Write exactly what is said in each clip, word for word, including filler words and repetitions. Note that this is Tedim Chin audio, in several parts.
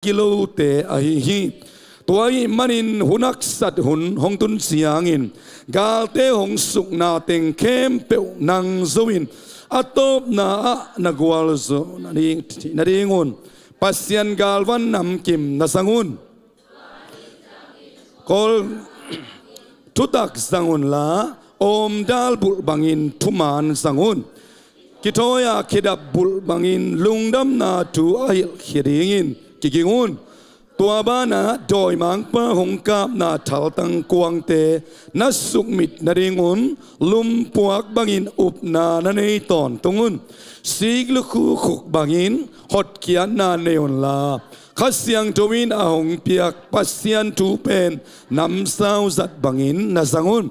kilote ahi hi. Tua ahih manin hun haksat hun hong tun ciangin galte hong sukna teng khempeuh nang zo in a tawpna ah na gualzo nading, nadingun Pasian galvan namkim na zang un. Kawl thutak zang unla, awmdal bulh bangin thuman zang un. Kithawi-a khedap bulh bangin lungdamna thu a hilhkhia dingin kiging un. Tua banah dawimangpa hong kapna thaltang kuangte na sukmit nadingun lumpuak bangin upna na nei tawntung un. Sik lukhu khuk bangin hotkhiatna nei unla, Kha Siangtho in a hong piak Pasian thu pen namsau zat bangin na zang un.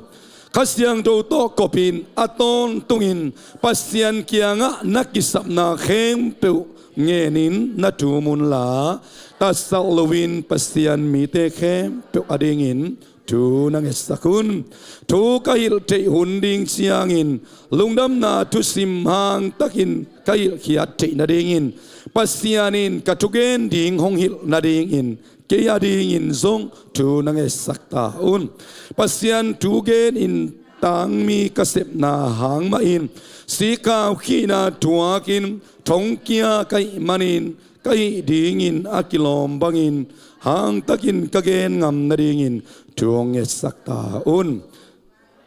Kha Siangtho tawh kopin a tawntungin Pasian kiangah na kisapna khempeuh ngenin na thum unla, tatsalh loin Pasian mite khempeuh adingin thu na ngetsak un. Thu ka hilh theih hun ding ciangin lungdamna thusim hangtakin ka hilhkhiat theih nadingin Pasian in ka thugen ding hong hilh nadingin kei adingin zong thu na ngetsak ta un. Pasian thugen in tangmi ka sepna hang mahin sikkau khihna thuakin thongkia ka hih manin ka hih dingin a kilawm bangin hangtakin ka gen ngam nadingin thu hong ngetsak ta un.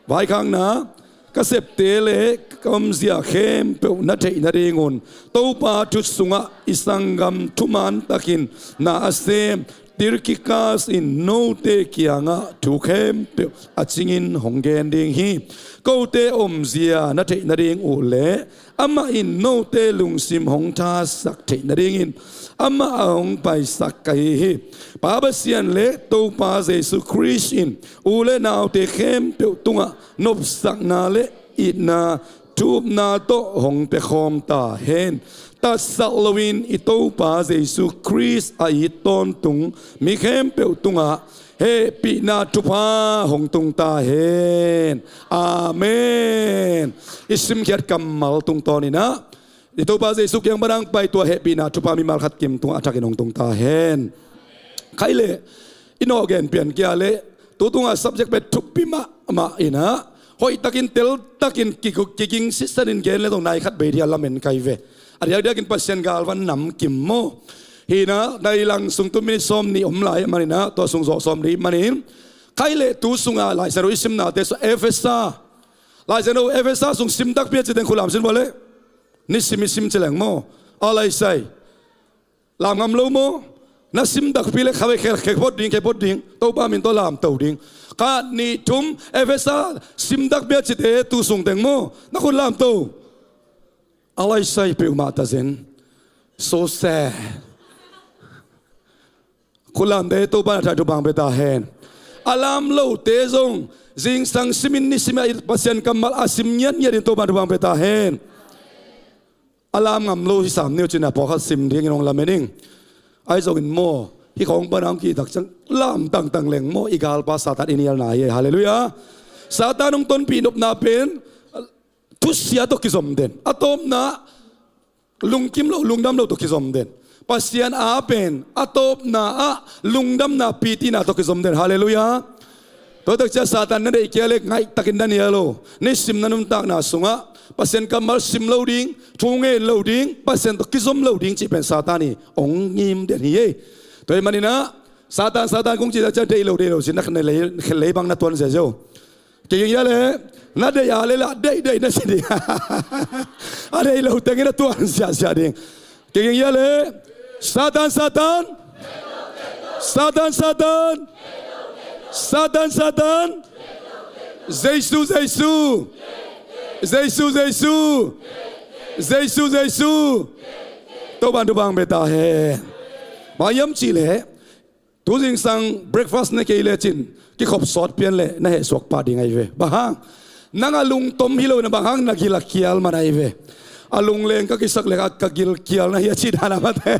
Vaikhakna, ka septe le ka omzia khempeuh na theih nadingun Topa thu sungah i sanggam thuman takin na a sem Tikhikas in note kiangah thu khempeuh a cingin hong gen ding hi. Kote omzia na theih nading uh leh amah in note lungsim hong thasak theih nadingin amah a hong paisak ka hi hi. Pa Pasian le Topa Jesu Khrist in u le naute khempeuh tungah nopsakna le itna thupna tawh hong piakhawm ta hen. Tatsalh loin i Topa Jesu Khrist a it tawntung mi khempeuh tungah hehpihna thupha hong tung ta hen. Amen. I simkhiat kammal tungtawninah i Topa Jesu kiang banang pai tua hehpihna thupha mimal khat kim tungah a thakin hong tung ta hen. Khai leh i nawh gen pian kia leh tu tungah subject pen thupi mahmah inah hoihtakin teltakin kiguk kiging sisanin gen le zong nai khat bei dia lamen kai ve. A diakdiakin Pasian galvan namkim maw? Hinah nai lang sung tu minit sawm nih om lai maninah tua sung zawh sawm nih manin khai leh tu sunga Lai Siangtho i simnate sung Efesa, Lai Siangtho Efesa sung sim takpi a ci teng khulam sin vua leh ni sim i sim ci leng maw? A lai sai. Lam ngam lo maw? Na sim takpi le kha ve khel khe phot ding khe phot ding Topa min tawh lamto ding. Khat nih thum Efesa sim takpi a cite tu sung teng maw? Na khut lamto. A lai sai peuhmah ta zen. So sad. Khut lamte Topa na thaih thupha hong pia ta hen. A lam lote zong zingsang simin ni simah Pasian kammal a sim ngiatngiatin Topa na thupha hong pia ta hen. A lam ngam lo hi sam ni uh cin a pawlkhat sim dingin hong lamen ing. Ahi zongin maw hih khawng pana hong kihtak ciang lam tangtang leng maw i galpa Satan i nialna hi. Halleluiah. Satan hong tonpih nopna pen thusia tawh kizom den. A tawpna lungkim lo lungdam lo tawh kizom den. Pasian a pen a tawpna ah lungdamna pitina tawh kizom den. Halleluiah. Tua takcia Satan na deih kia le ngaihtakin na nial lo. Ni sim na nuntakna sungah Pasian kammal sim lo ding, thu ngen lo ding, Pasian tawh kizom lo ding cih pen Satan i ong ngim den hi ei. Tua hi maninah Satan Satan kong cih takcia deih lo deih lo cih na khen lei bang na tuan ziazia uh. Kiging ia le na deih a le lah deih deih na si ding. A deih lo tengin na tuan ziazia ding. Kiging ia le Satan Satan Satan Satan Satan Satan Jesu Jesu Jesu Jesu Jesu Jesu. Topan thupha hong pia ta hen. Bang hiam cih leh tu zingsang breakfast na kei lecin kikhop sawt pian le na heh suak pah ding ahi ve. Bang hang nang a lungtom hi lo na bang hang na gil a kial man ahi ve. A lungleng ka kisak le ka gil kial na hi a cih dan a mate.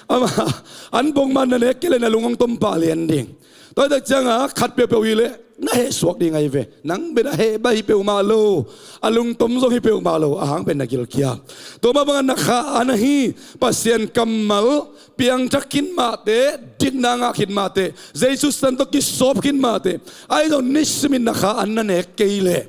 Ama an bong man na nek kei le na lung hong tom pah lian ding. Tua hi tak cianga khat piapia uh hi le na heh suak ding ahi ve. Nang bel a heh baih hi peuhmah lo, a lungtom zong hi peuhmah lo, a hang bel na gilkial. Tua mah bangah na kha an ahi, Pasian kammal piangthak khin mahte, dikna ngah khin mahte, Jesu sisan tawh kisawp khin mahte, ahi zong nisimin na kha an na nek kei leh,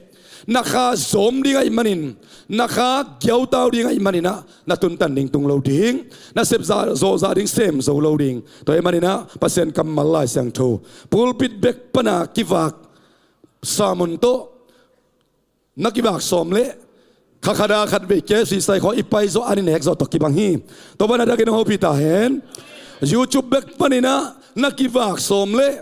na kha zawm ding ahih manin, na kha giautau ding ahih manin ah, na tuntan ding tung lo ding, na sep zawhzah ding sem zo lo ding. Tua ahih manin ah, Pasian kammal, Lai Siangtho, pulpit bek pana kivak sermon tawh na kivak sawm leh, kha khat a khat vei K F C sai khawng i pai zawh an i nek zawh tawh kibang hi. Tua banah dakin hong hopih ta hen. YouTube bek panin ah na kivak sawm leh,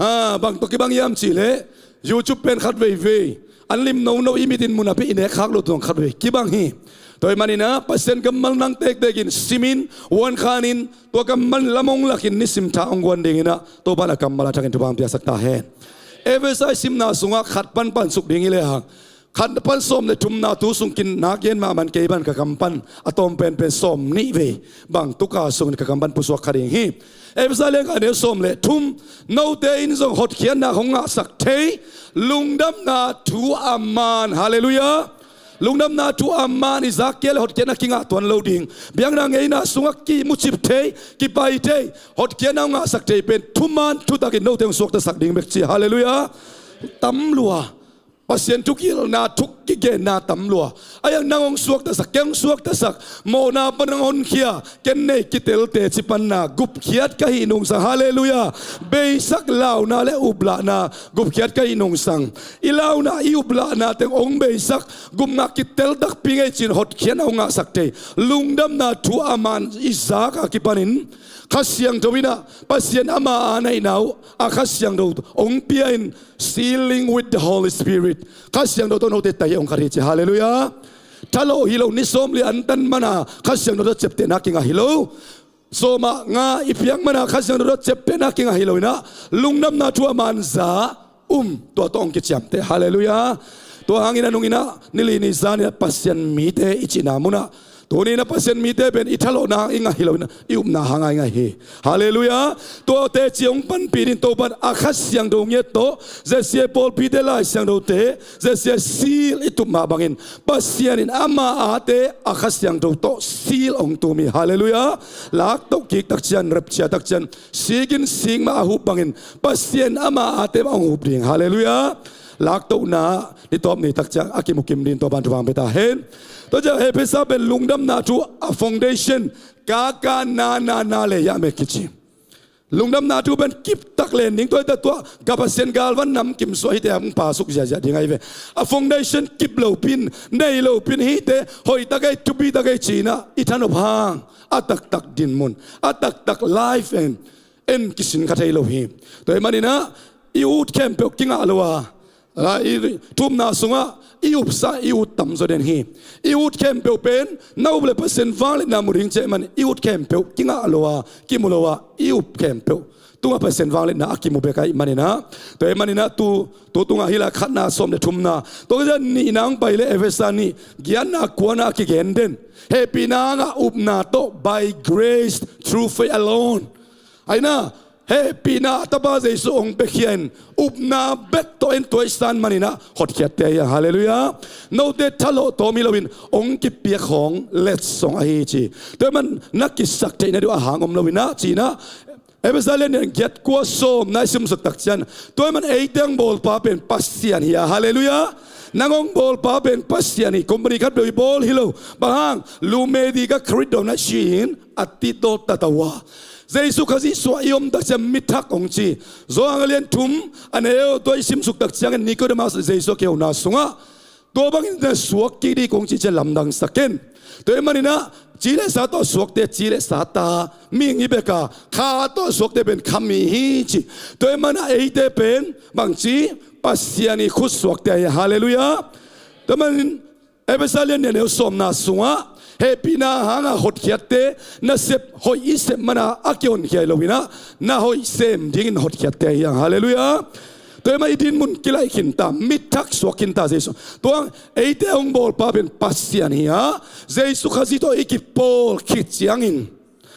ha, bang tawh kibang hiam cih leh, YouTube pen khat veivei, an lim nono, i mitin mun a pi i nek khak lo tawh khat vei kibang hi. Tua ahih manin ah, Pasian kammal nang tektek in simin, uan khanin, tua kammal lam hong lakin nisim tha hong guan dingin ah, Topa'n a kammal a thakin thupha hong piaksak ta hen. Efesa i simna sungah khat pan pansuk ding hi lehang, khat pan sawm le thumna thu sung kin na gen mahmah in, kei bang ka kam pan a tawm penpen sawm nih vei bang tuka sungin ka kam pan pusuak kha ding hi. Efesa lian khat, a neu sawm le thum, note in zong hotkhiatna hong ngahsak thei, lungdamna thu a man. Halleluiah. Lungdamna thu a man i zak kei leh hotkhiatna kingah tuan lo ding. Biakna ngeina sungah kimucip thei, kipai thei, hotkhiatna hong ngahsak thei pen thuman thutakin note hong suaktasak ding bek ci. Halleluiah. Tam lua. Pasian thukilna, thu kigenna tam lua. Ahi hang nang hong suaktasak, kei hong suaktasak, mawhna pan hong honkhia, ken nei kitel teci panna gupkhiat ka hih nungsang. Halleluiah. Beisak launa le uplahna gupkhiat ka hih nungsang. I launa, i uplahna teng hong beisak, gupna kitel takpi ngei cin hotkhiatna hong ngahsak thei, lungdamna thu a man i zak a kipanin, Kha Siangtho in ah, Pasian ama a neihna uh a Kha Siangtho hong pia in, sealing with the Holy Spirit. Kha Siangtho tawh note tai hong khat hi ci. Halleluiah. Thalawh hi lo, ni sawmli antan mana Kha Siangtho tawh ciaptehna kingah hi lo. Sawm ah nga i piak mana Kha Siangtho tawh ciaptehna kingah hi lo in ah, lungdamna thu a man za um, tua tawh hong kiciamteh. Halleluiah. Tua hangin a nungin ah, ni li ni zan in ah Pasian mite i cihna munah, tuni in ah Pasian mite pen i thalawhna hang i ngah hi lo in ah, i upna hang a i ngah hi. Halleluiah. Tua teci hong panpih dingin Topa'n a Kha Siangtho ngiat tawh, Z C I pawlpite Lai Siangthote, Z C I seal i tup mah bangin, Pasian in ama ate a Kha Siangtho tawh seal hong tum hi. Halleluiah. Lak toh kik takciang, rapture takciang, sik in sik mah a hup bangin, Pasian ama ate mah hong hup ding. Halleluiah. Lak tohna ni tawp ni takciang a kimu kim dingin Topa'n thupha hong pia ta hen. Tua ciang Efesa pen lungdamna thu a foundation, ka ka na na na le ya me kici. Lungdamna thu pen kip tak len ding, tua hi ta, tua ka Pasian galvan namkim suah hite hong pasuk ziahziah ding ahi ve. A foundation kip lo pin, nei lo pin hite, hoih tak ei, thupi tak ei ci-in ah i thanop hang, a taktak dinmun, a taktak life en, en kisin kha thei lo hi. Tua ahih manin ah, i ut khempeuh kingah lo a, a, i thumna sungah i upsa, i ut tamzaw den hi. I ut khempeuh pen na up le Pasian vangliatna mu ding cih ahih manin, i ut khempeuh kingah lo a, kimu lo a, i up khempeuh tungah Pasian vangliatna a kimu bek ahih manin ah. Tua ahih manin ah, tu, tu tungah hih lai khatna, sawm le thumna, tua ka zia nihna hong pai le Efesa nih, giatna kuana a kigen den, hehpihna hanga upna tawh, by grace through faith alone. Ahi na, hehpihna a Tapa Jesu hong piakhia in, upna bek tawh en, tua i san manin ah hotkhiatte ahi hang. Halleluiah. Note thalawh tawm hi loin, hong kipiak khawng letsong ahi ci. Tua ahih manin na kisak theihna ding uh a hang om lo in ah, ci-in ah, Efesa lian nih, giat, kua, sawmna i simsuk takciang, tua ahih manin eite hong bawlpa pen Pasian hi a. Halleluiah. Nang hong bawlpa pen Pasian hi. Company khatpeuh i bawl hi lo. Bang hang, lumedi ka kharit dawm na ci-in a titawt tata uh a, Jesu Khazih suah i om takciang mithak hong ci. Johan a lian thum, a neu, tua i simsuk takciangin Nikodemas Jesu a kihona sungah, tua bangin na suak kik ding kong ci ci-a lamdangsak in. Tua ahih manin ah, ci le sa tawh suakte ci le sa ta, mihing hi bek a, kha tawh suakte pen kha mi hi ci. Tua ahih manin ah eite pen bangci, Pasian i khutsuakte ahi. Halleluiah. Tua ahih manin Efesa lian nih, a neu sawmna sungah, hehpihna hanga hotkhiatte, nasep hoih i sep mana a kihonkhia hi loin ah, na hoih sem dingin hotkhiatte ahi hang. Halleluiah. Tua ahih manin i dinmun kilaih khin ta, mithak suak khin ta Jesu. Tua hang eite hong bawlpa pen Pasian hi a, Jesu Khazih tawh i kipawl khit ciangin,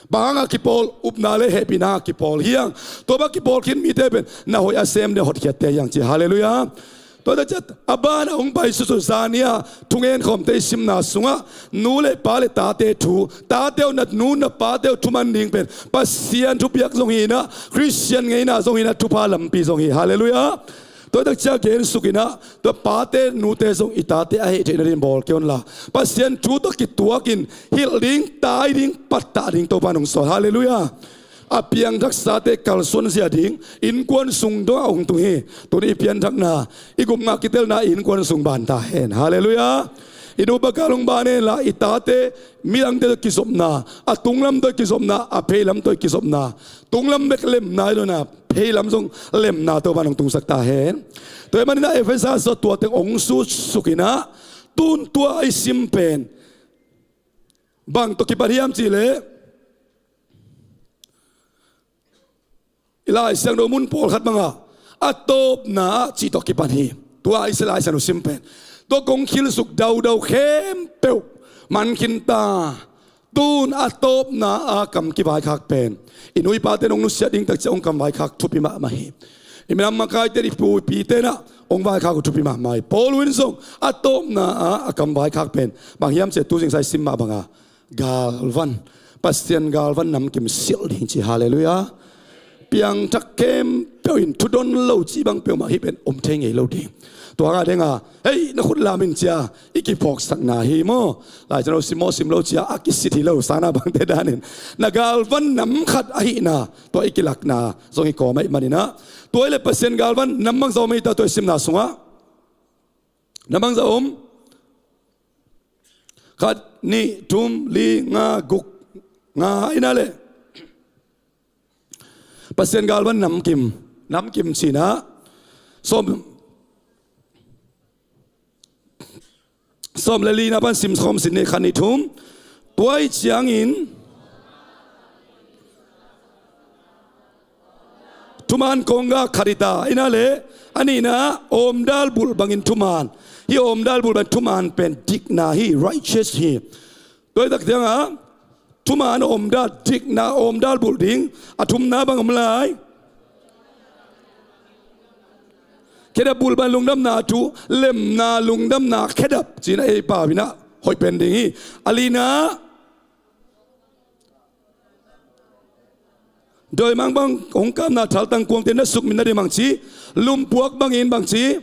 Bang hangah kipawl? Upna le hehpihna hangah kipawl hi hang. Tua bang kipawl khin mite pen na hoih a sem ding hotkhiatte hi hang ci. Halleluiah. Tua takciang a ban a hong pai suksuk zan ni-a thungen khawmte i simna sungah nu le pa le tate thu, tate uh na nu na pate uh thuman ding pen Pasian thupiak zong hi inah, Khristian ngeina zong hi inah, thupha lampi zong hi. Halleluiah. Tua takciang gen suk inah, tua pate nute zong i tate a heh theih nading bawl kei unla, Pasian thu tawh kituakin hilh ding, tai ding, pattah ding Topa'n hong sawl. Halleluiah. A piangthaksate kalsuan zia ding innkuan sung dongah hong tung hi. Tuni i pianthakna, i gupna kitelna i innkuan sung banta hen. Halleluiah. I nu pa kal hong ban henla, i tate midangte tawh kizopna, a tunglam tawh kizopna, a pheilam tawh kizopna, tunglam bek lemna hi lo inah, pheilam zong lemna Topa'n hong tungsak ta hen. Tua ahih manin ah Efesa sung tua teng hong suksuk inah, tun tua i sim pen bang tawh kipan hiam cih leh, i Lai Siangtho mun pawlkhat bangah a tawpna ah cih tawh kipan hi. Tua i Lai Siangtho sim pen tua kong khilsuk daudau khempeuh man khin ta. Tun a tawpna a kam kivaikhak pen i nu i pate nong nusiat ding takciang hong kam vaikhak thupi mahmah hi. I minam makaite, i pu i pite inah hong vaikhak uh thupi mahmah hi. Paul in zong a tawpna a kam vaikhak pen bang hiam cih leh, tu zingsai sim mah banga galvan, Pasian galvan namkim silh ding ci. Halleluiah. Piangthak khempeuh in thudon lo cih bang peuhmah hih pen om thei ngei lo ding. Tua hangah denga, "Hei, na khut lam in," cia i kiphawksakna hi maw? Lai Siangtho sim maw sim lo cia a kisit hi lo, sana bangte danin na galvan nam khat ahihna tua i kilakna zong hi kawm ahih manin ah. Tua hi leh Pasian galvan nam bangzah om hi ta tua i simna sungah? Nam bangzah om? Khat, nih, thum, li, nga, guk, nga, inah leh Pasian galvan namkim, namkim ci inah, sawm, sawm le lina pan sim khawm sin ni, khat, nih, thum. Tua ahih ciangin thuman kongga khat hi ta, inah leh a nihna ah omdal bulh bangin thuman. Hih omdal bulh bangin thuman pen dikna hi, righteous hi. Tua hi tak ciangah thuman omdal, dikna omdal bulh ding. A thumna bang om lai? Khedap bulh bang lungdamna thu, lemna lungdamna khedap ci inah ei pau inah hoih pen ding hi. A lina, dawimangpa hong kapna thaltang kuangte na sukmin nading bang ci? Lumpuak bangin bang ci?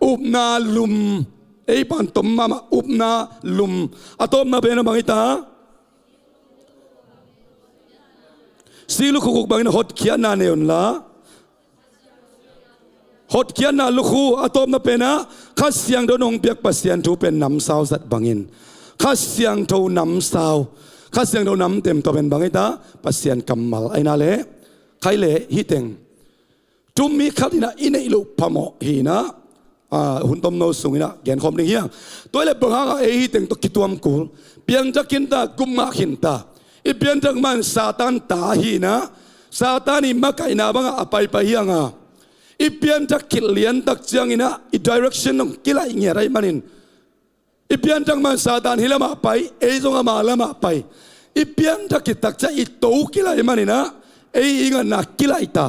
Upna lum. Ei pan tom mahmah, upna lum. A tawpna pen bang hi ta? Sik lukhu khuk bangin hotkhiatna nei unla. Hotkhiatna lukhu, a tawpna pen ah Kha Siangtho in hong piak Pasian thu pen namsau zat bangin, Kha Siangtho namsau, Kha Siangtho namtem, tua pen bang hi ta? Pasian kammal. Ahih nak leh, khaih leh hih teng thu mi khat in ah i neih loh phamawh hi in ah, ah, hun tomno sung in ah genkhawm ding hi hang. Tua hi leh bang hang a ei hih teng tawh kituam kul, piangthak khin ta, gupngah khin ta? I pianthak man Satan ta hi in ah, Satan i makaihna bangah a paipai hi hang a, i pianthak khit lian tak ciangin ah i direction hong kilaih ngiat ahih manin, i pianthak man Satan hih lamah pai, ei zong ama lamah pai. I pianthak khit tak ciang i to kilaih ahih manin ah ei i ngatna kilaih ta.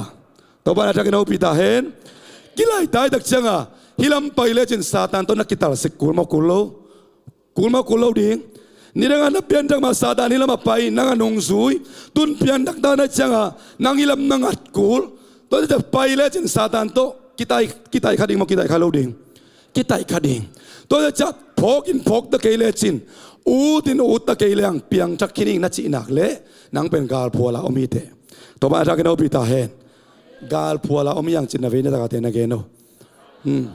Topa in a thakin hopih ta hen. Kilaih ta hi tak ciang a, hih lam pai lecin Satan tawh na kitalsik kul maw, kul lo? Kul maw, kul lo ding? Nidang a na pianthak mah Satan hih lamah pai, nang a nungzui. Tun pianthak ta na ciang a, nang hih lam na ngat kul. Tua hi tak ciang pai lecin Satan tawh kitai, kitai kha ding maw, kitai kha lo ding? Kitai kha ding. Tua hi tak ciang phawk in phawk ta kei lecin, ut in ut ta kei leng, piangthak khin ing na cih nak leh, nang pen galphual a om hi teh. Topa in a thakin hopih ta hen. Galphual a om hi hang cih na vei na tak a te na gen uh. Hmm.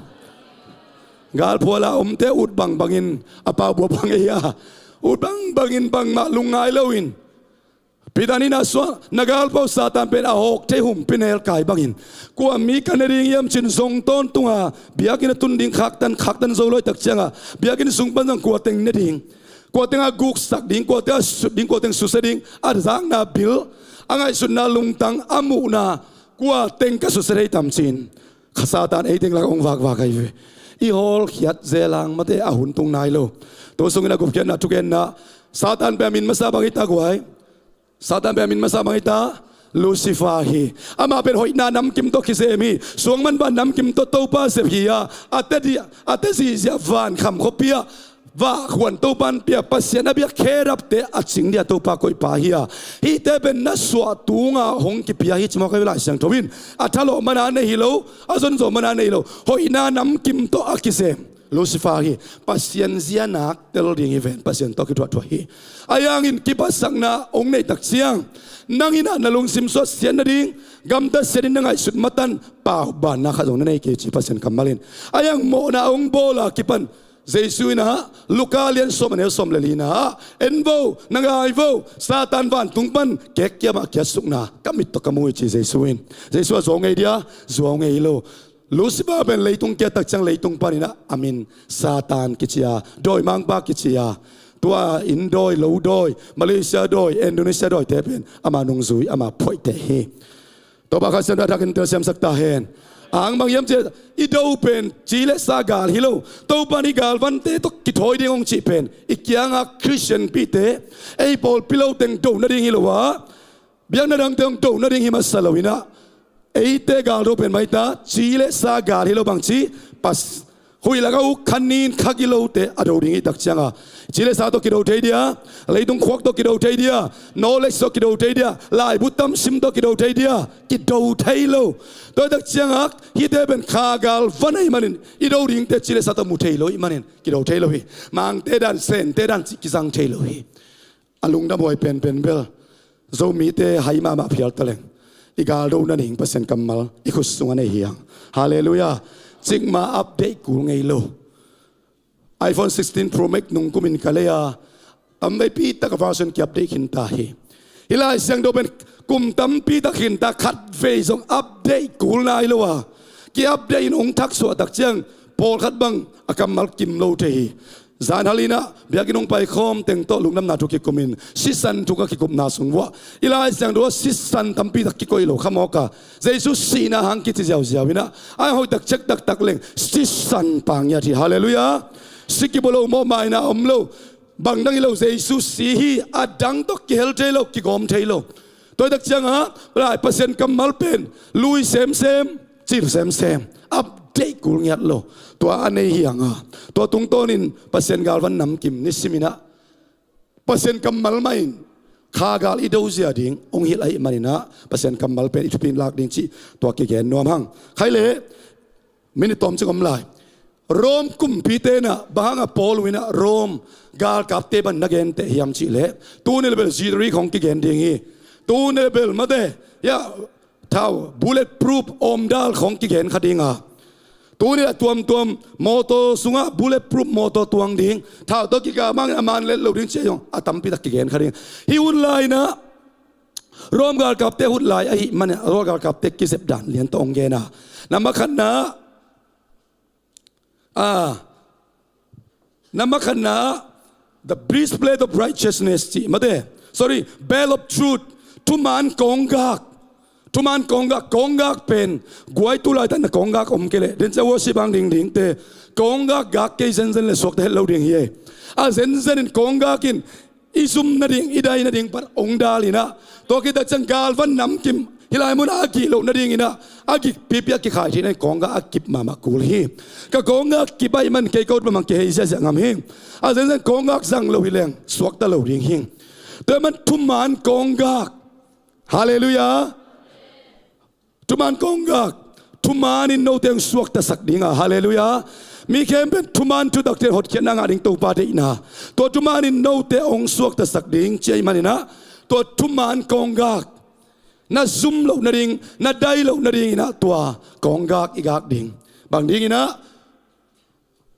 Galphual a omte ut bangbangin a pau buak bang ei a, ut bangbangin bangmah lungngai loin, Peter in a suah, na galpau Satan pen a hawk thei humpinelkai bangin, kua mi ka ne ding hiam cin zong tawntung a, biakinn a tun ding khaktan, khaktan zo lo hi tak ciang a, biakinn sung pan zong kua teng ne ding, kua teng a guksak ding, kua teng a sut ding, kua teng susia ding, a zakna bil, a ngaihsutna lungtang, a muhna, kua teng ka susia thei tam cin, kha Satan ei teng lak hong vakvak ahi ve. I hawlkhiat zelang mate a hun tung nai lo. Tua sungin a gupkhiatna thugenna, Satan pen a min masa bang hi ta guai? Satan pen a min masa bang hi ta? Lucifer hi. Amah pen hoihna namkim tawh kisem hi. Suangmanban namkim tawh Topa sep hi a, a te di, a te zihziah vankham khuapi ah vahkhuan Topa in pia, Pasian a biak kherubte a cing dia Topa koihpa hi a, hihte pen na suah tunga hong kipia hi ci mawk ahi. Lai Siangtho in a thalawh mana nei hi lo, a zonzo mana nei hi lo, hoihna namkim tawh a kisem Lucifer hi. Pasian zia nak tel ding hi ven, Pasian tawh kithuahthuah hi. Ahi hangin kiphatsakna hong neih tak ciang, nang in ah na lungsim suah siat nading, gamta siat in na ngaihsut matan, paubanna khat zong na nei kei ci Pasian kammal in. Ahi hang mawhna hong bawl a kipan Jesu in ah Luka lian sawm a neu sawm le lina ah, en vo, na ngai vo, Satan vantung pan kek kiamah kiatsukna ka mit tawh ka mu hi ci Jesu in. Jesu a zuau ngei dia? Zuau ngei lo. Lucifer pen leitung kiat tak ciang leitung panin ah a min Satan kici a, dawimangpa kici a, tua inn dawi, lo dawi, Malaysia dawi, Indonesia dawite pen ama nungzui, ama phuaihte hi. Topa Kha Siangtho a thakin telsiamsak ta hen. Ang bang hiam cih leh i do pen ci le sa gal hi lo. Topa in i galvante tawh kithawi ding hong cih pen i kianga Khristian pite, ei pawlpi lo teng do nading hi lo a, biakna dangte hong do nading hi masa lo in ah, eite gal do pen bang hi ta? Ci le sa gal hi lo, bang ci? Pas, huih lak a uk kha nin kha gilote a do ding i tak cianga, ci le sa tawh kido thei dia? Leitung khuak tawh kido thei dia? Knowledge tawh kido thei dia? Laibu tam sim tawh kido thei dia? Kido thei lo. Tua i tak cianga hihte pen kha galvan ahih manin i do dingte ci le sa tawh mu thei lo ahih manin kido thei lo hi. Mangte dan, Sente dan cih kizang thei lo hi. A lungdamhuai penpen bel Zomite hai mahmah phial taleng, i galdo nading Pasian kammal i khut sungah nei hi hang. Halleluiah. Cikmah update kul ngei lo. iPhone sixteen Pro Max nungkumin ka lei a, tamveipi tak a version ki-update khinta hi. Hih Lai Siangtho pen kum tampi tak khinta, khatvei zong update kul nai lo a, ki-update in hong thaksuah tak ciang pawlkhat bang a kammal kim lo thei hi. Zanhal in ah biakinn hong paikhawm teng tawh lungdamna thu kikumin sisan thu ka kikupna sung vuah i Lai Siangtho ah sisan tampi tak kikoih lo kha mawk a, Jesu sihna hang kici ziauziau in ah, a hoih tak ciat taktak leng sisan pangiat hi. Halleluiah. Si kibua lo, mawhmaina om lo, bangdang hi lo, Jesu si hi. A dang tawh kihel thei lo, kigawm thei lo. Tua i tak cianga lai Pasian kammal pen lui semsem, cil semsem, update kul ngiat lo. Tua a nei hi hanga, tua tungtawnin Pasian galvan namkim nisimin ah Pasian kammal mahin kha gal i do zia ding hong hilh ahih manin ah Pasian kammal pen i thupi in lak ding cih tua kigen nuam hang. Khai leh minit tawm cik om lai. Rome kumpite in ah bang hanga Paul in ah Rome galkapte bang na genteh hiam cih leh, tuni le bel G three khong kigen ding hi. Tuni le bel mate, ya, thau bullet proof awmdal khong kigen kha ding a, tuni a tuamtuam mawtaw sungah bullet proof mawtaw tuang ding, thau tawh kikah mangin a man let lo ding cih zong a tampi tak kigen kha ding. Hih hun lai in ah Rome galkapte hut lai ahih manin ah Rome galkapte kizep dan lian tawh hong gen a, na makhatna, a, na makhatna, the breastplate of righteousness cih mate, sorry, belt of truth, thuman kawnggak. Thuman kawnggak, kawnggak pen guai tu laitak na kawnggak om kei leh, den cia worship hang dingdingte kawnggak gak kei zenzen le suakta het lo ding hi ei. A zenzen in kawnggak in i zum nading, i dai nading pan hong dal in ah, tua khit tak ciang galvan namkim hih lai munah a gih loh nadingin ah, a gik pipi a kikhai theih nading kawnggak a kip mahmah kul hi. Ka kawnggak kip ahih man kei ko bangmah kihei ziahziah ngam hi. A zenzen kawnggak zang lo hi leng suakta lo ding hi. Tua ahih man thuman kawnggak. Halleluiah. Thuman kawnggak, thuman in note hong suaktasak ding a, halleluiah. Mi khempeuh in thuman thutakte hotkhiatna ngah ding Topa deihna, tua thuman in note hong suaktasak ding ci ahih manin ah, tua thuman kawnggak na zum loh nading, na dai loh nadingin ah tua kawnggak i gak ding. Bang dingin ah?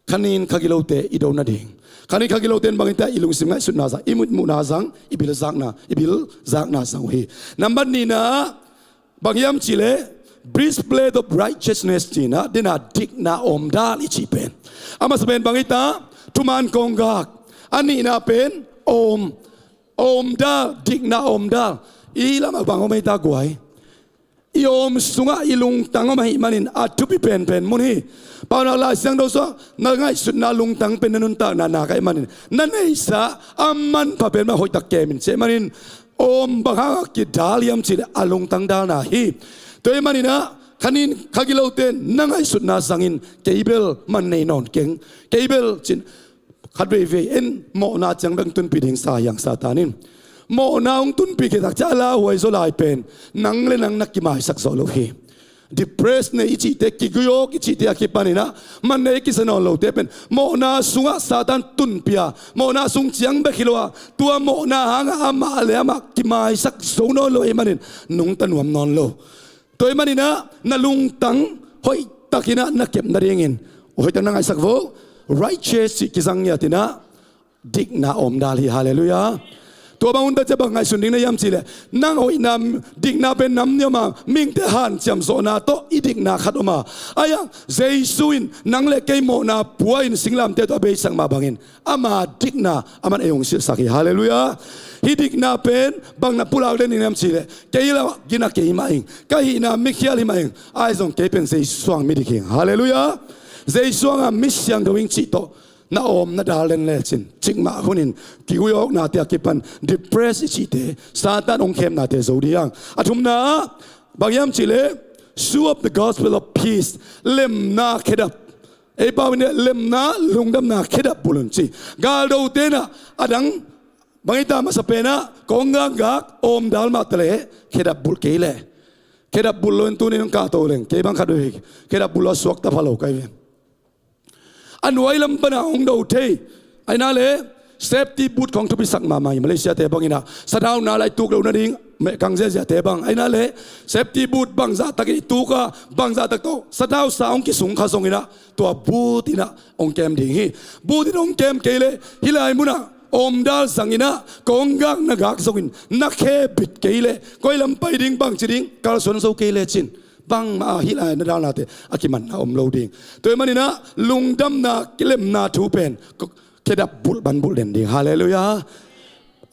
Kha nin kha gilote i do nading. Kha nin kha gilote in bang hi ta? I lungsim ngaihsutna zang, i mitmuhna zang, i bil zakna, i bil zakna zang uh hi. Nambat nihna, bang hiam cih leh breastplate of righteousness cihna, dena dikna awmdal i cih pen. A masa pen bang hi ta? Thuman kawnggak. A nihna pen awm, awmdal, dikna awmdal. I lamah bang om hi ta guai? I awm sungah i lungtang om ahih manin a thupi penpen mun hi. Paunak Lai Siangtho sungah na ngaihsutna lungtang pen na nuntakna nak ahih manin, na neihsa a manpha pen mah hoihtak kem in ci ahih manin, Om bang hangah kidal hiam cihleh a lungtang dalna hi. Tua ahih maninah khanin khagilote na ngaihsutna sangin kei bel man nei nawn keng, kei bel cin khat veivei en mawhna ciang bek tunpih ding sa hiang Satan in. Mawhna hong tunpih khit tak ciah a lauhuai zaw lai pen nang le nang na kimaisak zawh lo hi. Depress nei i cihte, kiguihawk i cihte a kipaninah man nei kisa nawn lote pen mawhna sungah Satan tunpih a, mawhna sung ciang bek hi lo a, tua mawhna hangah amah le amah kimaisak zo nawn lo ahih manin nungta nuam nawn lo. Tua ahih maninah na lungtang hoihtakinah na kep nadingin hoihtak na ngaihsak vo. Righteous cih kizang ngiatinah dikna a om dal hi. Halleluiah. Tua bang hun tak ciah bang ngaihsun ding na hiam cihleh nang hoihna dikna pen nam niam a mihingte hanciam zawhna tawh i dikna khat om a, ahi hang Jesu in nang le kei mawhna pua-in singlamteh tawh a beisak mah bangin ama dikna aman ei hong silhsak hi. Halleluiah. Hih dikna pen bang na pulak den ding hiam cihleh kei la gina kei mah ing, ka hihna mikhial hi mah ing, ahi zong kei pen Jesu hang midik ing. Halleluiah. Jesu hanga mi siangtho ing cih tawh na awm na dal den lecin cikmah hunin kiguihawknate a kipan depress i cihte, Satan hong khemnate zo ding. A thumna ah bang hiam cihleh shoe of the gospel of peace, lemna khedap. Ei pau in lemna, lungdamna khedap bulh un ci. Galdote inah a dang bang hi ta, masa penah kong gakgak awm dal mah taleh khedap bulh kei leh. Khedap bulh lo in tuni in hong kahto leng kei bang khat uh hi. Khedap bulh lo a suakta pha lo kai ven. A nuai lam pana hong do thei. Ahi na le safety boot khong thupisak mahmah hi. Malaysia te bang inah sathauna lah i tuk lo nading mehkang ziaziate bang. Ahi na le safety boot bangzahtakin i tuk a, bangzahtak tawh sathau sa hong kisung kha zong inah tua boot inah hong kem ding hi. Boot in hong kem kei leh hih lai munah awmdal zang inah kong gak na gak zongin na khe bit kei leh koi lam pai ding, bangci ding kalsuan zo kei lecin bangmah a hih lai na dalnate a kimanna om lo ding. Tua ahih maninah lungdamna, kilemna thu pen khedap bulh ban bulh den ding. Halleluiah.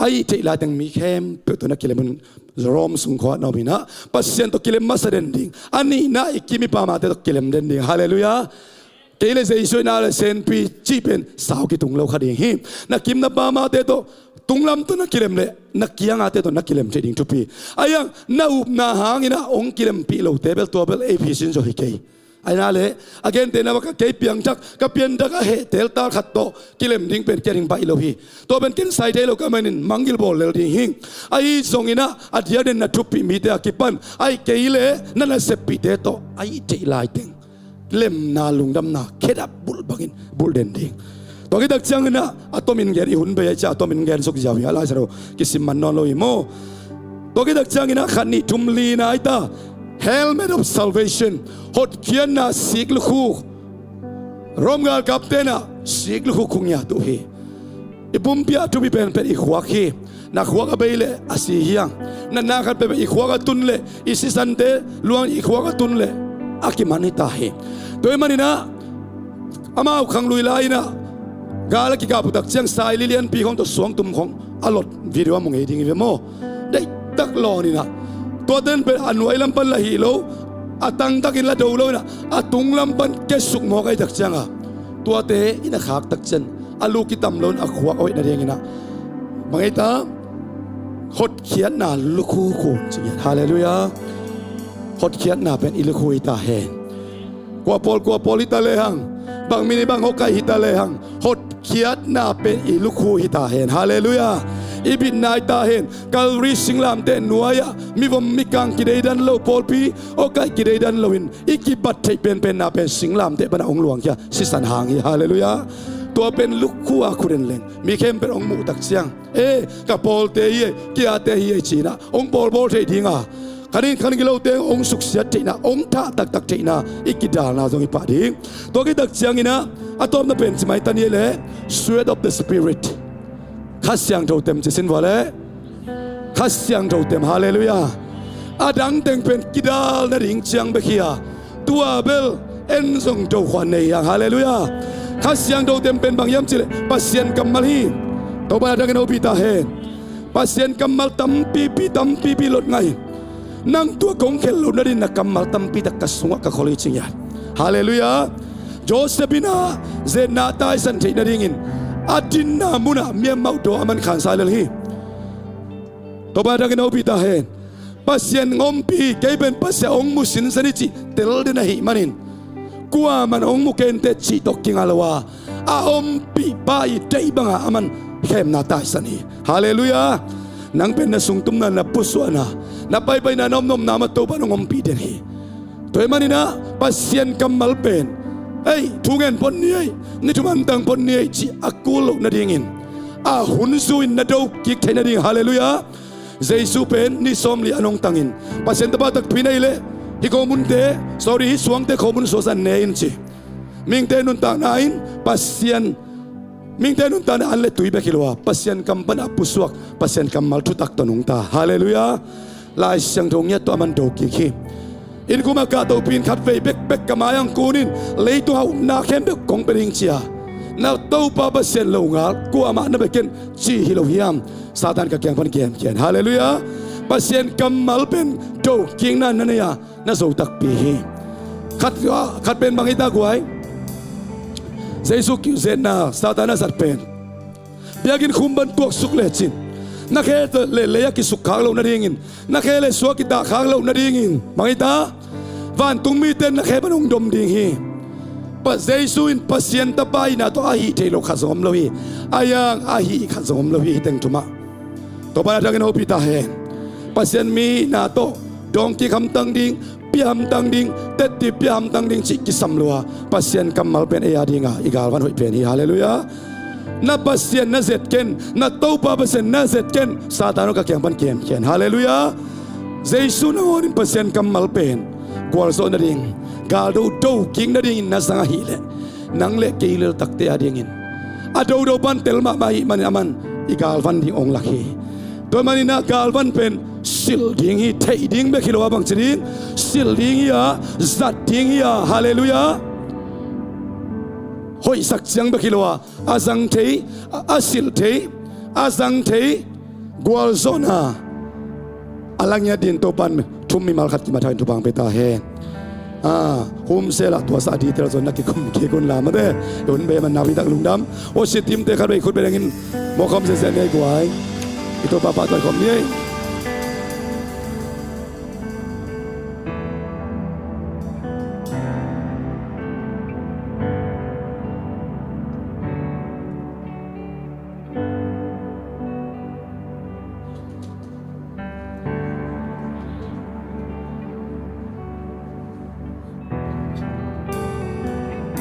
A ih theih laiteng mi khempeuh tawh na kilem un. Rom sung khawng ah na om inah Pasian tawh kilem masa den ding. A nihna i kim i pamate tawh kilem den ding. Halleluiah. Kei le Jesu i na le senpi cih pen sau kitung lo kha ding hi. Na kim na pamate tawh tunglam tawh na kilem leh na kiangate tawh na kilem theih ding thupi. Ahi hang na upna hangin ah hong kilempih lote bel tua bel ei phisin zaw hi kei. Ahi na le a gentehna bang ka kei piangthak, ka pianthak a heh teltal khat tawh kilem ding pen ken hing baih lo hi. Tua pen ken sai thei lo ka manin mangngilh bawl lel ding hi. Ahi zongin ah a diakdiakin na thuppih mite a kipan, ahih kei leh na naseppihte tawh a ih theih laiteng lemna, lungdamna khedap bulh bangin bulh den ding. Tua khit tak ciangin ah a tomin gen, i hun bei ahih ciang a tomin gen suk ziau hi a, Laisiangtho kisim man nawn lo hi maw. Tua khit tak ciangin ah khat, nih, thum, lina hi ta. Helmet of salvation, hotkhiatna sik lukhu. Rom galkapte in ah sik lukhu khuk ngiat uh hi. I pumpi ah a thupi penpen i khuak hi. Na khuak a bei leh a si hi hang. Natna khat peuhpeuh i khuak a tun leh, i sisante luang i khuak a tun leh a kiman hi ta hi. Tua ahih manin ah amau khanglui lai-in ah gal a kikap uh tak ciang saili lianpi khong tawh suangtum khong a lot video a mu ngei ding hi ve maw. Deihtak lawn in ah tuate pen a nuai lam pan lah hih lo, a tangtakin lah do lo in ah a tunglam pan kesuk mawk ahih tak ciang a, tuate in a khak tak ciang a lu kitam lo in a khuak a hoih nadingin ah bang hi ta? Hotkhiatna lukhu khuk ci ngiat. Halleluiah. Hotkhiatna pen i lukhu hi ta hen. Kua pawl kua pawl hi ta lehang, bang mi ni bang hong kaih hi ta lehang, hotkhiatna pen i lukhu hi ta hen. Halleluiah. I bitna hi ta hen. Calvary singlamteh nuai-ah mivom mikang kideidan lo, pawlpi hong kaih kideidan loin i kibat theih penpenna pen singlamteh pan a hong luangkhia sisan hang hi. Halleluiah. Tua pen lukhu a khu den leng mi khempeuh hong muh tak ciang, e, ka pawlte hi ei, ki-ate hi ei ci-in ah hong bawlbawl thei ding a, khanin khan gilote hong suksiat theihna, hong thah taktak theihna i kidalna zong hi pah ding. Tua khit tak ciangin ah a tawpna pen ci mai ta ni leh, sword of the Spirit. Kha Siangtho tem ci sin vua leh, Kha Siangtho tem. Halleluiah. A dang teng pen kidal nading ciang bek hi a, tua bel en zong do khua nei hi hang. Halleluiah. Kha Siangtho tem pen bang hiam cih leh Pasian kammal hi. Topa in a dangin hopih ta hen. Pasian kammal tampipi, tampipi lot ngai. Nang tua kong khelh loh nadingin na kammal tampi tak ka sungah ka khol hi ci ngiat. Halleluiah. Joseph in ah zetna taisan theih nadingin a dinna munah mi amau daw a man khansa lel hi. Topa thangin hopih ta hen. Pasian hong ompih, kei pen Pasian hong mu sinsen hi cih tel den ahih manin, kuaman hong mu kei inteh cih tawh kinga lo a, a ompihpa i deih banga aman khemna taisan hi. Halleluiah. Nang pen na sungtumna, na pusuahna, na paipaina, na omna omna mah Topa in hong ompih den hi. Tua ahih manin ah Pasian kammal pen, ei, thu ngen phot ni ei, ni thum hamtang phot ni ei cih a kul loh nadingin, a hun zu-in na do kik theih nading. Halleluiah. Jesu pen ni sawmli a nungtangin Pasian Tapa takpi na hih leh hih khomunte, sorry, hih suangte khomun suaksan ne in ci. Mihingte nuntakna in Pasian, mihingte nuntakna an le tui bek hi lo a, Pasian kam pan a pusuak Pasian kammal thutak tawh nungta. Halleluiah. Lai Siangtho ngiat tawh aman do kik hi. Inn khum a kahtopi in khatvei bekbek ka mai-ah hong kun in, leitung a upna khempeuh kong pia ding ci a, na Topa Pasian lo ngal kuamah na bia ken ci hi lo hiam? Satan ka kiang pan kiamkhian. Halleluiah. Pasian kammal pen do kikna na nei a, na zo takpi hi. Khat, khat pen bang hi ta guai? Jesu kiuzetna, Satan a zat pen, biakinn khum pan tuaksuk lecin, na khe le lei a kisukkhak loh nadingin, na khe le suak kitakkhak loh nadingin, bang hi ta? Vantung mite in na khe pan hong dom ding hi. Pa Jesu in Pasian Tapa hihna tawh a hih theih loh khat zong om lo hi. A yang a hih khat zong om lo hi, hih teng thum ah. Topa in a thangin hopih ta hen. Pasian mi hihna tawh dawng kik hamtang ding, pia hamtang ding, tetti pia hamtang ding cih kisam lo a, Pasian kammal pen ei a dinga i galvan hoih pen hi. Halleluiah. Na Pasian na zet ken, na Topa Pasian na zet ken, Satan aw ka kiang pan kiamkhian. Halleluiah. Jesu nangawnin Pasian kammal pen gualzawh nading, galdo do kik nadingin na zang ahih leh, nang le kei leltakte a dingin a dodo pan tel mahmah ahih manin aman i galvan ding hong lak hi. Tua manin ah galvan pen silh ding hi, theih ding bek hi lo a, bangci ding? Silh ding hi a, zat ding hi a. Halleluiah. Hoihsak ciang bek hi lo a, a zang thei, a, a silh thei, a zang thei gualzawhna a la ngiat dingin Topa in thum mimal khat kimat thak in thupha hong pia ta hen. Ah, home cell ah tua sa detail zong na kikum kik un la mate. Hun bei man na pi tak lungdam. Worship team te khatvei khut beng in mawkhawm ziahziah ni ei guai. I Topa pahtawi khawm ni ei.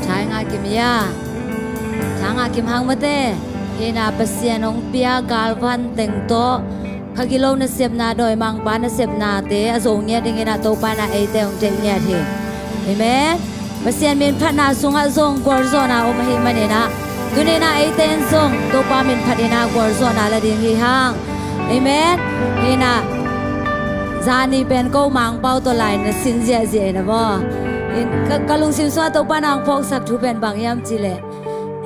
Thai ngah kim ia. Thai ngah kim hang mate. Hina Pasian hong pia galvan teng tawh kha gilo nasepna, dawimangpa nasepnate a zo ngiat dingin ah Topa in ah eite hong deih ngiat hi. Amen. Pasian min phatna sungah zong gualzawhna om ahih manin ah, tuni in ah eite in zong Topa min phat in ah gualzawhna la ding hi hang. Amen. Hina zani pen ko Mangpau tawh lai na sin ziahziah in ah maw. Hin ka, ka lungsim sungah Topa in ah hong phawksak thu pen bang hiam cih leh,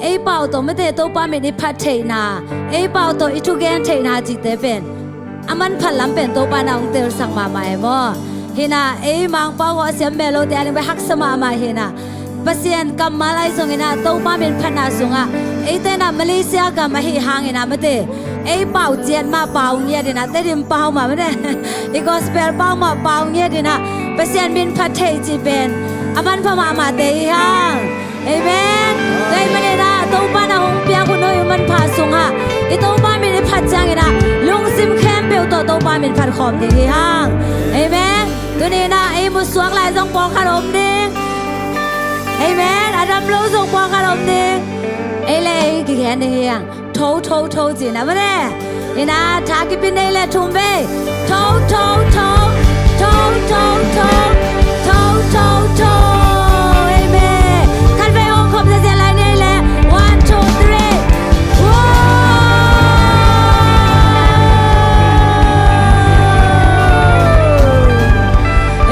ei pau tawh mate Topa min i phat theihna, ei pau tawh i thugen theihna cihte pen a manphat lam pen Topa in ah hong telsak mahmah e maw. Hina ei Mangpau aw a siam mel lote a ding pen haksa mahmah hina. Pasian kammal ahi zongin ah Topa min phatna sungah eite in ah Malaysia gam ahih hangin ah mate, ei pau ciat mah pau ngiat in ah, Tedim pau mah mate, i gospel pau mah pau ngiat in ah Pasian min phat thei cih pen a manpha mahmahte hi hang. Amen. Tua ahih manin ah Topa in ah hong piak hun hoih manpha sungah i Topa min i phat ciangin ah lungsim khempeuh tawh Topa min phat khawm ding hi hang. Amen. Tuni in ah ei musuak lai zong pawlkhat om ding. Amen. A dam lo zong pawlkhat om ding. Ei le ei kigen ding hi hang. Tho, tho, tho ci-in ah mate. Hina tha kipia nei le thum vei. Tho, tho, tho. Tho, tho, tho. Tho, tho, tho. Amen. Khatvei hong khawm ziahziah lai ni ei le. One, two, three. Wow.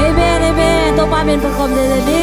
Amen, amen. Topa min phat khawm ziahziah ni.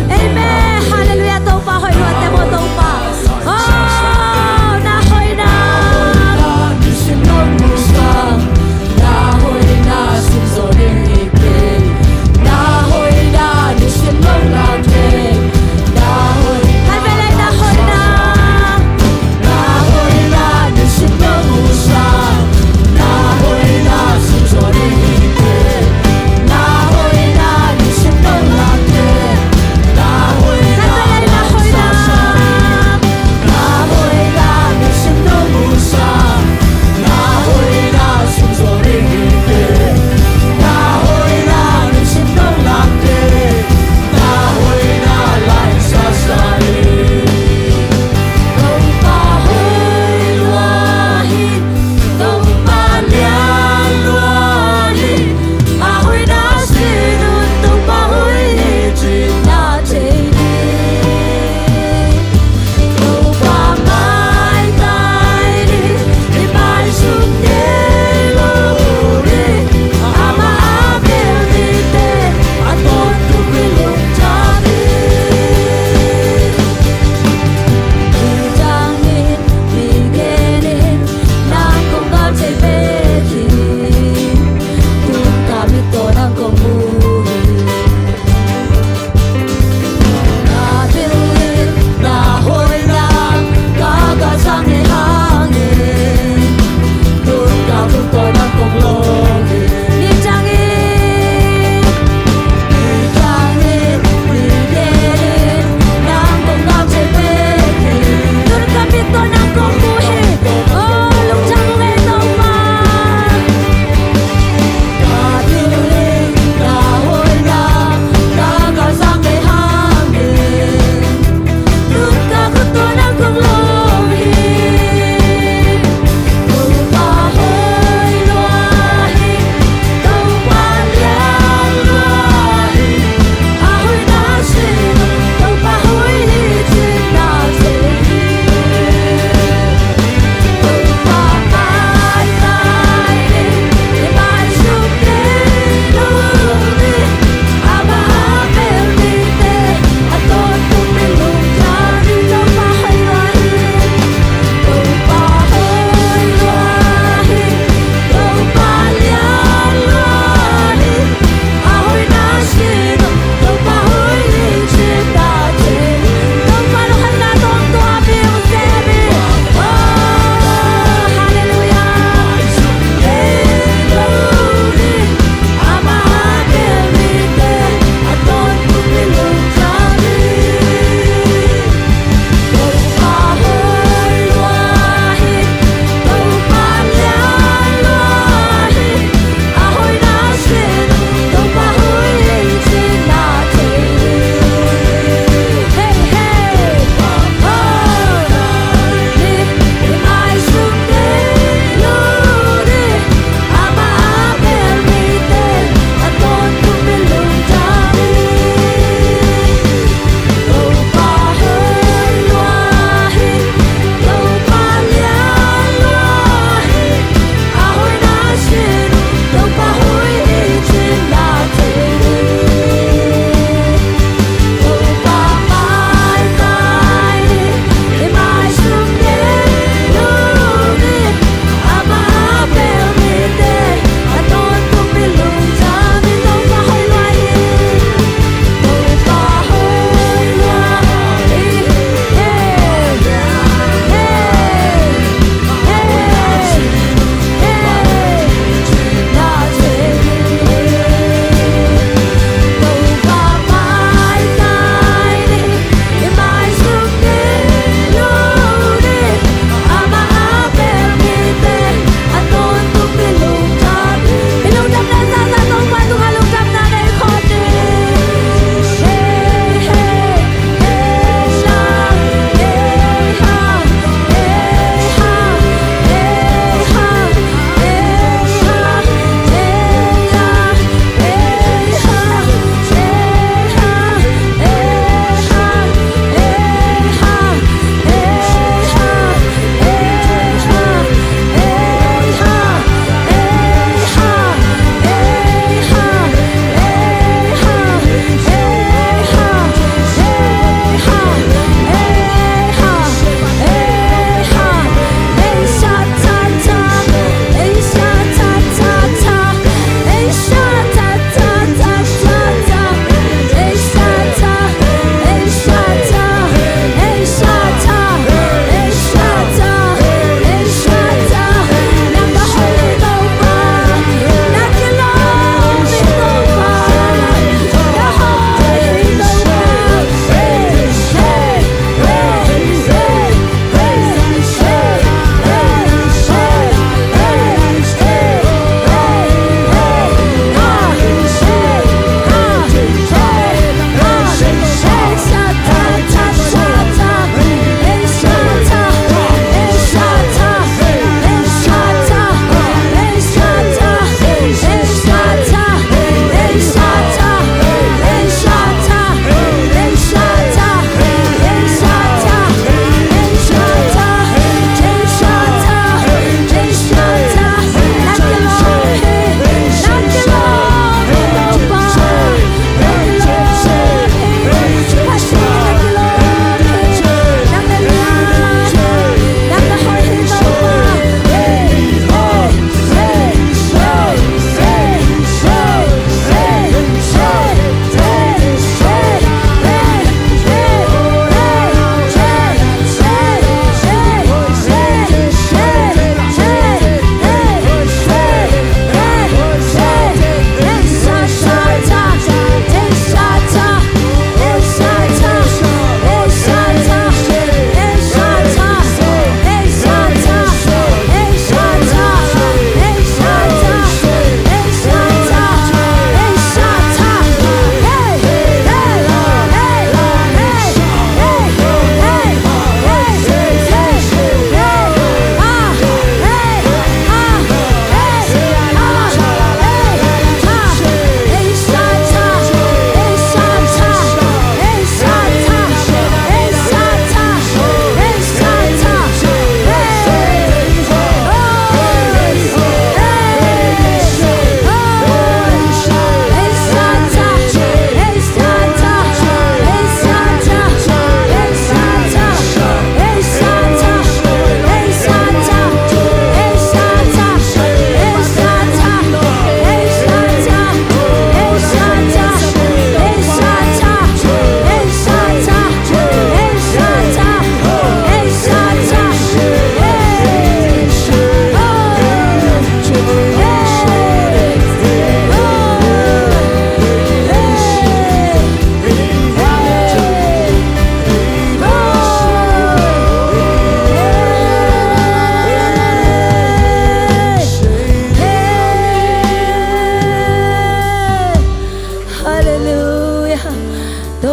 Amen. Halleluiah. Topa hoih luat te maw, Topa. Oh, na hoihna.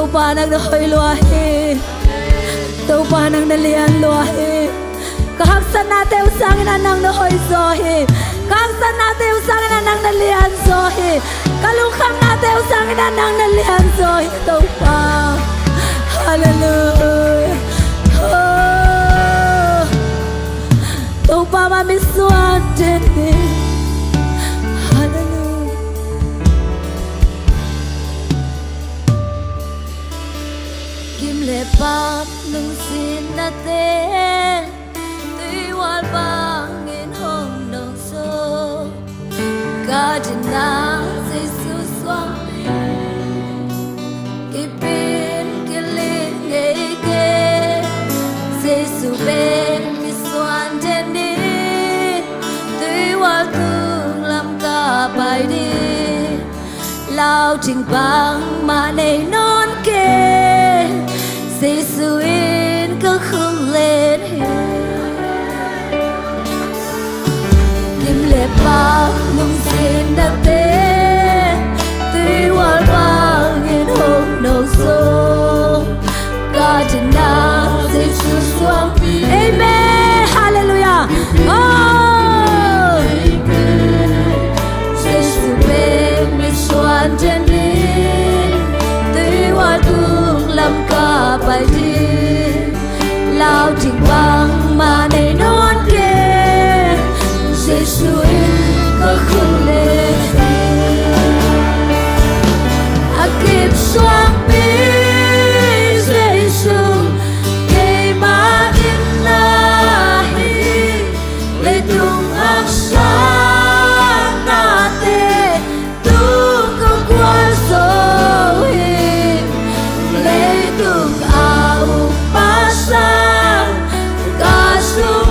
Topa nang na hoih lua hi. Topa nang na lian lua hi. Ka haksatnate uh sangin ah nang na hoih zaw hi. Ka haksatnate uh sangin ah nang na lian zaw hi. Ka lungkhamnate uh sangin ah nang na lian zaw hi Topa. Halleluia. Oh. Topa mah misuan den hi. Halleluia. Gim le paap lungsinnate tuihual bangin hong nong zo. Ka dinna Jesu suangpi kipin kiling ei ke. Jesu pen misuan den in tuihual tung lam ka pai ding. Lau ding bangmah nei nawn kei. Jesu in ka khut len hi. Gim le paap lungsinnate tuihual bangin hong nong zo. Ka dinna Jesu suangpi. Amen. Halleluia. Oh. Jesu pen misuan den in tuihual tung lam ka pai ding. Lau ding bangmah nei nawn kei. Jesu in ka khut len hi. A gim suangpi Jesu keima dinna hi. Leitung haksatnate tung ka gualzo hi. Leitung a um Pasian ka sung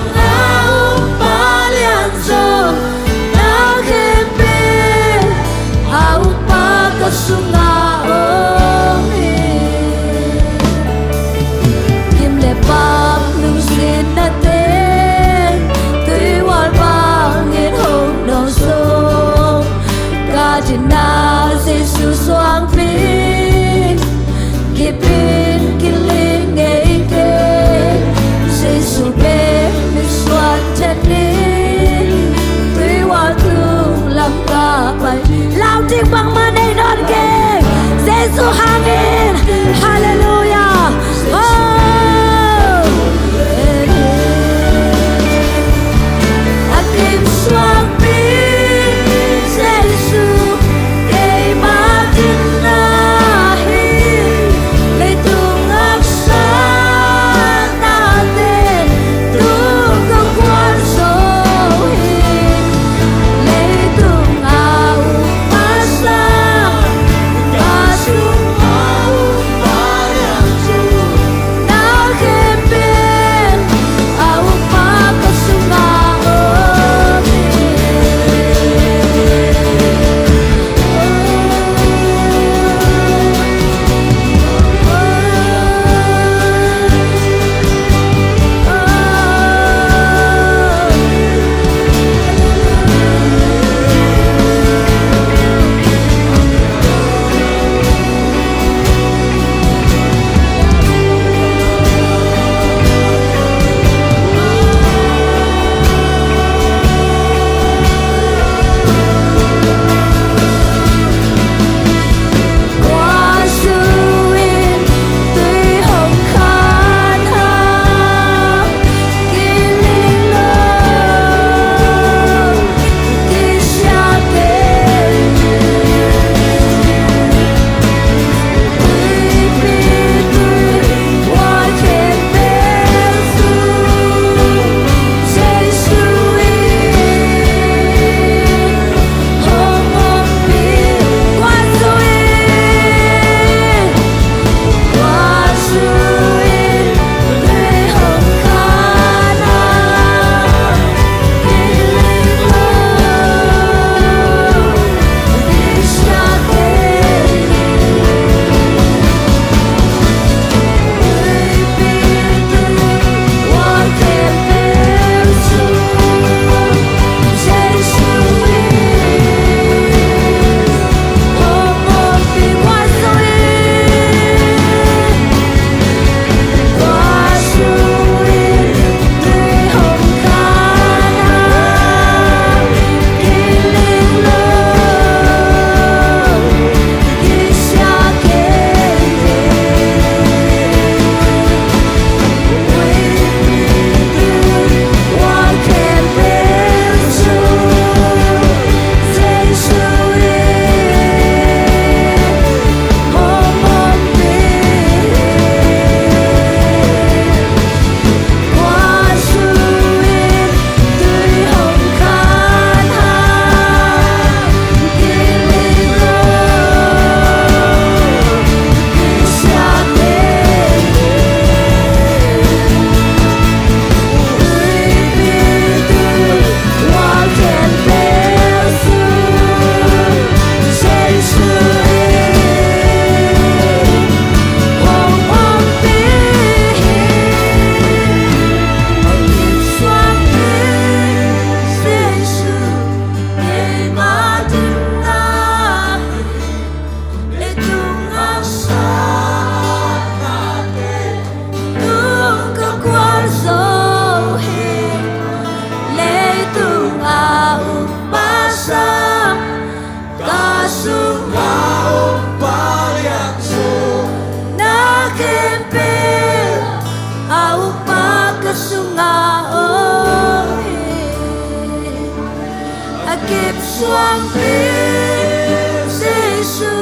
Jesu,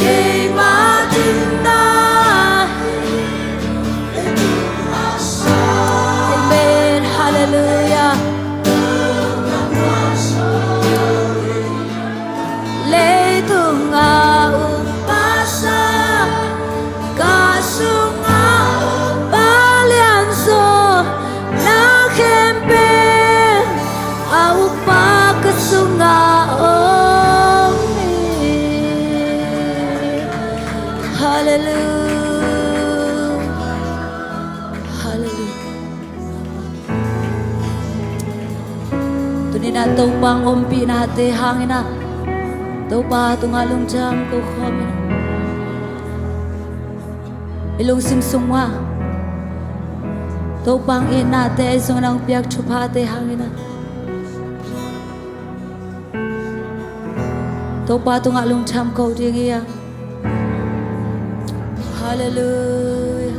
keima ding na hi. Amen. Halleluiah. Leitung a um Pastor, ka sungah Pa Lianzaw, na khempeuh a ukpa ka sungah om hi. Halleluiah. Halleluiah. Tuni-in ah Topa hong ompihnate hangin ah Topa tungah lungdam ko khawm in ah i lungsim sungah Topa hong itnate, ahi zongin ah hong piak thuphate hangin ah Topa tungah lungdam ko ding hi a. Halleluiah.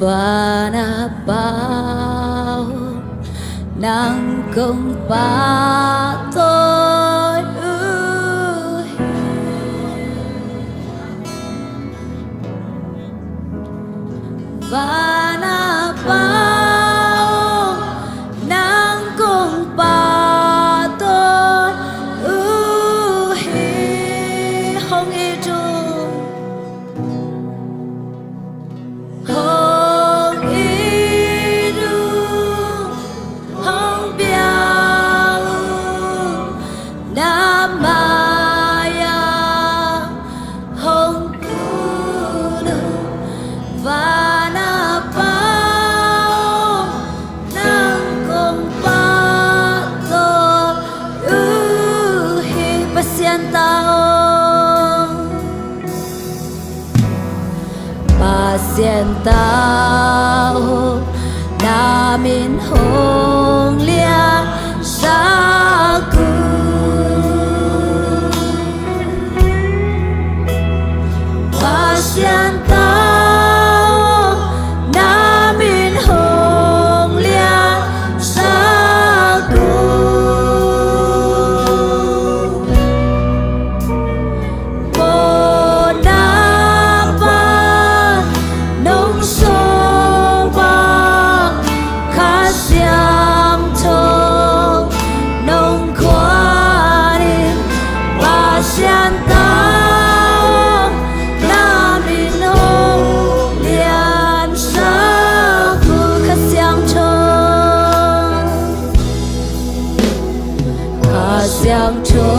Van a Pa aw, nang kong pahtawi uh hi. Van a Pa aw, nang kong pahtawi uh hi. Hong it ung, hong it ung, hong pia ung, na mai-ah hong kun ung. Van a Pa aw, nang kong pahtawi uh hi. Pasian ta aw, Pasian ta aw, na min hong liansak uh. Pasian ta aw, na min hong liansak uh. Mawhna pan nong sawm a, Kha Siangtho nong kuan in, Pasian ta aw, na min hong liansak uh. Kha Siangtho, Kha Siangtho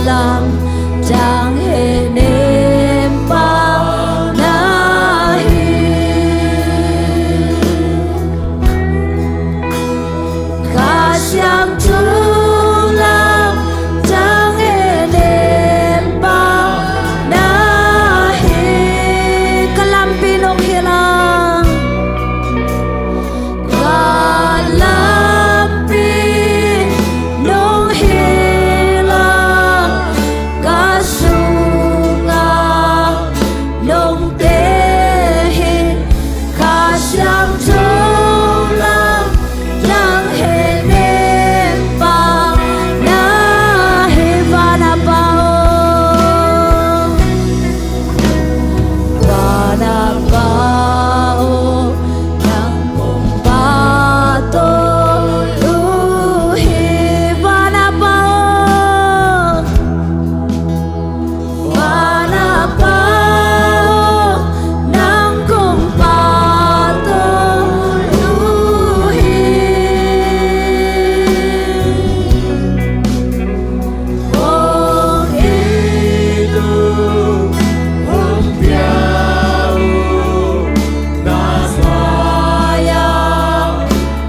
lamdang henem pau na hi. Kha Siangtho lamdang henem pau na hi. Ka lampi nong hilh a, ka lampi nong hilh a, ka sungah nong teh hi. Kha Siangtho lamdang henem pau na hi. Van a Pa aw, Van a Pa aw, nang kong pahtawi uh hi. Van a Pa aw, Van a Pa aw, nang kong pahtawi uh hi. Hong it ung, hong pia ung, na mai-ah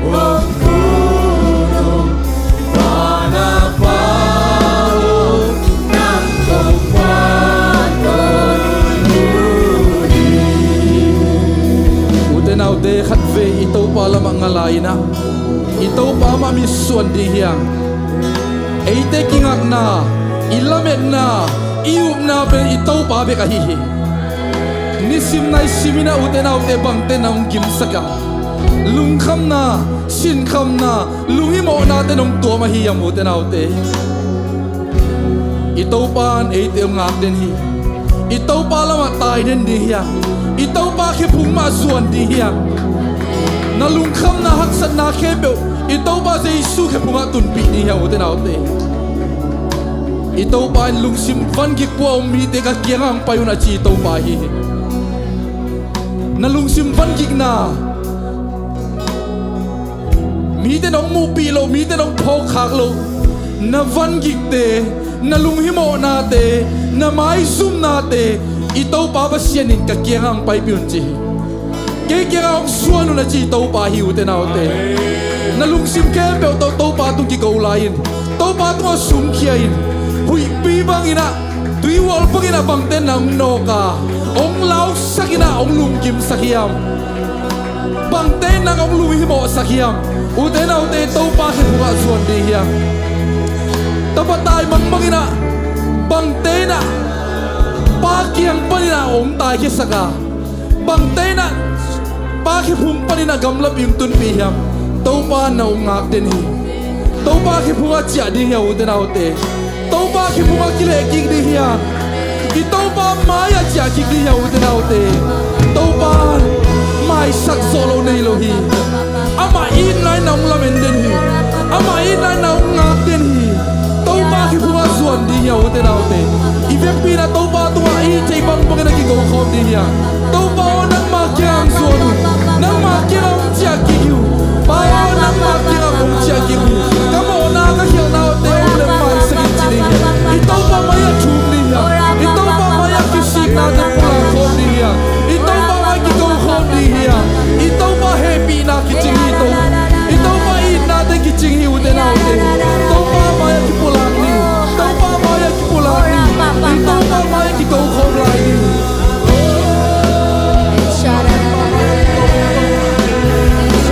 hong kun ung. Van a Pa aw, nang kong pahtawi uh hi. Ute naute, khatvei i Topa lamah nga lai-in ah, i Topa mah mitsuan ding hi hang. Eite kingakna, i lametna, i upna pen i Topa bek ahi hi. Nisim naisim in ah, ute naute, bangte na hong gimsak a, Lungkhamna, sinkhamna, lunghimawhnate nong tuam ahi hiam, ute naute? I Topa in eite hong ngak den hi. I Topa lamah tai den ding hiam? I Topa khephung mah zuan ding hiam? Na lungkhamna, haksatna khempeuh i Topa Jesu khephungah tunpih ding hiam, ute naute? I Topa in lungsim vangik pua om mite ka kiangah hong pai un a ci i Topa hi. Na lungsim vangikna, mite nong muhpih loh, mite nong phawkkhak loh, na vangikte, na lunghimawhnate, na maizumnate i Topa Pasian in ka kiangah hong paipih un ci hi. Kei kiangah hong zuan un a ci i Topa hi, ute naute. Na lungsim khempeuh tawh Topa tung kiko lai in. Topa tungah sumkhia in. Huihpi bangin ah, tuihual bangin ah bangte nang nawk a, hong lausak in ah, hong lungkimsak hiam? Bangte nang hong lunghimawhsak hiam? Ute naute, Topa khephungah zuan ding hiam? Tapa taimang bangin ah, bangte in ah pa kiang panin ah hong taikhiasak a, bangte in ah pa khephung panin ah gamlapi hong tunpih hiam? Topa in na hong ngak den hi. Topa khephungah ciah ding hiam, ute naute? Topa khephungah kilehkik ding hiam? I Topa mai-ah ciahkik ding hiam, ute naute? Topa in maisak zawh lo nei lo hi. Amah itna in na hong lamen den hi. Amah itna in na hong ngak den hi. Topa khephungah zuan ding hiam, ute naute? I vekpi in ah Topa tungah i it theih bangbangin ah kiko khawm ding hiam? Topa aw, nangma kiangah hong zuan un. Nangma kiangah hong ciah kik hi uh. Pa aw, nangma kiangah hong ciah kik uh. Ka mawhna, ka khialhnate om leh maisak in ci ding hiam? I Topa mai-ah thum ding hiam? I Topa mai-ah kisiknate pulak khawm ding hiam? I Topa mai-ah kiko khawm ding hiam? I Topa hehpihna kicing hi, To, i Topa itnate kicing hi, ute naute. Topa mai-ah kipulak ni. Topa mai-ah kipulak ni. I Topa mai-ah kiko khawm lai ni.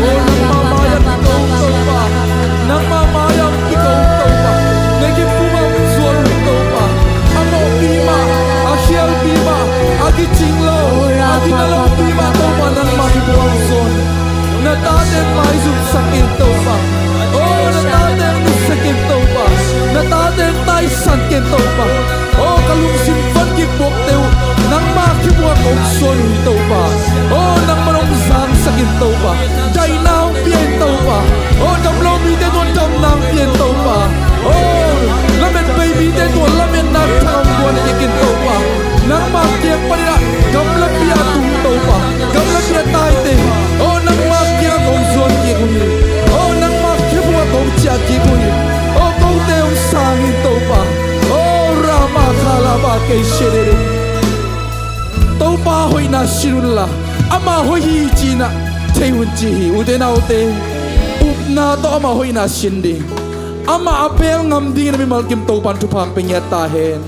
Oh, nangma mai-ah kiko, Topa. Nangma mai-ah kiko, Topa. Na khephungah zuan un, Topa. A mawhpi mah, a khialpi mah, a kicing lo, a gina lopi mah, Topa, nangma khephungah zuan. Na tate maizumsak in, Topa. Oh, na tate nusia ken, Topa. Na tate taisan ken, Topa. Oh, ka lungsim vangik buakte uh nangma khephungah kong zuan uh hi, Topa. Oh, nangman hong zangsak in, Topa. Daihna hong pia in, Topa. Oh, damlo mite tungah damna hong pia in, Topa. Oh, lamet bei mite tungah lametna thang hong guan kik in, Topa. Nangma kiang panin ah gamlapi a tung, Topa, gamlapi a taite, oh, nangma kiangah kong zuan kik uh hi. Oh, nangma khephungah kong ciah kik uh hi. Oh, kote hong sang in, Topa. Oh, Rama Khalaba Kei Shedede. Topa hoihna sin unla, amah hoih hi ci-in ah thei un ci hi, ute naute. Upna tawh amah hoihna sin ding, amah a pel ngam dingin a mimal kim Topa in thupha hong pia ngiat ta hen.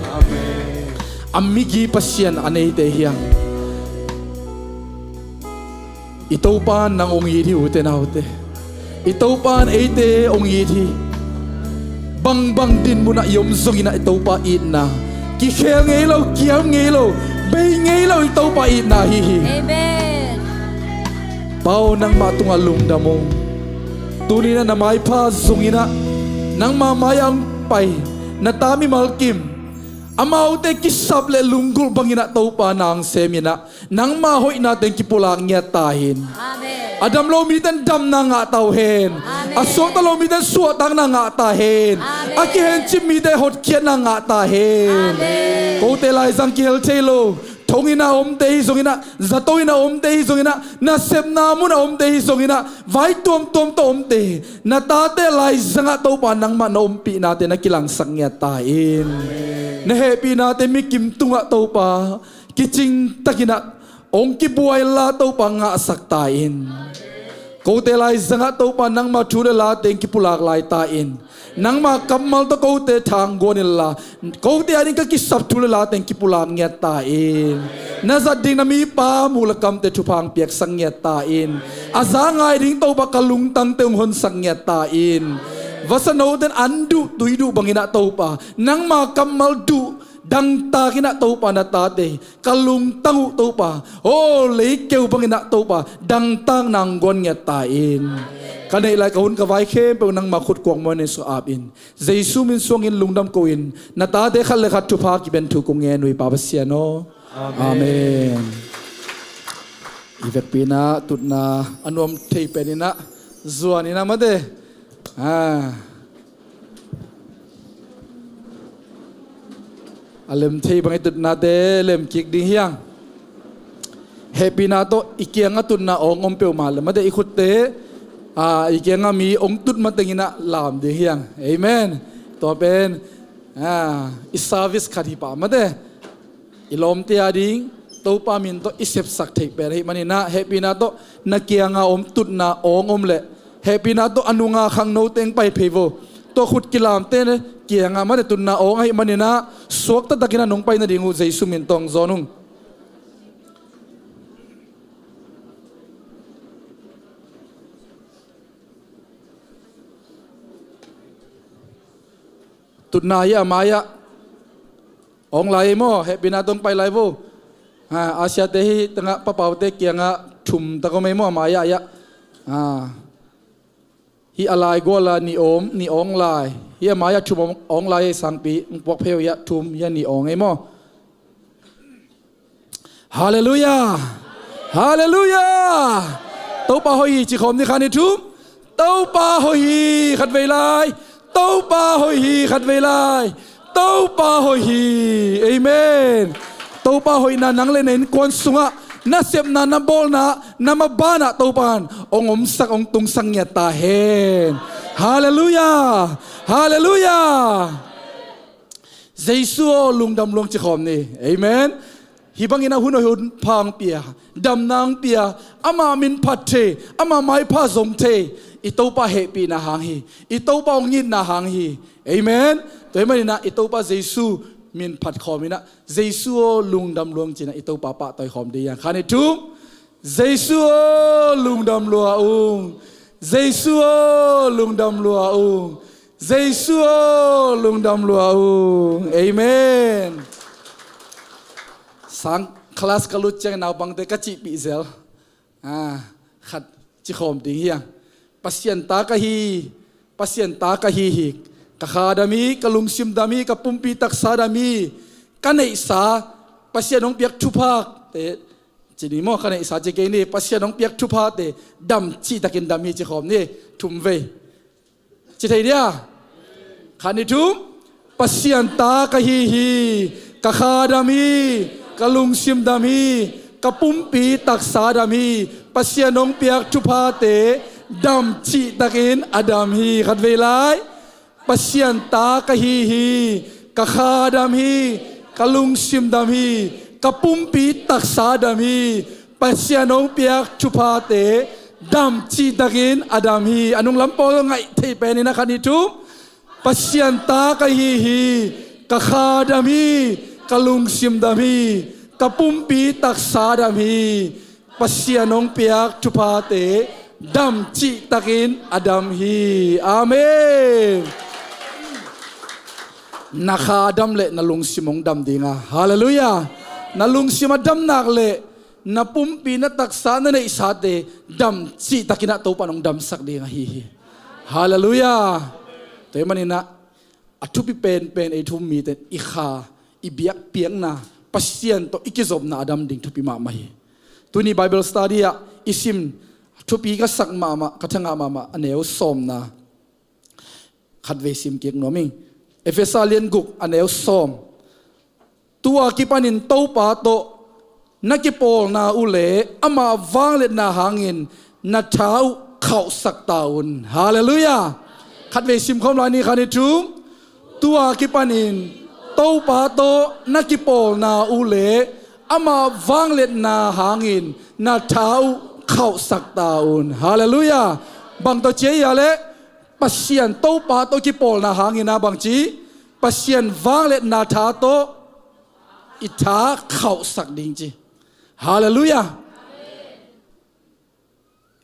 A migi Pasian a neite hi hang. I Topa in nang hong it hi, ute naute. I Topa in eite hong it hi. Bangbang dinmun ah i om zongin ah i Topa itna kikhel ngei lo, kiam ngei lo, bei ngei lo, i Topa itna ahi hi. Amen. Pa aw, nangmah tungah lungdam ung. Tuni-in ah na maipha zongin ah, nangma mai-ah hong pai na ta mimal kim, amaute kisap le lunggulh bangin ah Topa na hong sem in ah, nangma hoihna teng kipulak ngiat ta hen. Amen. A damlo mite in damna ngah ta uh hen. Amen. A suakta lo mite in suahtakna ngah ta hen. Amen. A kihencip mite in hotkhiatna ngah ta hen. Amen. Kote laizang kihel thei lo, thong inn a omte hi zongin ah, zato inn a omte hi zongin ah, nasepna mun a omte hi zongin ah, vai tuamtuam tawh omte, na tate laizangah Topa nangmah na ompihnate na kilangsak ngiat ta in. Na hehpihnate mikim tungah Topa kicingtakin ah hong kibuai inla, Topa ngahsak ta in. Kote laizangah Topa nangma thu le la teng kipulak lai ta in. Nangma kammal tawh kote thangguan inla, kote ading ka kisap thu le la teng kipulak ngiat ta in. Na zat ding na mipa muh le kamte thupha hong piaksak ngiat ta in. A za ngai ding Topa ka lungtangte hong honsak ngiat ta in. Vasa note in an duh tui duh bangin ah Topa nangma kammal duh Dangtak in ah Topa na tate hi. Ka lungtang uh Topa, aw leikeu bangin ah Topa dangtak nang guan ngiat ta in. Ka neih lai ka hun ka vai khempeuh nangma khut kuak muan in sung ap in, Jesu min suangin lungdam ko in, na tate khat le khat thupha kiben thu kong ngen uh hi Pa Pasian aw. Amen. Amen. I vekpi in ah tutna a nuam thei pen in ah zuan in ah mate. Ah. A lem thei bang i tutnate lem kik ding hiang. Hehpihna tawh i kiangah tutna awng om peuhmah le mate i khutte, ah, i kiangah mi ong tut mateng in ah lam ding hiang. Amen. Tua pen, ah, i service khat hi pah mate. I lawmte a ding Topa min tawh i sepsak theih pen ahih manin ah, hehpihna tawh na kiangah om tutna awng om leh, hehpihna tawh a nunga khangnote ong pai phei vo. Tua khut kilamte na kiangah mate tutna awng ahih manin ah, suakta takin ah nong pai nading uh Jesu min tawh zawn ung. Tutna hi a mai-ah awng lai ei maw, hehpihna tawh ong pai lai vo. Ha, Asia te hi tengah papaute kiangah thum tak om ei maw, a mai-ah, ah. Hi a lai gual a nih om, nih awng lai. Hi a mai-ah thum awng, awng lai ei sangpi, ong puak phei uh hi ah, thum hi a nih awng ei maw. Halleluiah. Halleluiah. Topa hoih hi ci khawm ni kha ni thum. Topa hoih hi khatvei lai. Topa hoih hi khatvei lai. Topa hoih hi. Amen. Topa hoihna nang le na innkuan sungah, na sepna na bawlna na mabanah Topa in ong omsak ong tungsak ngiat ta hen. Halleluiah. Halleluiah. Jesu aw lungdam lua ung ci khawm ni. Amen. Hih bangin ah hun hoih hun pha ong pia, damna ong pia, amah min phat thei, amah maipha zong thei i Topa hehpihna hang hi. I Topa ong itna hang hi. Amen. Tua ahih manin ah i Topa Jesu min phat khawm in ah, Jesu aw lungdam lua ung ci-in ah i Topa pahtawi khawm ding hi hang. Kha ni thum. Jesu aw lungdam lua ung. Jesu aw lungdam lua ung. Jesu aw lungdam lua ung. Amen. Sang class ka lut ciang naupangte ka cihpih zel. Ah, khat ci khawm ding hiang. Pasian ta ka hi, Pasian ta ka hi hi. Ka kha dam hi, ka lungsim dam hi, ka pumpi taksa dam hi. Ka neihsa, Pasian hong piak thuphakte ci ni maw, ka neihsa ci kei ni, Pasian hong piak thuphate dam cihtakin dam hi ci khawm ni. Thum vei ci thei dia. Kha ni thum. Pasian ta ka hi hi. Ka kha dam hi. Ka lungsim dam hi. Ka pumpi taksa dam hi. Pasian hong piak thuphate dam cihtakin a dam hi. Khatvei lai. Pasian ta ka hi hi. Ka kha dam hi. Ka lungsim dam hi. Ka pumpi taksa dam hi. Pasian hong piak thuphate dam cihtakin a dam hi. A nunglam pawl ngaih thei penin a kha ni thum. Pasian ta ka hi hi. Ka kha dam hi. Ka lungsim dam hi. Ka pumpi taksa dam hi. Pasian hong piak thuphate dam cihtakin a dam hi. Amen. Na kha dam leh na lungsim hong dam ding a. Halleluiah. Na lungsim a dam nak leh na pumpi, na taksa, na neihsate dam cihtakin ah Topa in hong damsak ding ahi hi. Halleluiah. Tua ahih manin ah a thupi penpen ei thu-um mite in i kha, i biakpiakna, Pasian tawh i kizopna a dam ding thupi mahmah hi. Tuni Bible study ah i sim thupi ka sak mahmah, ka thangah mahmah a neu sawmna khatvei sim kik nuam ing. Efesa lian guk a neu sawm. Tu-a kipanin Topa tawh na kipawlna uh leh ama vangliatna hangin na tha uh khauhsak ta un. Halleluiah. Khatvei sim khawm lai ni, kha ni thum. Tu-a kipanin Topa tawh na kipawlna uh leh ama vangliatna hangin na tha uh khauhsak ta un. Halleluiah. Bang tawh ci hiam cih leh Pasian Topa tawh kipawlna hangin a bang ci, Pasian vangliatna tha tawh i tha khauhsak ding ci. Halleluiah.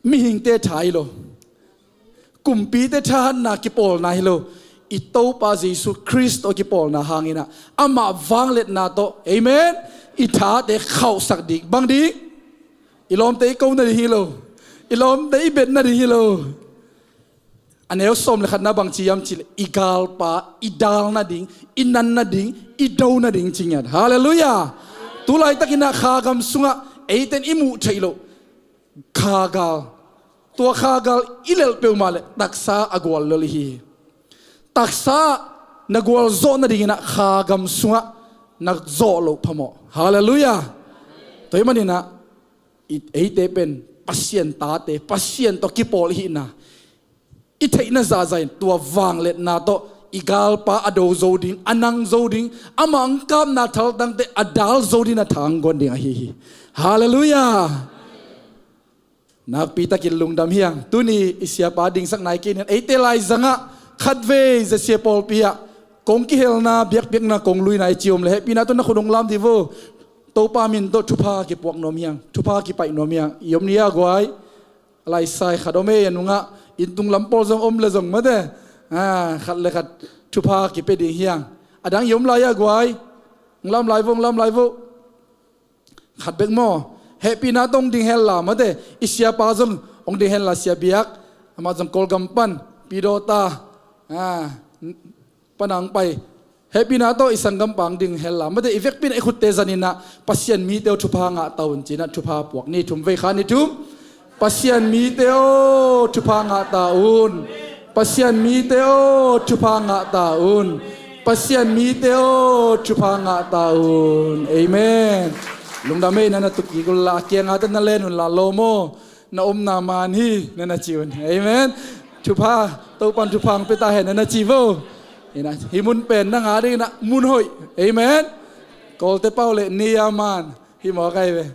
Mihingte tha hi lo. Kumpite thahatna kipawlna hi lo. i Topa Jesu Khrist tawh kipawlna hangin ah, amah vangliatna tawh, amen, i thate khauhsak ding. Bang ding? I lawmte i ko nading hi lo. I lawmte i bet nading hi lo. A neu sawm le khatna bang ci hiam cih leh, i galpa i dal nading, i nan nading, i do nading ci ngiat. Halleluiah. Tu laitakin ah kha gam sungah eite'n i muh theih loh kha gal, tua kha gal i lelh peuhmah leh taksa a guallel i hi. Taksa na gualzawh nadingin ah kha gam sungah na zawh loh phamawh. Halleluiah. Tua ahih manin ah, i, eite pen Pasian tate, Pasian tawh kipawl i hihna i theihna zahzah in, tua vangliatna tawh i galpa a do zo ding, a nang zo ding, amah hong kapna thaltangte a dal zo dingin a tha hong guan ding ahi hi. Halleluiah. Nakpitakin lungdam hi hang. Tuni i siapa dingsak nai kei ni, eite laizangah khatvei ZCA pawlpi ah kong kihelna, biakpiakna kong luina i ci om leh, hehpihna tawh na khut hong lam dih vo. Topa min tawh thupha kipuak nuam hi hang, thupha kipaih nuam hi hang. I om ni a guai. A laisai khat om ei, a nungah inn tung lam pawl zong om leh zong mate, a, khat le khat thupha kipia ding hi hang. A dang i om lai a guai. Hong lam lai vo, hong lam lai vo. Khat bek maw? Hehpihna tawh hong ding hen la mate, i siapa zong hong ding hen la, Sia Biak, amah zong Kawlgam pan, Pi Dawta, a, pan a hong pai. Hehpihna tawh i sanggampa hong ding hen la mate, i vekpi in ah i khutte zanin ah, Pasian mite aw, thupha ngah ta un ci-in ah thupha puak ni. Thum vei, kha ni thum. Pasian mite aw, thupha ngah ta un. Pasian mite aw, thupha ngah ta un. Pasian mite aw, thupha ngah ta un. Amen. Lungdam ei, na na tu kik un la, a kiangah teh na len un la, lawm aw, na omna man hi, na na ci un. Amen. Thupha, Topa'n thupha hong pia ta hen, na na ci vo. Ina, hih mun pen nang a dingin ah mun hoih. Amen. Kawlte pau leh ni a man. Hih mawk ai ve.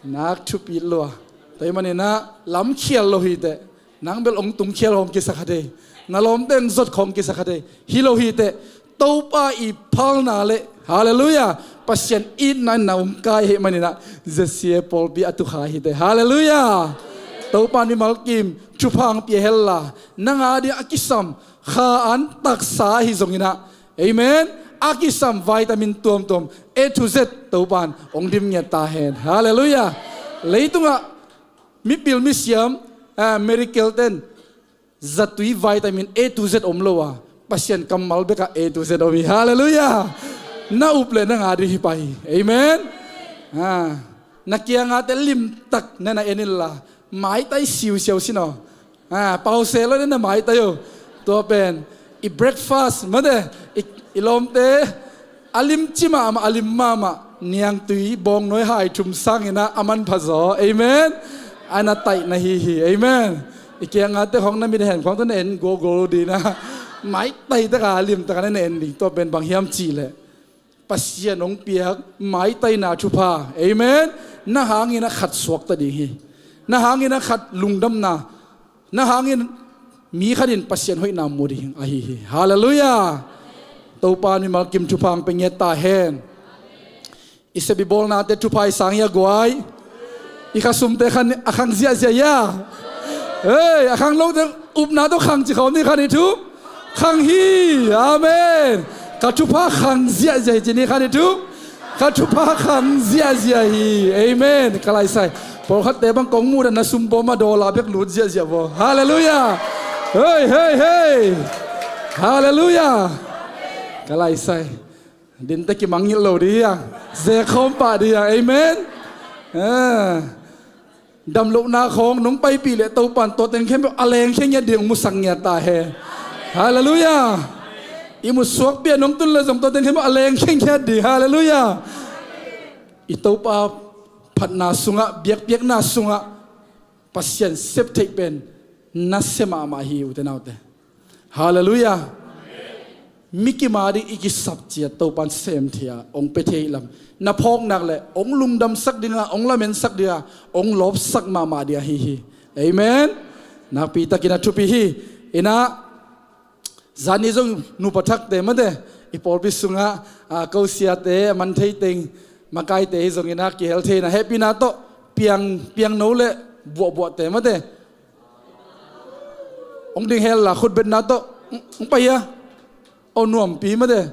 Nak thupi lua. Tua ahih manin ah lamkhial lo hi teh, nang bel hong tungkhial hong kisa kha thei, na lawmte hong zot khawng kisa kha thei. Hi lo hi teh, Topa i phalna leh, halleluiah, Pasian itna in na hong kai ahih manin ah, ZCA pawlpi a tukha hi teh. Halleluiah. Topa'n mimal kim thupha hong pia hen la, nang a ding a kisam kha an taksa ahi zongin ah, amen, a kisam vitamin tuamtuam, A to Z, Topa'n hong dim ngiat ta hen. Halleluiah. Leitungah mipil misiam, a, medical ten zatui vitamin A to Z om lo a, Pasian kammal bekah A to Z om hi. Halleluiah. Na up leh nang a ding hi pah hi. Amen. A, na kiangah teh limtak na na en in la, maitai siusiau sin aw. A, pause lo, na na maitai aw. Tua pen i breakfast mate, i, i lawmte a limci mahmah, a lim mahmah, niangtui bawngnawi hai thum sangin ah a manpha zaw. Amen. A na taih na hi hi. Amen. I kiangah teh khawng na mit a hen khawng teh na en gogol ding a, maitai tak a, limtak a na na en ding. Tua pen bang hiam cih leh, Pasian hong piak maitaina thupha. Amen. Na hangin ah khat suakta ding hi. Na hangin ah khat lungdamna, na hangin mi khat in Pasian hoihna mu ding ahi hi. Halleluiah. Topa'n mimal kim thupha hong pia ngiat ta hen. I sep i bawlnate thupha i sang hi a guai. I khasumte khan a khang ziahziah ia. Hei, a khang lote upna tawh khang ci khawm ni, kha ni thum. Khang hi. Amen. Ka thupha khang ziahziah hi ci ni, kha ni thum. Ka thupha khang ziahziah hi. Amen. Ka laisai, pawlkhatte bang kong muh dan na sumpawm a dollar bek lut ziahziah vaw. Halleluiah. Hei, hei, hei. Halleluiah. Ka laisai, dinte kimangngilh lo ding hi a, ze khawm pah ding hi a. Amen. A, damlohna khawng nong paipih leh Topa'n tua teng khempeuh a lengkhia ngiat ding hong musak ngiat ta hen. Halleluiah. I mutsuakpi ah nong tun leh zong tua teng khempeuh a lengkhia ngiat ding. Halleluiah. I Topa phatna sungah, biakpiakna sungah Pasian sep theih pen nasia mahmah hi, ute naute. Halleluiah. Mi kim a ding i kisap ciat Topa'n sem thei a hong pia thei lam, na phawk nak leh hong lungdamsak ding a, hong lamensak ding a, hong lawpsak mahmah ding ahi hi. Amen. Nakpi takin a thupi hi. Ina, zani zong nupa thakte mate, i pawlpi sungah, a, kosiate, a man thei teng, makaite hi zongin a kihel thei na, hehpihna tawh, piang, piangno le buahbuahte mate, hong ding hen la, khutbetna tawh hong, hong pai hia. Aw nuampi mate.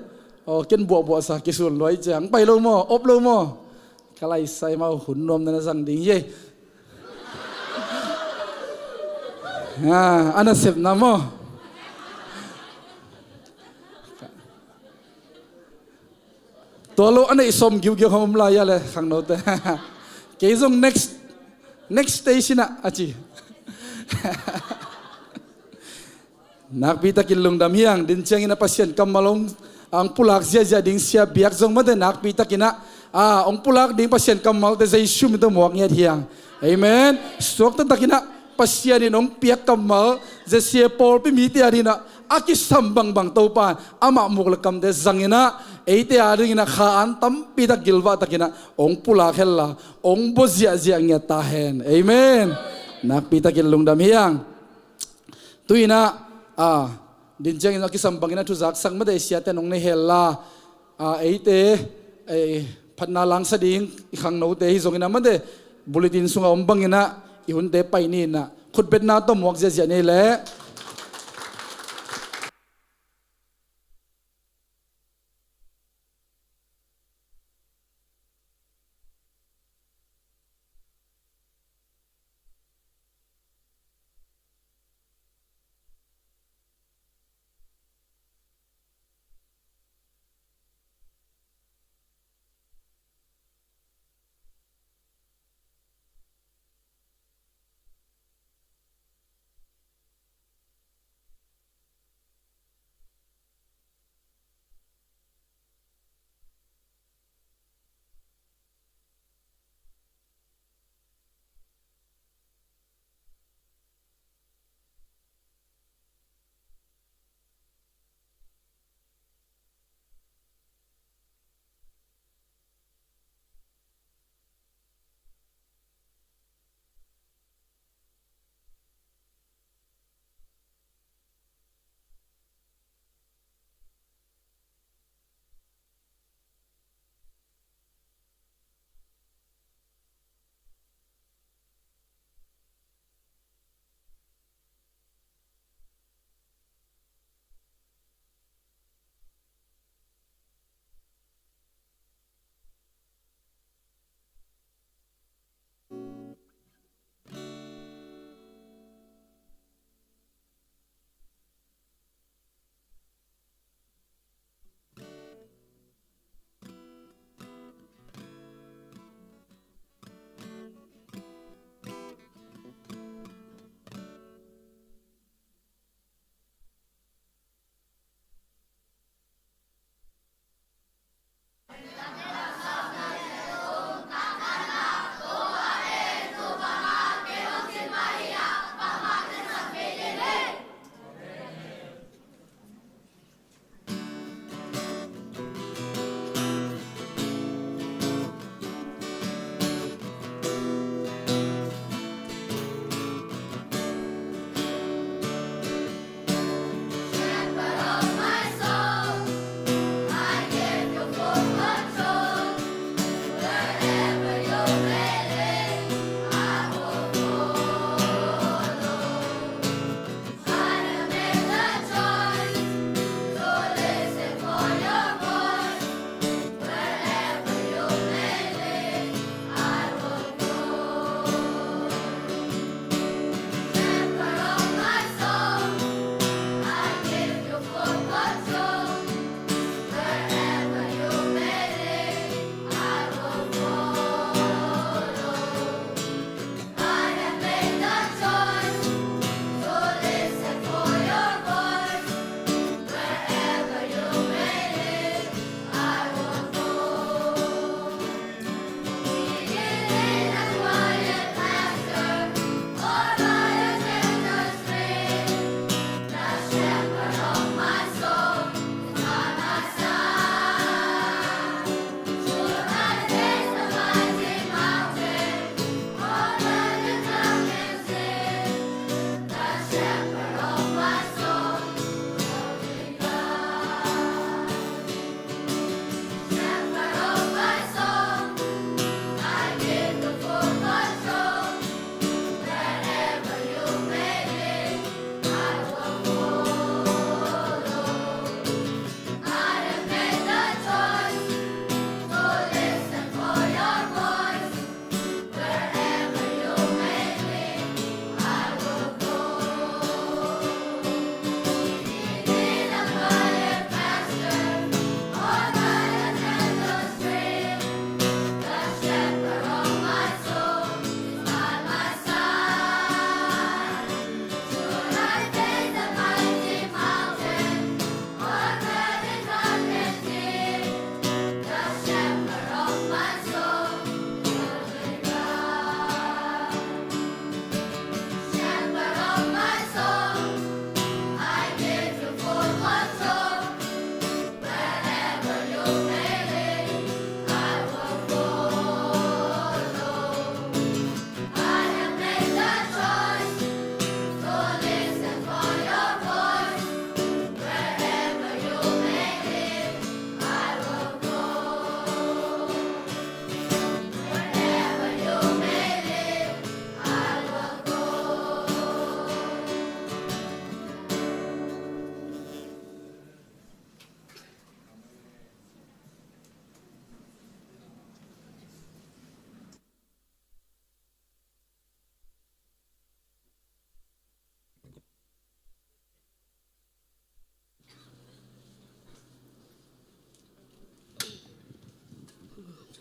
Aw ken buahbuah sa kisun luai ciang pai lo maw, op lo maw? Ka laisai mau hun nuam na na zang ding hi ei. Ah, a nasepna maw? Tua lo a neih sawm giugiau hong om lai a le khangnote. Kei zong next, next station ah a ci. Nakpitakin lungdam hiang, din ciangin a Pasian kammal hong, hong pulak ziahziah ding sia biak zong mate nakpitakin ah, a, hong pulak ding Pasian kammalte Jesu min tawh muak ngiat hiang. Amen. Suakta takin ah Pasian in hong piak kammal, zia sia pawlpi mite a dingin ah a kisam bangbang Topa in amah muk le kamte zangin ah eite a dingin ah kha an tampi tak gilvah takin ah hong pulak hen la, hong bua ziahziah ngiat ta hen. Amen. Nakpitakin lungdam hiang. Tu-in ah, a, din ciangin a kisam bangin a thuzaksak mate siate nong nei hel la, a, eite, e, phatna langsa ding i khangnote hi zongin ah mate bulletin sungah om bangin ah i hunte pai ni in ah khutbetna tawh muak ziahziah ni leh.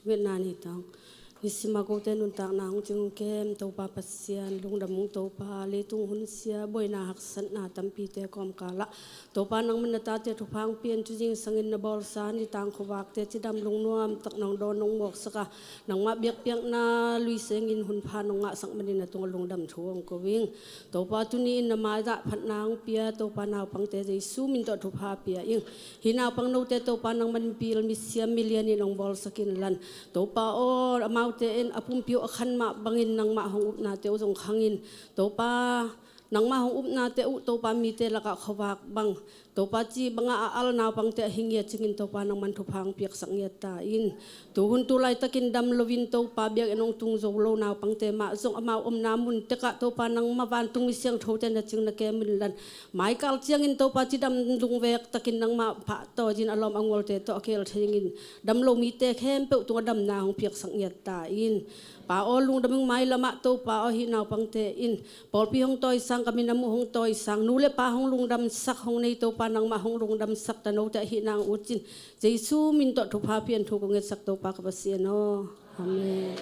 Ngetna ni tang. Nisima kote nuntakna hong cing kem Topa Pasian, lungdam ung Topa, leitung hunsia, buaina haksatna tampite kawmkalah Topa nangman na tate thupha hong pia in, tu zingsangin na bawlsa nitang khuavakte cidam lungnuam tak nong dawn nong mawksak a, nangmah biakpiakna luisengin hunpha nong ngahsak manin a tungah lungdam thu hong ko ing. Topa tuni in na maiah phatna hong pia Topa naupangte Jesu min tawh thupha pia ing. Hih naupang note Topa nangman pil misiam milian in hong bawlsak inla, Topa aw, amaute in a pumpi uh a khan mah bangin nangmah hong upnate uh zong khang in. Topa, nangmah hong upnate uh Topa mite lakah khuavak bang Topa ci bangah a al naupangte ahi ngiat ciangin Topa nangman thupha hong piaksak ngiat ta in. Tuhun tu laitakin dam loin Topa biakinn hong tung zo lo naupangte mah zong amau omna mun tekah Topa nangmah vantung mi siangthote na cing na kem inla, maikal ciangin Topa cidam lungvek takin nangmah pahtawi in a lawm a ngualte tawh a keel thei ingin, dam lo mite khempeuh tungah damna hong piaksak ngiat ta in. Pa aw, lungdam ung, mailamah Topa aw, hih naupangte in pawlpi hong tawisang, ka minam uh hong tawisang, nu le pa hong lungdamsak hong nei Topa nangmah hong lungdamsak ta note ahih nang uh cin Jesu min tawh thupha pian thu kong ngetsak Topa ka Pasian aw. Amen.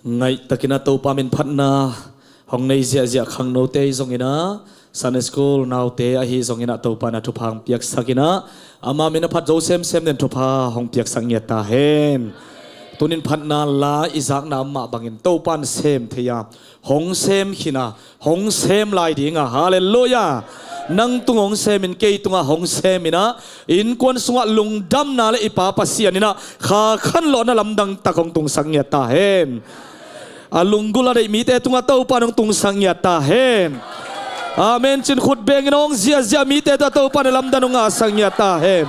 Ngaihtakin ah Topa min phatna hong nei ziahziah khangnote ahi zongin ah, Sunday School naute ahi zongin ah Topa in ah thupha hong piaksakin ah, ama min a phat zo semsem den thupha hong piaksak ngiat ta hen. Tunin phatna la i zakna mah bangin Topa in sem thei a, hong sem khin a, hong sem lai ding a. Halleluiah. Nang tung hong semin, kei tungah hong semin ah, innkuan sungah lungdamna le i Pa Pasian in ah kha khanlawhna lamdang tak hong tungsak ngiat ta hen. A lunggulh a deih mite tungah Topa in hong tungsak ngiat ta hen. Amen cin khut bengin hong ziahziah mite tungah Topa in a lamdang hong ngahsak ngiat ta hen.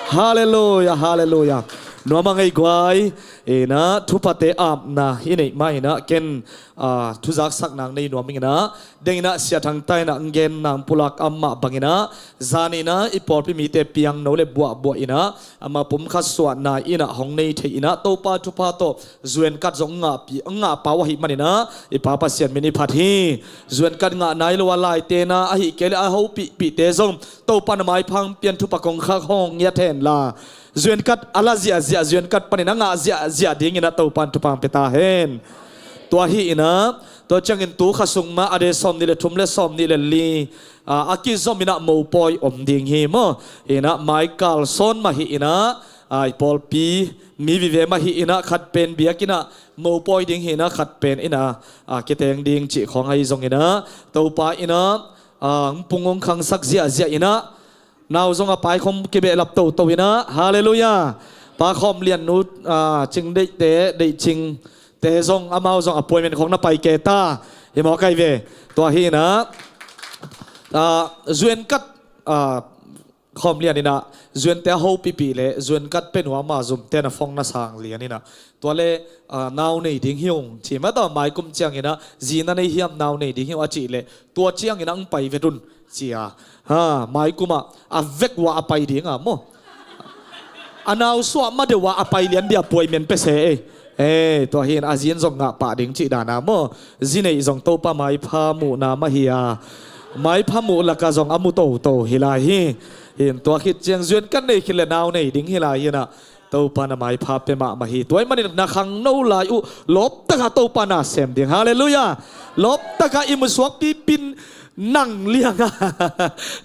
Halleluiah, halleluiah. Nuam a ngei guai. In ah thuphate apna i neih mah in ah ken, ah, thuzaksak nang nei nuam ing in ah, deng in ah Sia Thang Ta in ah hong gen nang pulak a mah bangin ah, zan in ah i pawlpi mite piangno le buahbuah in ah, ama pumkhat suahna in ah hong nei thei in ah, Topa thupha tawh zuenkat zong ngahpi, ngahpau ahih manin ah, i Pa Pasian min i phat hi. Zuenkat ngah nai lo a laitena ahih kei leh a hopihpihte zong Topa in a maipha hong pia in thupha kongkhak hong ngiat henla, zuenkat a la ziahziah, zuenkat panin a ngah ziahziah dingin ah Topa in thupha hong pia ta hen. Tua hi in ah, tua ciangin tu kha sung mah a de sawmnih le thum le sawmnih le li, ah, a kizom in ah mopawi om ding hi maw. In ah mai kalsawn mah hi in ah, ah, i pawlpi mi vive mah hi in ah khat pen biakinn ah mopawi ding hi in ah khat pen in ah, ah, kiteng ding cih khawng ahi zongin ah, Topa in ah, ah, hong pung hong khangsak ziahziah in ah, nau zong a paikhawm kibehlap toto in ah, halleluiah. Pa Khawm Lian nu, ah, Cing Deihte, Deih Cingte zong, amau zong appointment khawng na pai kei ta. Hi mawk ai ve. Tua hi in ah, ah, zuenkat, ah, Khawm Lian in ah, zuente a hopihpih le zuenkat pia nuam a zumte na phone na sang lian in ah, tua le, ah, nau nei ding hi ung ci mah ta, mai kum ciangin ah zi na nei hiam, nau nei ding hi ung a cih leh, tua ciangin ah hong pai vet un ci a. Ha, mai kum ah a vek uh a pai ding a maw. A nau suah ma deuh ah a pai lian dia appointment pia se ei. Eh, tua hi in a zi in zong ngah pah ding cih dan a maw. Zi neih zong Topa maipha muhna mah hi a, maipha muh lakah zong a mu toto hi lai hi. Hi in tua khit ciang zuenkat nei khit le nau nei ding hi lai hi in ah, Topa in a maipha pia mahmah hi. Tua ahih manin na khangno lai uh lawptak a Topa na sem ding. Halleluiah. Lawptak a i musuak pipin nang liang a,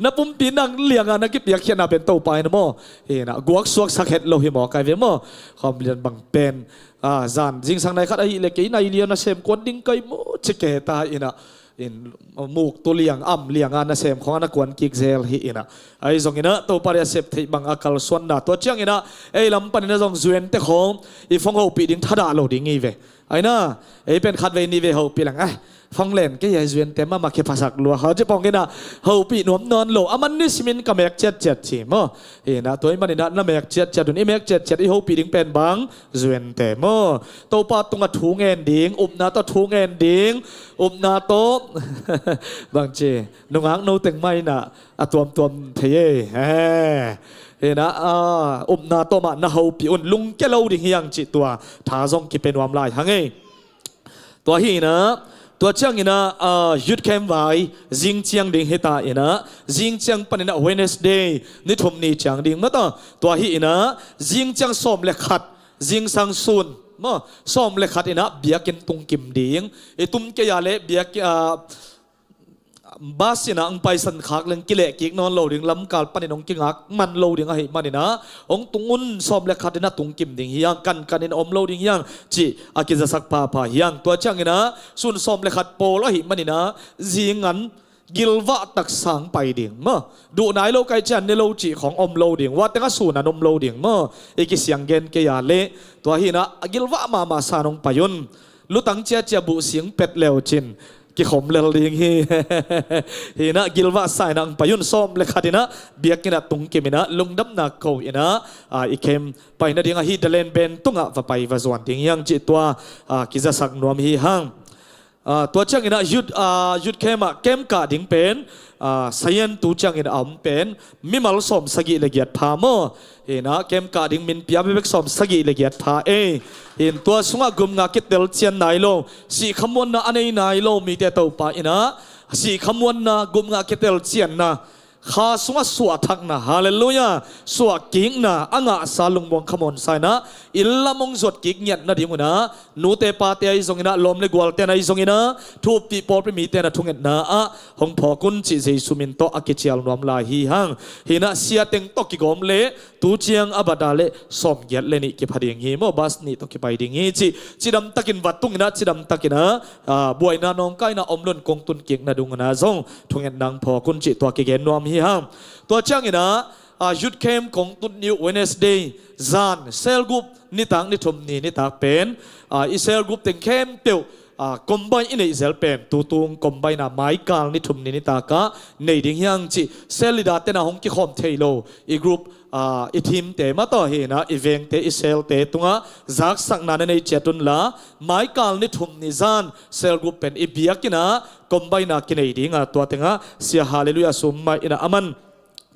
na pumpi nang liang a na kipiakkhiatna pen Topa in maw, hi in ah guaksuaksak het lo hi mawk ai ve maw. Khawm Lian bang pen, ah, zan zingsang nai khat ahih leh kei nai lian a sem kuan ding kai maw ci kei ta in ah, in, muk tu liang, am liang a na sem khawng a na kuan kik zel hi in ah. Ahi zongin ah Topa le a sep theih bang a kalsuanna, tua ciangin ah ei lam panin ah zong zuente khawng i phone hopih ding thadah lo ding hi ve. Aina, ei pen khat vei nih vei hopih lang, ai, phone len kei a, zuente mahmah kiphasak lua, hau ci pong in ah hopih nuam nawn lo, a man ni simin ka mek ciatciat ci maw. Hi in ah tua ahih manin ah na mek ciatciat un, i mek ciatciat i hopih ding pen bang, zuente maw. Topa tungah thu ngen ding, upna tawh thu ngen ding, upna tawh bangci, nungak no teng mah in ah a tuamtuam thei ei. Eh. Hi in ah, ah, upna tawh mah na hopih un, lungkia lo ding hi hang cih tua tha zong kipia nuam lai hang ei. Tua hi in ah, tua ciangin ah, ah, youth camp vai zing ciang ding hi ta in ah, zing ciang panin ah Wednesday ni thum ni ciang ding mah ta. Tua hi in ah, zing ciang sawm le khat, zingsang sun maw, sawm le khat in ah biakinn tung kim ding. I tum kei a leh biak, ah, bus in ah hong paisan khak leng kileh kik nawn lo ding, lamkal panin hong kingak man lo ding ahih manin ah, hong tung un, sawm le khat in ah tung kim ding hi hang, kankan in om lo ding hi hang cih a kizasak phapha hi hang. Tua ciangin ah sun sawm le khat pawl ahih manin ah, zing an gilvah taksa hong pai ding maw. Duh nai lo ka hih ciang ne lo cih khawng om lo ding, hua teng ah sun an om lo ding maw. I kisiang gen kei a leh, tua hi in ah a gilvah mahmah sa in hong pai un. Lutang ciacia buh sing pet leu cin kikhom lel ding hi. Hi in ah gilvah sa in ah hong pai un, sawm le khat in ah biakinn ah tung kim in ah lungdamna ko in ah, ah, i camp pai nading ahi Dalen Ben tungah va pai va zuan ding hi hang cih tua, ah, kizasak nuam hi hang. Ah, tua ciangin ah youth, ah, youth camp ah camp kah ding pen, ah, Sayan tu ciangin a om pen mimal sawm sagih le giat pha maw. Hi in ah camp kah ding min pia bekbek sawm sagih le giat pha ei. Hi in tua sungah gupngah kitel cian nai lo, sihkhamuanna a nei nai lo mite Topa in ah sihkhamuanna, gupngah kitel cianna, kha sungah suahthakna, halleluiah, suahkikna a ngahsa lungmuang khamuansa inah, inn lam hong zuat kik ngiat nading unah, nute pate ahi zonginah, lawm le gualten ahi zonginah, thupih pawlpi mite na thungetna ah hong phawk un cih Jesu min tawh a kicial nuam lai hi hang. Hinah siateng tawh kigawm le tu ciang a bata le sawmgiat le nih kipha ding hi maw, bas nih tawh kipai ding hi cih cidamtakin va tunginah, cidamtakinah, ah, buaina nawngkaina om lon kong tun kik nading unah zong thungetna hong phawk un cih tua kigen nuam hi hang. Tua cianginah, ah, youth camp kong tun ni uh Wednesday zan cell group nitak ni thum ni nitak pen, ah, i cell group teng khempeuh, ah, combine i neih zel pen tutung combine a maikal ni thum ni nitak ah nei ding hi hang cih cell leader tena hong kikhawm thei lo i group, ah, i team te mah tawh hinah i vengte i cell te tungah zaksakna na nei ciat unla, maikal ni thum ni zan cell group pen i biakinnah combine a kinei dinga tua tengah sia halleluiah sum mah inah a man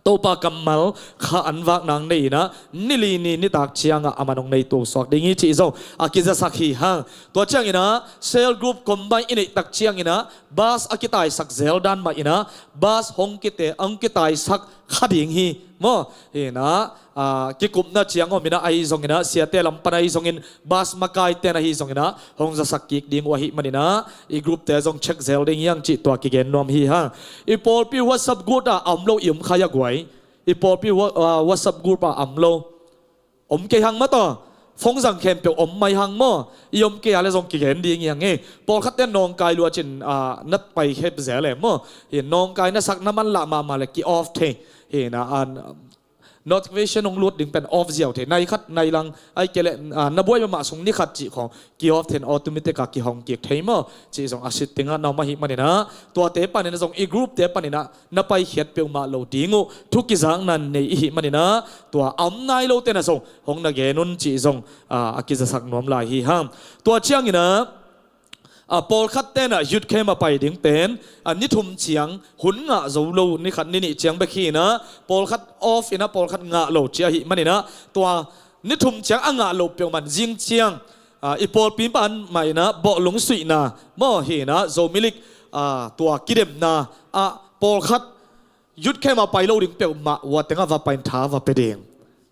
Topa kammal kha an vak nang nei inah nili ni nitak ciangah a man hong nei tusuak ding hi cih zong a kizasak hi hang. Tua cianginah cell group combine i neih tak cianginah bas a kitaisak zel dan mah inah bas hong kite hong kitaisak kha ding hi maw. Hinah, ah, kikupna ciang om inah ahi zonginah siate lam pan ahi zongin bas makaite na hi zonginah hong zasak kik ding uh ahi maninah i group te zong check zel ding hi hang cih tua kigen nuam hi hang. I pawlpi WhatsApp group ah a om lo i om khai a guai. I pawlpi Wha-, ah, WhatsApp group ah a om lo. Om kei hang mah tawh. Phone zang khempeuh om mai hang maw. I om kei a le zong kigen ding hi hang e. Pawlkhatte nawngkai luacin, ah, na pai khep zel e maw. Hi nawngkai na sak na manlah mahmah le ki-off thei. Hinah, ah, notification hong lut ding pen off ziau thei. Nai khat nai lang ai kei le, ah, na buai mahmah sung ni khat cih khawng ki-off thei, automatic a kihong kik thei maw. Cih zong a setting ah na om ahi maninah tuate paninah zong i group te paninah na paikhiat peuhmah lo ding uh thu kizakna nei i hih maninah tua a om nai lo tena zong hong na gen un cih zong, ah, a kizasak nuam lai hi hang. Tua cianginah, ah, pawlkhat tenah youth camp a pai ding pen, ah, ni thum ciang hun ngah zo lo, ni khat ni nih ciang bek hinah pawlkhat off inah pawlkhat ngah lo ci ahi maninah tua ni thum ciang a ngah lo peuhmah zing ciang, ah, i pawlpi pan mah inah bawhlung suihna maw hinah Zomi League, ah, tua kidemna ah pawlkhat youth camp a pai lo ding peuhmah ua tengah va pai in tha va pia ding.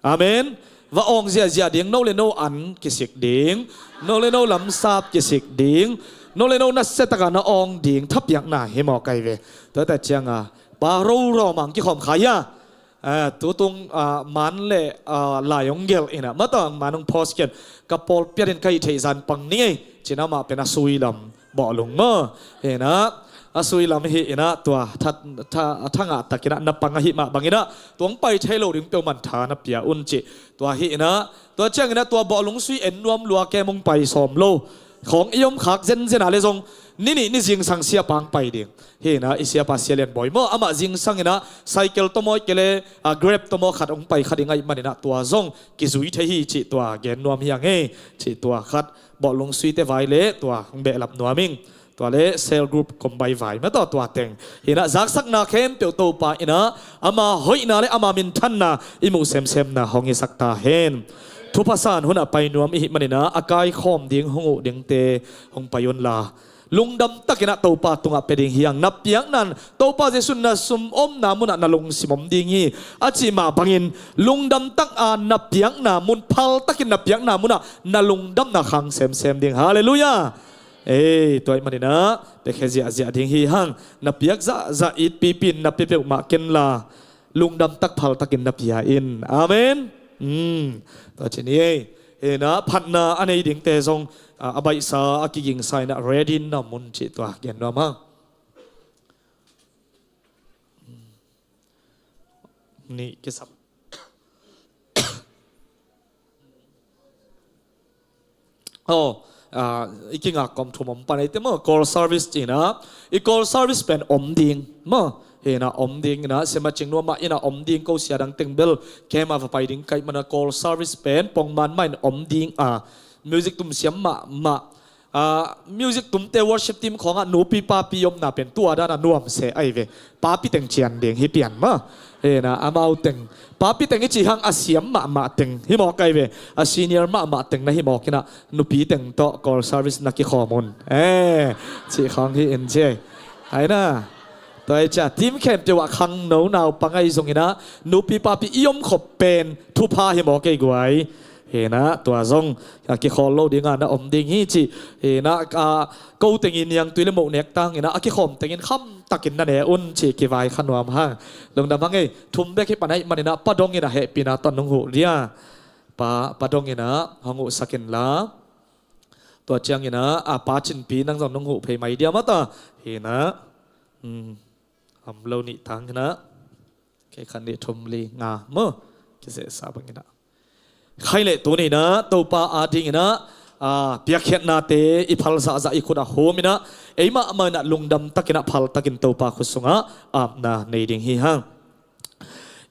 Amen. Va awng ziahziah ding, no le no an kisik ding, no le no lamsap kisik ding, no le no nasia takah na awng ding thapiakna hi maw kai ve. Tuate cianga pa roro mang kikhawm kha hia. Ah, tutung, ah, man le, ah, lai hong gelh inah mah tawh man hong post kian ka pawl piatin ka hih theih zan pang ni ngei cin amah pen a sui lam bawhlung maw. Hinah a sui lam hi inah tua tha, tha, a thangah takinah na pang ahi mah banginah tua hong pai thei lo ding peuhmah tha na pia un cih tua hi inah tua cianginah tua bawhlung sui en nuam lua kem hong pai sawm lo khawng i om khak zenzen a le zong ni nih ni zingsang siapa hong pai ding. Hinah i siapa Sia Lian Bawi maw amah zingsanginah cycle tawh maw i kei le, ah, Grab tawh maw khat hong pai kha ding ahi maninah tua zong kizui thei hi cih tua gen nuam hi hang e. Cih tua khat bawhlung suite vai le tua hong behlap nuam ing. Tua le cell group kombai vai mah tawh tua teng hinah zaksakna khempeuh Topa inah ama hoihna le ama minthanna i muh semsemna hong hisak ta hen. Thupha san hunah pai nuam i hih maninah a kaikhawm ding hong uh dingte hong pai unla lungdam takinah Topa tungah pia ding hi hang. Na piakna in Topa Jesu na sum omna munah na lungsim om ding hi a cih mah bangin lungdam taka na piakna mun, phal takin na piakna munah na lungdamna khang semsem ding. Halleluiah. Ei, tua ahih maninah piakhia ziahziah ding hi hang. Na piak zahzah itpipi in na pia peuhmah kenla lungdam tak phal takin na pia in. Amen. Hmm. Tua ci ni ei. Hinah phatna a nei dingte zong, ah, a baihsa a kigingsa inah ready na mun cih tua gen nuam hang. Nih kisap. Oh, ah, i kingak kawm thum om pan eite maw, call service cihna. I call service pen om ding maw. Hinah om ding inah sia macing nuam mah inah om ding ko sia dang teng bel kema va pai ding kaih mana call service pen pongman mah in om ding a. Music tum siam mahmah. Ah, music tumte worship team khawngah nupi papi omna pen tua dana nuam se ahi ve. Papi teng cian ding hi pian maw. Hinah amau teng papi teng i cih hang a siam mahmah teng hi mawk ahi ve. A senior mahmah teng na hi mawk inah nupi teng tawh call service na kikhawm un. Eh, cih khawng hi in ci. Aina Tua hi ciah team khempeuh ah khangno naupang ahi zongin ah, nupi papi i omkhop pen thupha hi maw kei guai? Hi nah, tua zong a kikhawl lo dingah na om ding hi cih. Hi nah, a, ko tengin niangtui le moh nek tangin ah, a kikhawm tengin khamtakin na ne un cih kivai kha nuam hang. Lungdam hang ei, thum bek hi pan ahih manin ah, pa dongin ah hehpihna tawh nong huh dia. Pa, pa dongin ah hong huhsak inla. Tua ciangin ah, a pa Cinpi nang zong nong huh phei mai dia mata. Hi nah. Hmm. Om lo nih tang hi nah. Kei khan nih thum li nga maw. Kisehsa bangin ah. Khaile tuni nah, Topa adingin ah, a, piakkhiatnate i phal zahzah i khut ah hum in ah, eimah mah in ah lungdam takin ah phal takin Topa khut sungah apna nei ding hi hang.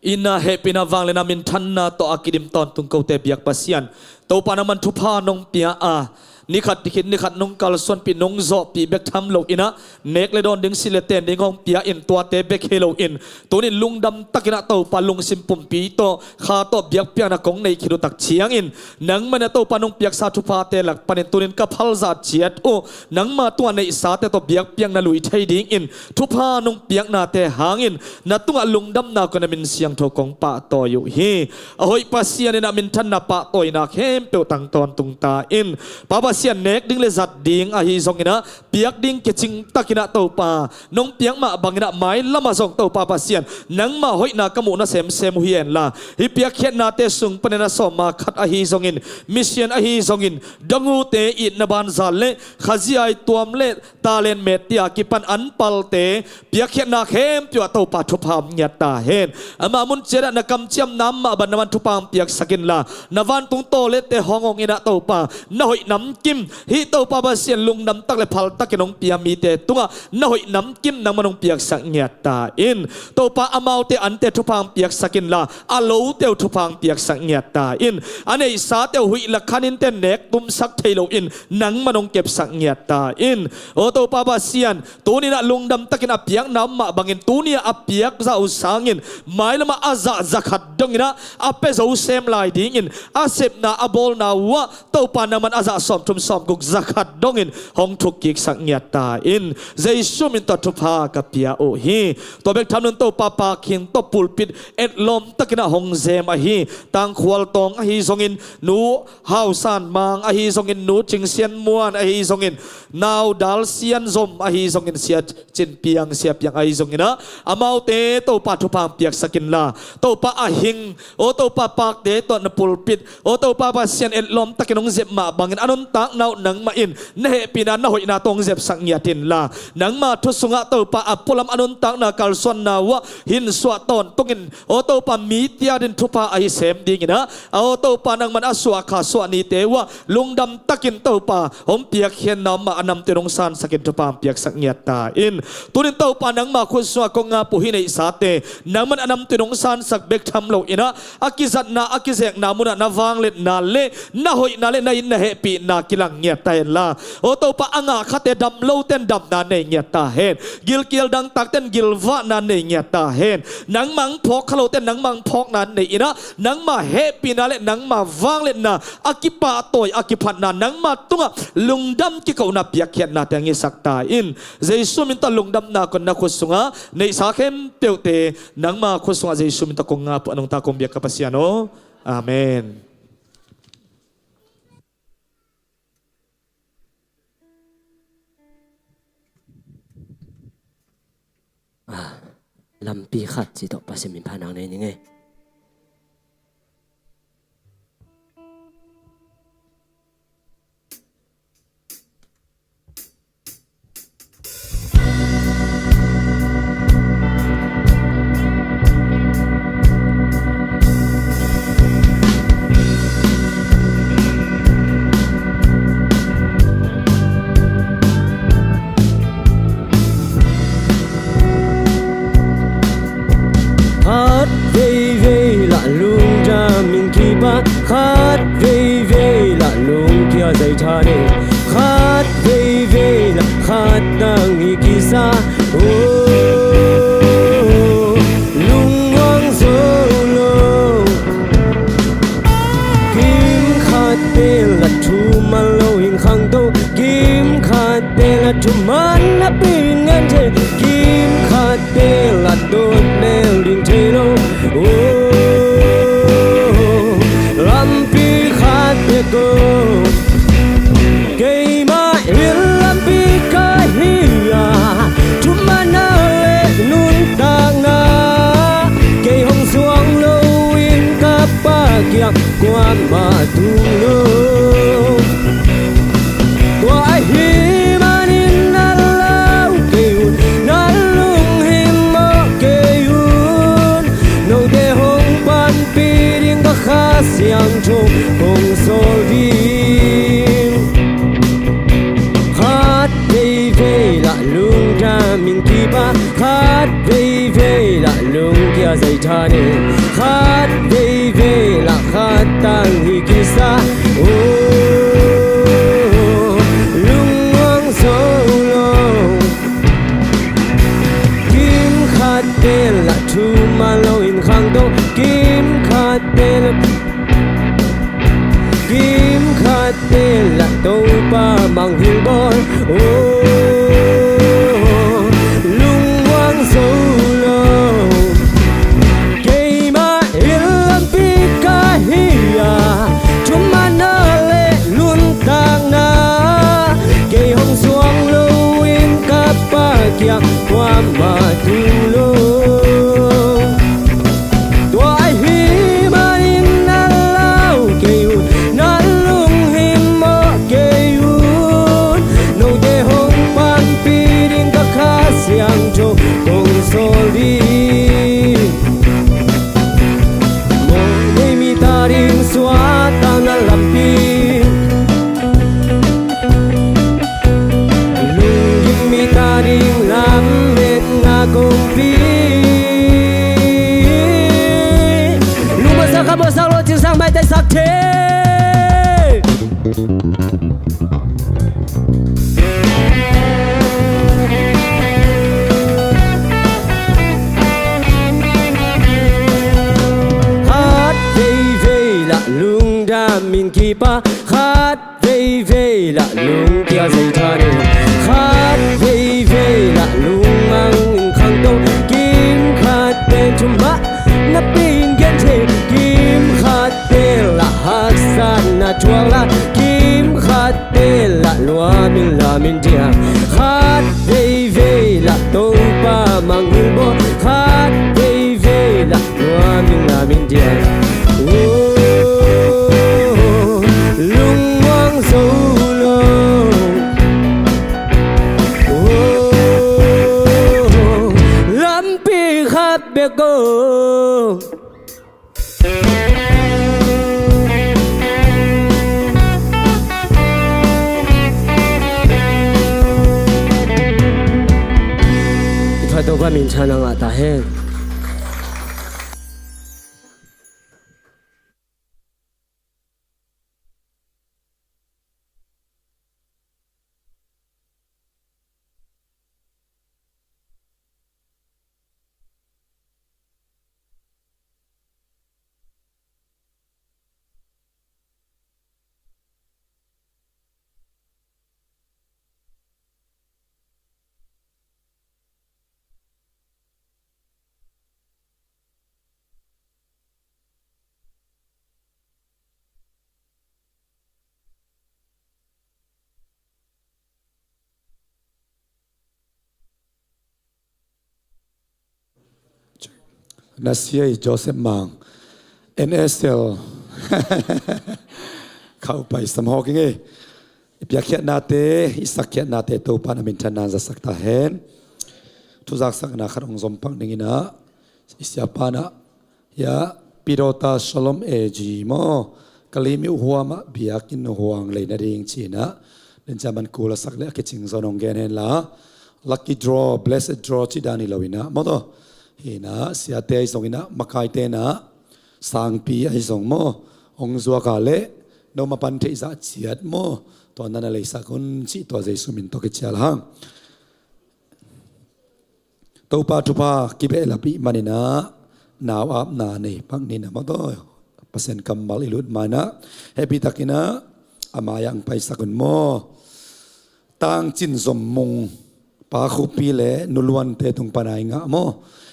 Inn ah hehpihna, vangliatna, minthanna tawh a kidim tawntung kote biak Pasian, Topa nangman thupha nong pia a, nikhat khit nikhat nong kalsuanpih, nong zawhpih bek tham lo in ah, nek le dawn ding, silh le ten ding hong pia in, tuate bek hi lo in, tunin lungdam takin ah Topa lungsim pumpi tawh, kha tawh biakpiakna kong neih khit uh tak ciangin, nangman ah Topa nong piaksa thuphate lak panin tunin ka phalzah ciat uh, nangma tungah neihsate tawh biakpiakna lui thei dingin thupha nong piaknate hangin na tungah lungdamna kong, na min siangtho kong pahtawi uh hi. A hoih Pasian in ah minthanna pahtawina khempeuh tang tawntung ta in. Pa Pasian, nek ding le zat ding ahi zongin ah, piak ding kicing takin ah Topa nong piak mah bangin ah mailam ah zong Topa Pasian, nangma hoihna ka muh na semsem uh hi henla, hih piakkhiatnate sung panin ah sawm ah khat ahi zongin, mission ahi zongin, dong uhte itna banzan le Khazih ai tuam le talent meet a kipan an palte piakkhiatna khempeuh ah Topa thupha om ngiat ta hen. Amah mun ciat ah na kamciamna mah bang nangman thupha hong piaksak inla, na vantung tawlette hong ong in ah Topa, na hoih namkim, hih Topa Pasian lungdam tak le phal takin hong pia mite tungah na hoih namkim nangman hong piaksak ngiat ta in. Topa, amaute ante thupha hong piaksak inla, a lote uh thupha hong piaksak ngiat ta in. A neihsate uh huih le khan innte nek tumsak thei lo in nangman hong kepsak ngiat ta in. Aw Topa Pasian, tuni in ah lungdam takin a piakna om mah bangin tuni ah a piak zah uh sangin mailam ah a zah za khat dongin ah a pia zo sem lai dingin a sepna a bawlna uh ah Topa nangman a zah sawmthum sawmguk za khat dongin hong thukkiksak ngiat ta in. Jesu min tawh thupha ka pia uh hi. Tua bek tham loin Topa Pa Khin tawh pulpit etlawm takin ah hong zem ahi Tangkhual Tawng ahi zongin, Nu Hau San Mang ahi zongin, Nu Cing Sian Muan ahi zongin, Nau Dal Sian Zom ahi zongin, Sia Cin Piang, Sia Piang ahi zongin ah, amaute Topa thupha hong piaksak inla, Topa a hing, aw Topa, pakte tawh na pulpit, aw Topa Pasian, etlawm takin hong zep mah bangin a nuntakna uh nangmah in na hehpihna, na hoihna tawh hong zepsak ngiat inla, nangma thu sungah Topa a pualam a nuntakna kalsuanna uh ah hinsuah tawntungin, aw Topa, mite adingin thupha ahi sem dingin ah, aw Topa, nangman a suah kha suah nite uh ah lungdam takin Topa hong piakkhiatna om mah a namtuin hong sansakin thupha hong piaksak ngiat ta in. Tunin Topa, nangma khut sungah kong ap uh hih neihsate nangman a namtuin hong sansak bek tham lo in ah, a kizatna, a kizekna munah na vangliatna le na hoihna le na it na hehpihna kilang ngiat ta henla, aw Topa, a ngah khate dam lote'n damna nei ngiat ta hen. Gilkial dangtakte'n gilvahna nei ngiat ta hen. Nangmah hong phawk kha lote'n nangmah hong phawkna nei in ah, nangma hehpihna le nangma vangliatna, a kipahtawi, a kiphatna, nangma tungah lungdam kikohna piakkhiatnate hong hisak ta in. Jesu min tawh lungdamna kong na khut sungah neihsa khempeuhte nangma khut sungah Jesu min tawh kong ap uh, a nungta kong biak ka Pasian aw. Amen. Ah, lampi khat cih tawh Pasian min phatna nei ning ei. Khat veivei lah lungdam in kipa, khat veivei lah lungkia zai tha de, khat veivei lah khat tang i kisa. Oh, lungmuang zo lo. Kim khat pen lah thuman lo in khangto, kim khat pen lah thuman na pin ngan the, kim khat Kipa khat veivei lah lungkia zai thanin, khat veivei lah khat tang hi kisa. Oh, lungmuang zo lo. Kim khat pen lah thuman lo in khangto. Kim khat pen lah Kim khat pen lah Topa mangngilh bawl. Oh, lungmuang zo lo. Keimah in lampi ka hi a, thumanna le nuntakna, kei hong suang lo in ka Pa kiang kuamah tu lo. Tua ahih manin na lau kei un, na lunghimawh kei un. Note hong panpih ding ka Kha Siangtho kong sawl ding. Mawhnei mite ading suahtakna lampi, lunggim mite ading lametna kongpi. Lungmuang sa kha muang sa lo cing sang mai tai sak the. Khat veivei lah lungdam in kipa, khat veivei lah lungkia zai thanin, khat veivei lah lungmang in khangto. Kim khat pen thumanna pen gen thei, kim khat pen lah haksatna thuak la, kim khat pen lah luamin lamin diang, khat veivei lah Topa mangngilh bawl, khat veivei lah luamin lamin diang. Oh, lungmuang zo lo. Oh, lampi khat bek oh. I Pa Topa minthanna ngah ta hen. Na sia i Joseph Mang, N S L. Khauh pai sam hawk ing ei. I piakkhiatnate, i sakkhiatnate Topa na minthanna zasak ta hen. Thuzaksakna khat hong zom pak ning in ah, i siapa in ah, ya, Pidota Shalom A G maw, Kalim i huam ah biakinn huang lei nading ci in ah, den ciang man kul a sak le a kicing zong hong gen hen la, lucky draw, blessed draw cih dan hi lo in ah, maw taw. Hi in ah, siate ahi zong in ah, makaite in ah, sangpi ahi zong maw, hong zuak a leh, no mapan theih zah ciat maw, tua na na leisak un cih tua Jesu min tawh kicial hang. Topa thupha kibehlap i hih manin ah, nau apna nei pak ni in ah maw taw. Pasian kammal i lut ma in ah, hehpih takin ah, a mai ah hong paisak un maw. Tangcin Zom Mung, Pa Khupi le Nu Luante tung pan a i ngah maw.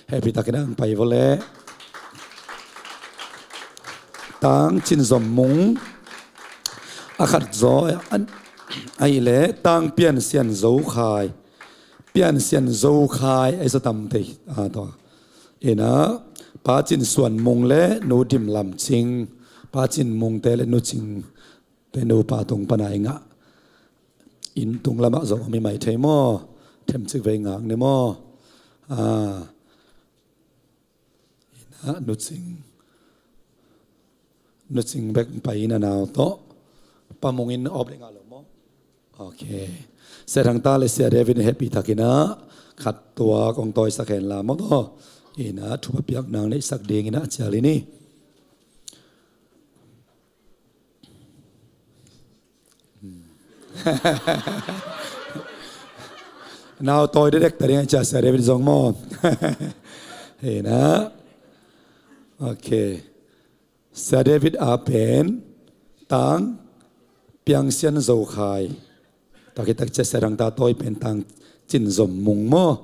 Hehpih takin ah hong pai vua leh. Tangcin Zom Mung, a khat zaw, an, ahih leh Tang Pian Sian Zo Khai. Pian Sian Zo Khai, ahi zaw tam thei, a, tua. In ah, Pa Cin Suan Mung le Nu Dim Lam Cing, Pa Cin Mungte le Nu Cingte nupa tung pan a i ngah. Inn tung lamah zong om hi mai thei maw? Themcik vei ngak ni maw? A, in ah, Nu Cing, Nu Cing bek pai in a nau tawh. Pa Mung in off le ngah lo maw? Ok. Sia Thang Ta le Sia David in hehpih takin ah, khat tua kong tawisak hen la maw taw. Ina thupha piak nang neihsak dingin a cial hi ni. Nau tawi dedek ta ding a cia Sia David zong maw. Ina. Ok. Sia David a pen Tang Piang Sian Zo Khai. Takitak cia Sia Dang ta tawi pen Tang Cin Zom Mung maw.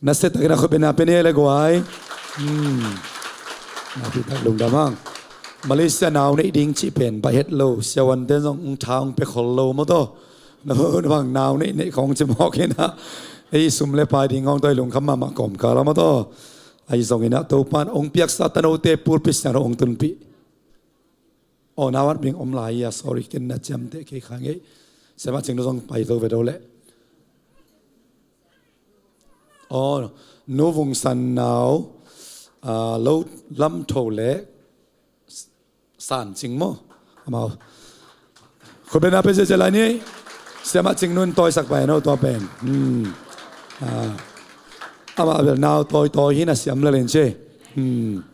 Na se takin a khut bena pen e le guai. Hmm. Na pi tak lungdam hang. Malaysia nau neih ding cih pen bai het lo. Sia Wan ten zong ung tha ung pe khol lo maw taw. Na hon bang nau neih neih khong ci mawk ina. Ei sum le pai ding ngawng tawi lungkham mahmah kawm kala maw taw. Ahi zongin a Topan ong piaksa tanote pulpit siang ro ong tunpih. Aw, nau at bing om lai a, sorry, ken na ciamteh kei kha ngei. Siamah Cing nu zong pai zo ve do leh. Aw, nu Vung San nau, ah, lo lam tho leh San Cing maw. Amau. Khut bena pe zia zia lai ni. Siamah Cing nun tawisak pai no tua pen. Hmm. Ah. Amah bel nau tawi tawi hi na siam le len ci. Hmm.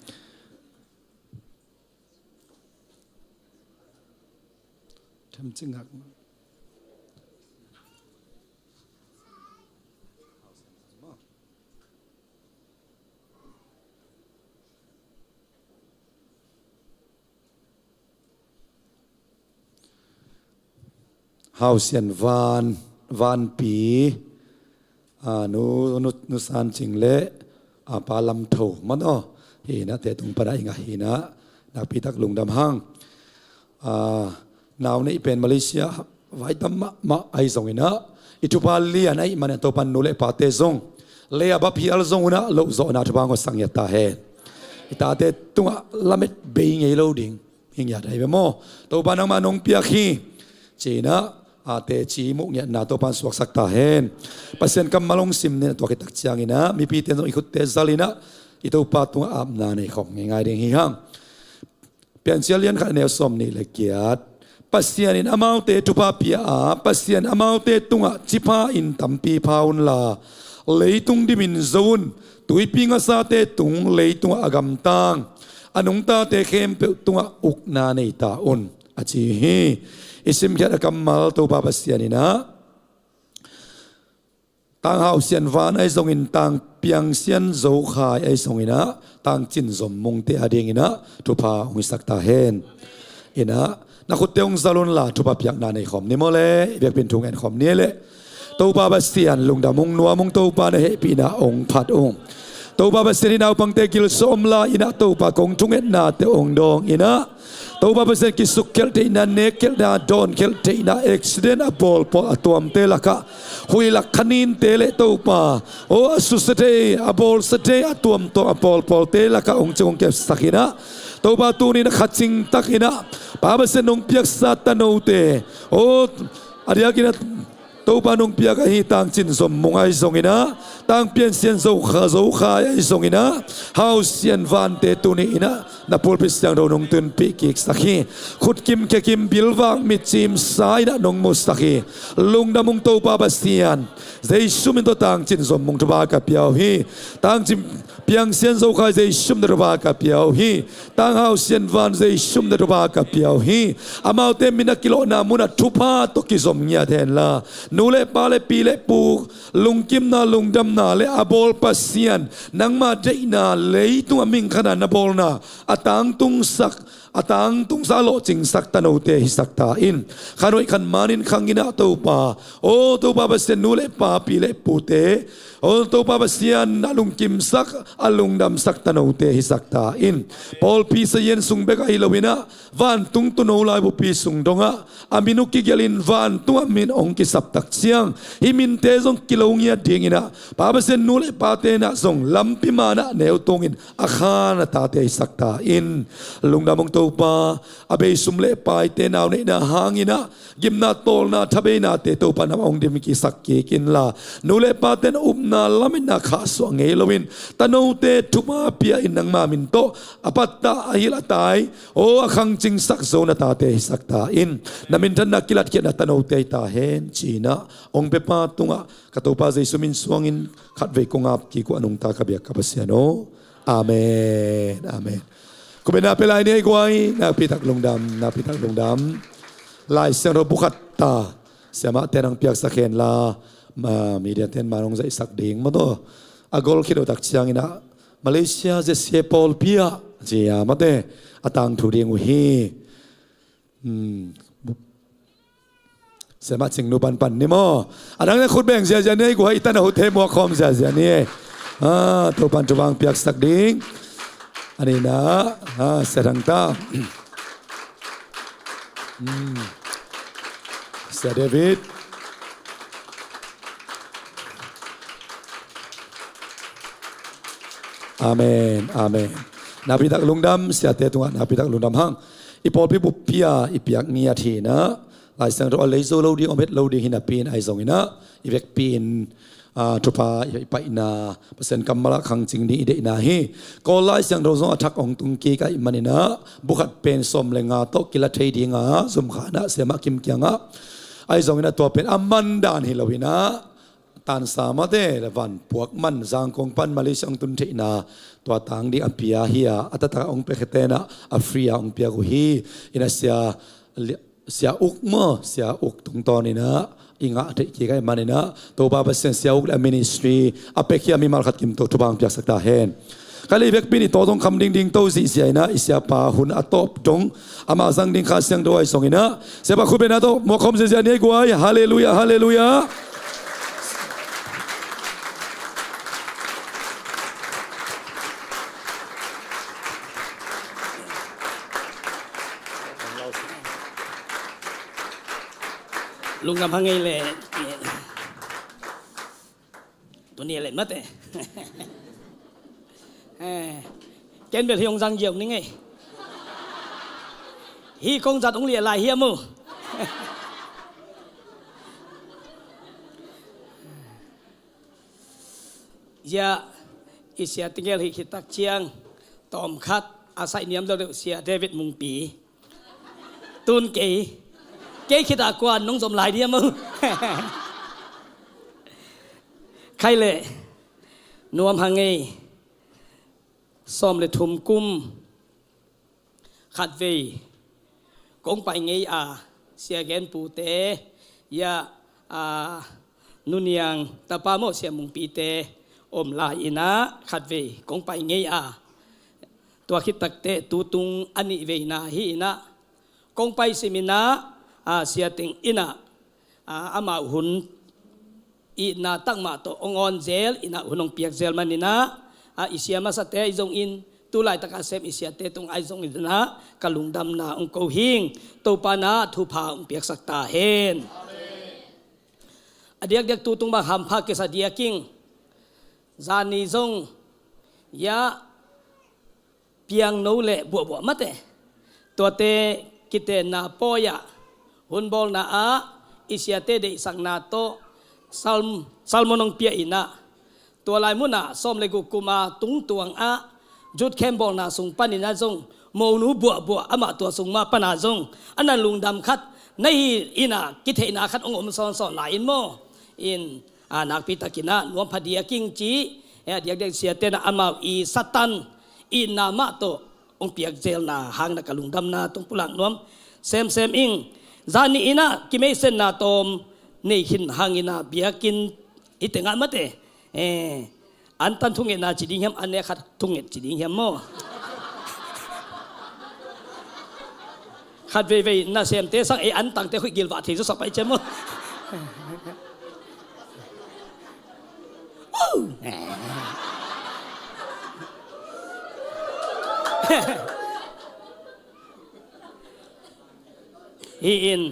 Them cingak. Hausian Van, Vanpi, a, nu, nu, nu San Cing le a pa Lam Tho man aw. Hi na te tung pana i ngah hi na nakpi tak lungdam hang. A, nau neih pen Malaysia vai tam mahmah ahi zongin a, i thupha lian ahih manin Topan nu le pate zong lei a bap hial zong un a loh zawhna thupha ngawtsak ngiat ta hen. I tate tungah lamet bei ngei lo ding. Hi ngiat ahi ve maw. Topa nangmah nong piak hi. Ci-in a, a teci muh ngiatna Topan suaksak ta hen. Pasian kammal hong sim nin a tuak hi tak ciangin a, mipite zong i khutte zal in a, i Topa tungah apna nei khawm ngeingai ding hi hang. Piancil lian khat a neu sawm nih le giat. Pasian in amaute thupha pia a, Pasian amaute tungah ci pha in tampi pha unla, leitung dimin zo un, tuipi ngasate tung leitungah a gamtang, a nungtate khempeuh tungah ukna nei ta un, a ci hi. I simkhiat a kammal Topa Pasian in a, Tang Hau Sian Van ahi zongin, Tang Piang Sian Zo Khai ahi zongin a, Tang Cin Zom Mungte a dingin a, thupha hong hisak ta hen. In a, na khutte hong zal unla, thupha piakna nei khawm ni maw le, i biakpin thu ngen khawm ni le. Topa Pasian lungdam ung, nuam ung, Topa na hehpihna hong phat ung. Topa Pasian i naupangte gilsawm la in a, Topa kong thungetnate hong dawng in a, Topa Pasian kisukkhelh theihna, nekkhelhna, dawnkhelh theihna, accident a pawlpawl a tuamte lakah, huih lak khaninte le Topa, o a susia thei, a bawlsia thei, a tuamtuam a pawlpawlte lakah hong cing hong kepsak in a, Topa tuni in a kha cing tak in a, Pa Pasian nong piaksa tanote, o a diakin a Topa nong piak ahi Tang Cin Zom Mung ahi zongin a, Tang Pian Sian Zo Kha, Zo Khai ahi zongin a, Hau Sian Vante tuni in a, na pulpit siangtho nong tunpih kiksak hi. Khutkim khekim bilvak mitcim sa in a nong musak hi. Lungdam ung Topa Pasian. Jesu min tawh Tang Cin Zom Mung thupha ka pia uh hi. Tang Cin Piang Sian Zo Khai Jesu min tawh thupha ka pia uh hi. Tang Hau Sian Van Jesu min tawh thupha ka pia uh hi. Amaute min a kilawhna munah thupha tawh kizom ngiat henla, nu le pa le pi le pu lungkimna, lungdamna le a bawl Pasian, nangma deihna, leitungah mihing khat a na bawlna a tangtungsak, a tangtungsak, a lawhcingsak tanote hisak ta in. Khan hoih khan manin khang in a Topa, o Topa Pasian, nu le pa, pi le pute, o Topa Pasian, a lungkimsak, a lungdamsak tanote hisak ta in. Pawlpi sazian sung bek ahi lo in a, vantung tuuno laibupi sung dongah a min uh kigelhin vantungah min hong kisap tak ciang, hih minte zong kilo ngiat dingin a, Pa Pasian, nu le pate in a zong lampi manah neu tungin a khan a tate hisak ta in. Lungdam ung Topa, a bei sum le paite nau neihna hangin ah gimna tawlna thabeinate Topa nam ah hong dim kiksak kik inla, nu le pate'n a upna lametna khahsuah ngei loin, tanote thupha pia in nangma min tawh a pattah a hil a tai, aw a khangcingsak zo na tate hisak ta in. Na minthanna kilatkhiatna tanote hi ta hen ci-in ah hong piapa tungah ka Topa Jesu min suangin khatvei kong ap kik uh a nungta ka biak ka Pasian aw. Amen. Amen. Khutbetna pia lai ni ei guai, nakpi tak lungdam, nakpi tak lungdam. Lai Siangtho bu khat ta, siamahte nang piaksak henla, ma, mediate'n ma nong zaihsak ding maw taw. A gol khit uh tak ciangin ah Malaysia Z C A pawlpi ah ci a mate a tangthu ding uh hi. Hmm. Siamah Cingnu panpan ni maw? A dang na khut beng ziazia ni ei guai, i tan a hutte muak khawm ziazia ni ei. Ah, Topa'n thupha hong piaksak ding. A nihna, ah, Sia Thang ta. Hmm. Sia David. Amen, amen. Nakpi tak lungdam, siate tungah nakpi tak lungdam hang. I pawlpi buppi ah i piak ngiat hi-in ah, Lai Siangtho a lei zo lo ding, om het lo ding hi napi-in ahi zongin ah, i vekpi-in, ah, thupha i paihna, Pasian kammal ah khangcing ding i deihna hi. Kawl Lai Siangtho zong a thak hong tung kik ahih manin ah, bu khat pen sawm le nga tawh kila thei ding a, zum kha-in ah Siamah Kim kiangah, ahi zongin ah tua pen a man dan hi lo-in ah, tansa mate, le van puak man, Zangkong pan Malaysia hong tun theihna, tua tang ding a pia hi a, a taktak hong pia khete'n ah a free a hong piak uh hi. In ah Sia, Sia Uk maw, Sia Uk tungtawnin ah i ngah theih kik ahih manin ah, Topa Pasian Sia Uk le a ministry a pia khia mimal khat kim tawh thupha hong piaksak ta hen. Kali vekpi-in i tawh zong kham dingding to zihziah in ah, i siapa hun a tawp dong ama zang ding Kha Siangtho ahi zongin ah, siapa khut bengna tawh muak khawm ziazia ni ei guai. Halleluiah, halleluiah. Lungdam hang ei le. Tuni a let mate. Eh, ken bel hi hong zang giau ning ei. Hi kong zat hong liah lai hiam uh. Zia i sia tingel hi khit tak ciang tawm khat a saih niam deuhdeuh Sia David Mungpi. Tun kei, kei khit a kua nong zom lai diam uh. Khai le, nuam hang ei, sawm le thum kum khatvei kong pai ngei a, Sia Gen Pu te, ya, a, Nu Niang tapa maw, Sia Mung Pi te om lai in ah khatvei kong pai ngei a, tua khit takteh tutung a nihveina hi in ah, kong pai sim in ah, a, sia teng in ah, a, amau hun itna tak mah tawh hong awn zel in ah, hun hong piak zel man in ah, a, i sia masate ahi zongin, tu laitak a sem i siate tung ahi zongin ah, ka lungdamna hong ko hing. Topa in ah thupha hong piaksak ta hen. A diakdiak tutung bang hampha kisa diak ing. Zani zong, ya, piangno le buahbuah mate, tuate kitenna pawi-ah hun bawlna ah i siate deihsakna tawh sal-, salmon hong pia in ah, tua lai munah sawm le guk kum a tungtuang ah Youth Camp bawlna sung panin ah zong monu buahbuah amah tua sung mah pan ah zong a nan lungdam khat na hi in ah, kitheihna khat hong om sawnsawn lai in maw. In, a, nakpi takin ah nuam pha diak ing ci, e, a diakdiak siate in ah amau i Satan itna mah tawh hong piak zelna hang in ah ka lungdamna tung pulak nuam semsem ing. Zani in ah kimeisenna tawm nei khin hang in ah biakinn hi teng ah mate, e, antan thungetna ci ding hiam, an ne khat thunget ci ding hiam maw? Khat veivei nasemte sang ei antangte khuih gilvah thei zawsak pai ciam maw? Hi in.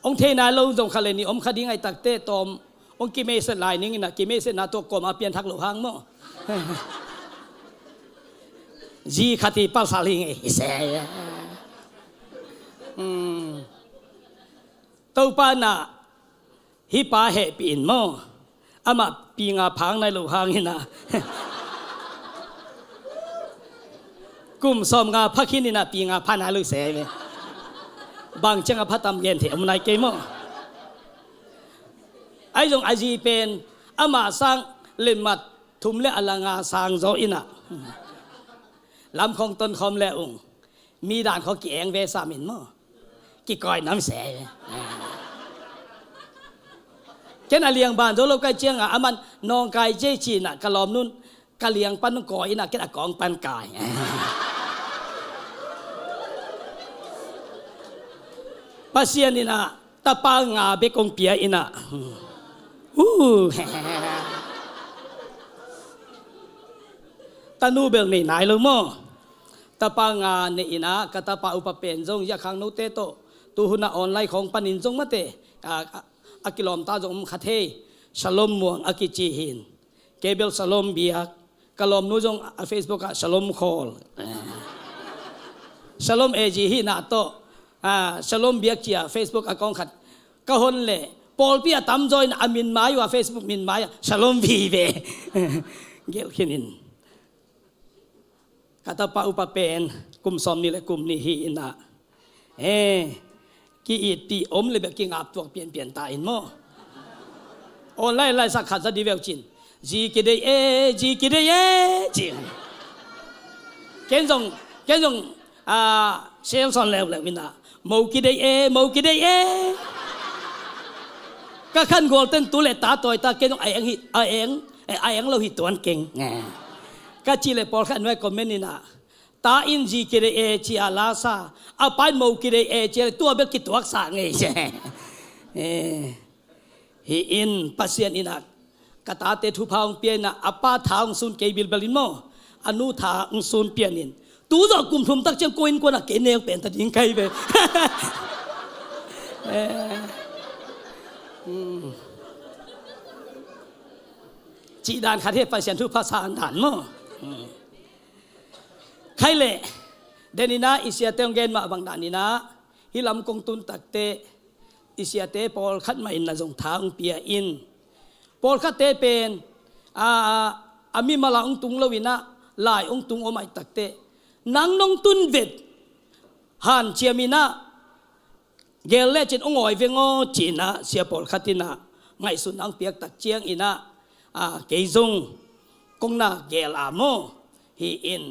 Hong thei nai lo zong khat le nih om kha ding ahih takteh tawm Hong kimeiset lai ning inah, kimeisetna tua kuamah pianthak loh hang maw. Zi khat hi, pasal hi ngei hi se. Hmm. Topa inah hih pa hehpih in maw, amah pi nga pha nai loh hang inah, kum sawmnga pha khin inah pi nga pha nai lo se ve. Bang ciang a pha tam gen thei om nai kei maw. Ahi zong a zi pen amah sang letmat thum le a la nga sang zaw inah, lam khawng tonkhawm le ung, mi dan khawng ki-eng ve sam in maw, kikawi nam se. Ken a liang ban zo lo kai ciangah aman nawngkai cia ci inah ka lawmnu'n ka liang pan kawi inah ken a kawng pan kai. Pasian inah tapa nga bek hong pia inah, uh, tanu bel nei nai lo maw. Tapa nga nei inah, ka tapa upa pen zong, zia khangnote tawh tu hunah online khawng panin zong mate, a, a, a kilawmta zong om kha thei. Shalom Muang a kici hi in. Kei bel Shalom Biak. Ka lawmnu zong a Facebook ah Shalom Khawl, Shalom A G hi inah tawh, a, Shalom Biak ci-a Facebook account khat ka hon leh pawlpi a tamzaw in a min mai uh a, Facebook min mai ah Shalom Vive gelh khin in. Ka tapa upa pen kum sawmnih le kum nih hi inah, eh, ki-itpih om le bek kingap tuak pianpian ta in maw. Online laisak khat za di veu cin, zi kidei e, zi kidei e, ci. Ken zong, ken zong, a, sel sawn leuleu inah, mo kidei e, mo kidei e. Ka khan gualten tu le ta tawi ta, ken zong a eng hi, a eng, eh, a eng lo hi tuan keng. Ka ci le pawlkhat nuai comment inah, ta in zi kidei e ci-a lasa, a pa in mo kidei e ci-a le tua bel kituaksa ngei se. Eh, hi in Pasian inah ka tate thupha hong pia inah, a pa tha hong sun kei bilbel in maw, a nu tha hong sun pian in. Tu zawh kum thum tak ciang kua innkuan ah kei neu pen ta ding kai ve. Eh, hmm. Cih dan khat hi, Pasian thupha sa dan maw. Hmm. Khai leh, den inah i siate hong gen mah bang dan inah, hih lam kong tun takteh, i siate pawlkhat mah in na zong tha hong pia in. Pawlkhatte pen, a, a mimal ah hong tung lo inah, lai hong tung om ahih takteh, nang nong tun vet hanciam inah, gel lecin hong awi veng aw ci inah, sia pawlkhat inah ngaihsutna hong piak tak ciang inah, a, kei zong kong na gel a maw, hi in.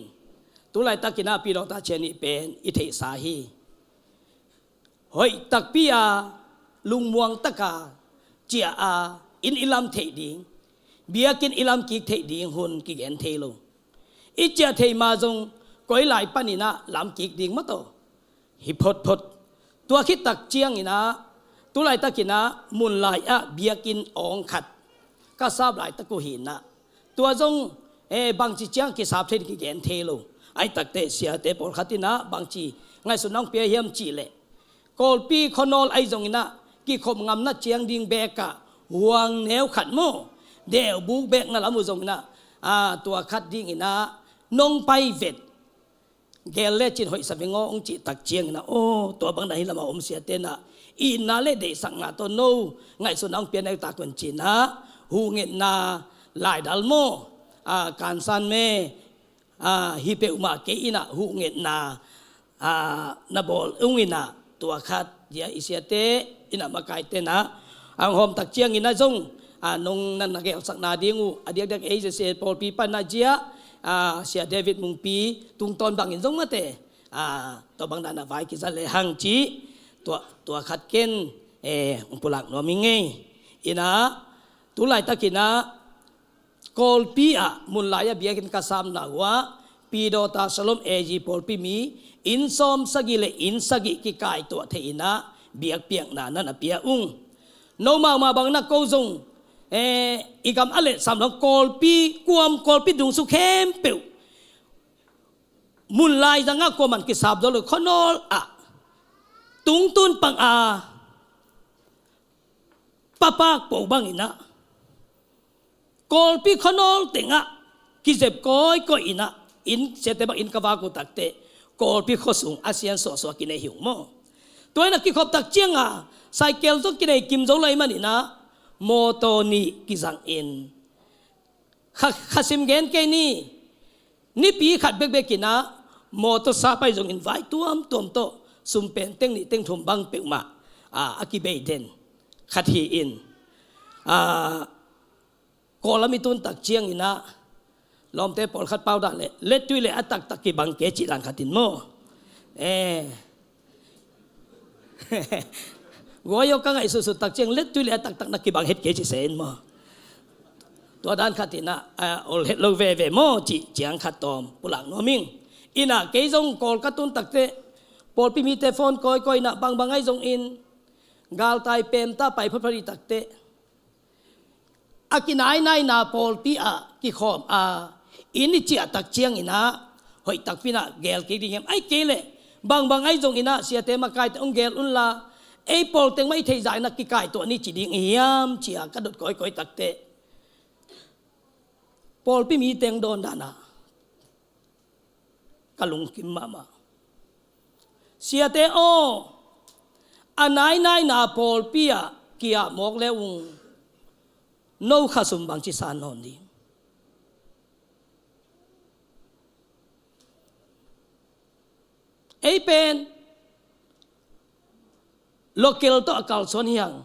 Tu laitak inah Pi Dawngta Cia nih pen i theihsa hi. Hoih takpi a, lungmuang taka ciah a, inn i lam theih ding, biakinn i lam kik theih ding hun kigen thei lo. I ciah theih ma zong koi lai pan inah lam kik ding mataw hi photphot. Tua khit tak ciang inah, tu laitak inah mun lai ah biakinn awng khat ka sap laitak uh hi inah, tua zong, eh, bangci ciang kisap thei ding kigen thei lo. Ahih takteh siate pawlkhat inah bangci ngaihsutna hong pia hiam cih leh, Kawlpi khuanawl ahi zong inah, kikhop ngamna ciang ding beek ah huang neu khat maw, deu buk beek na lam uh zong inah, a, tua khat ding inah nong pai vet, gel lecin hoihsa veng aw hong cih tak ciang inah, aw, tua bang dan hi lam a om siate inah, itna le deihsakna tawh no ngaihsutna hong pia neu ta kun ci inah, huhngetna laidal maw, a, kansan me, a, hi peuhmah kei inah huhngetna, a, na bawl ung inah, tua khat zia i siate inah makaite inah, a hong hawm tak ciang inah zong, a, nong na na gelsakna ding uh a diakdiak ei zia sia pawlpi pan inah zia, a, sia David Mungpi tungtawn bangin zong mate, a, tua bang dan a vai kiza lehang ci, tua, tua khat ken, eh, hong pulak nuam hi ngei. Inah, tu laitak inah, Kawlpi ah, mun lai ah biakinn ka sapna uh ah, Pi Dawngta Shalom A G pawlpi mi inn sawm sagih le inn sagih kikaituah thei inah biakpiakna na na pia ung. No mahmah bang inah ko zong, eh, i gam a letsam lo Kawlpi kuam, Kawlpi dungsu khempeuh mun lai zangah kuaman kisap zo lo, khuanawl ah tungtun pang a, papak po bang inah, Kawlpi khuanawl tengah kizep kawikawi inah, inn siate bang inn ka vak uh takteh, Kawlpi khuasung a sian suahsuah kinei hi ung maw. Tua inah kikhop tak cianga cycle zong kinei kim zo lai maninah mawtaw nih kizang in, kha, khasim gen kei ni. Nipi khat bekbek inah mawtaw sa pai zongin vai tuamtuam tawh sum pen teng nih teng thum bang peuhmah a, a kibei den khat hi in, a, Kawlam i tun tak cianginah lawmte pawlkhat pau dan le lettui le a taktak kibang kei cih dan khat in maw. Eh. Guai aw ka ngaihsutsut tak ciang lettui le a taktak na kibang het kei ci se in maw. Tua dan khat inah, a, ol het lo veve maw cih ciang khat tawm pulak nuam ing. Inah kei zong Kawl ka tun takteh pawlpi mite phone kawikawi inah bangbang ahi zongin galtai pemta pai photphot i takteh a kinainaina pawlpi ah kikhawm a, inn i ciah tak cianginah hoih takpi inah gel kik ding hiam? Ai kei leh bangbang ahi zonginah siate makaite hong gel unla, ei pawl teng mah i theih zah inah kikaituah ni ci ding i hiam cia ka dot kawikawi takteh, pawlpi mi teng dawn danah ka lungkim mahmah. Siate aw, a nainaina pawlpi ah kiah mawk le ung, no khasum bangci sa nawn ding? Ei pen local tawh a kalsuan hi hang,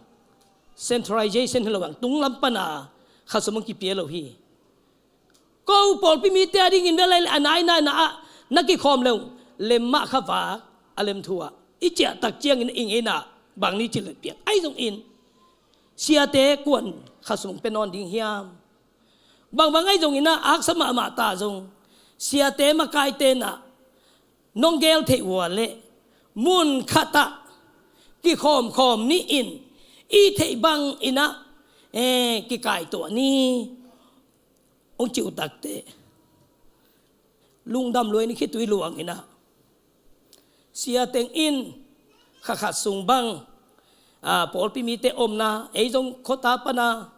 centralization hi lo hang, tunglam pana khasum hong kipia lo hi. Ko pawlpi mite a dingin bel a nainaina ah na kikhawm lo, lemmah kha vak a lemthu ah i ciah tak ciangin i ngeina bang ni ci le piak ahi zongin siate kuan khasum pia nawn ding hiam? Bangbang ahi zonginah aksa mahmah ta zong siate makaite nah nong gel theih ua leh mun khatah kikhawmkhawm ni in i theih bang inah, eh, kikaituah ni hong ci uh takteh lungdam luai ni khitui luang inah. Sia teng in kha khat sung bang, a, pawlpi mite omna, ei zong khuata pana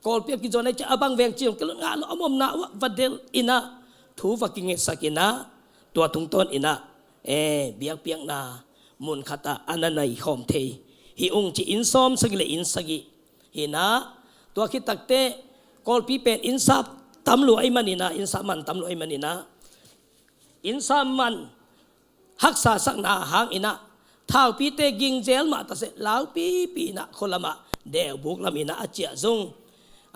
kawlpi a kizuan a i ciah a bang veng ci zong kilot ngah lo a omna uh ah va delh inah thu va kingetsak inah tua tungtawn inah, e, biakpiakna mun khatah a na nai khawm thei hi ung ci, inn sawm sagih le inn sagih hi inah. Tua khit takteh kawlpi pen inn sap tam lua ahih man inah, inn sap man tam lua ahih man inah inn sap man haksa sakna hang inah thaupite ging zel mah ta seh, laupipi inah khualamah deubuk lam inah a ciah zong,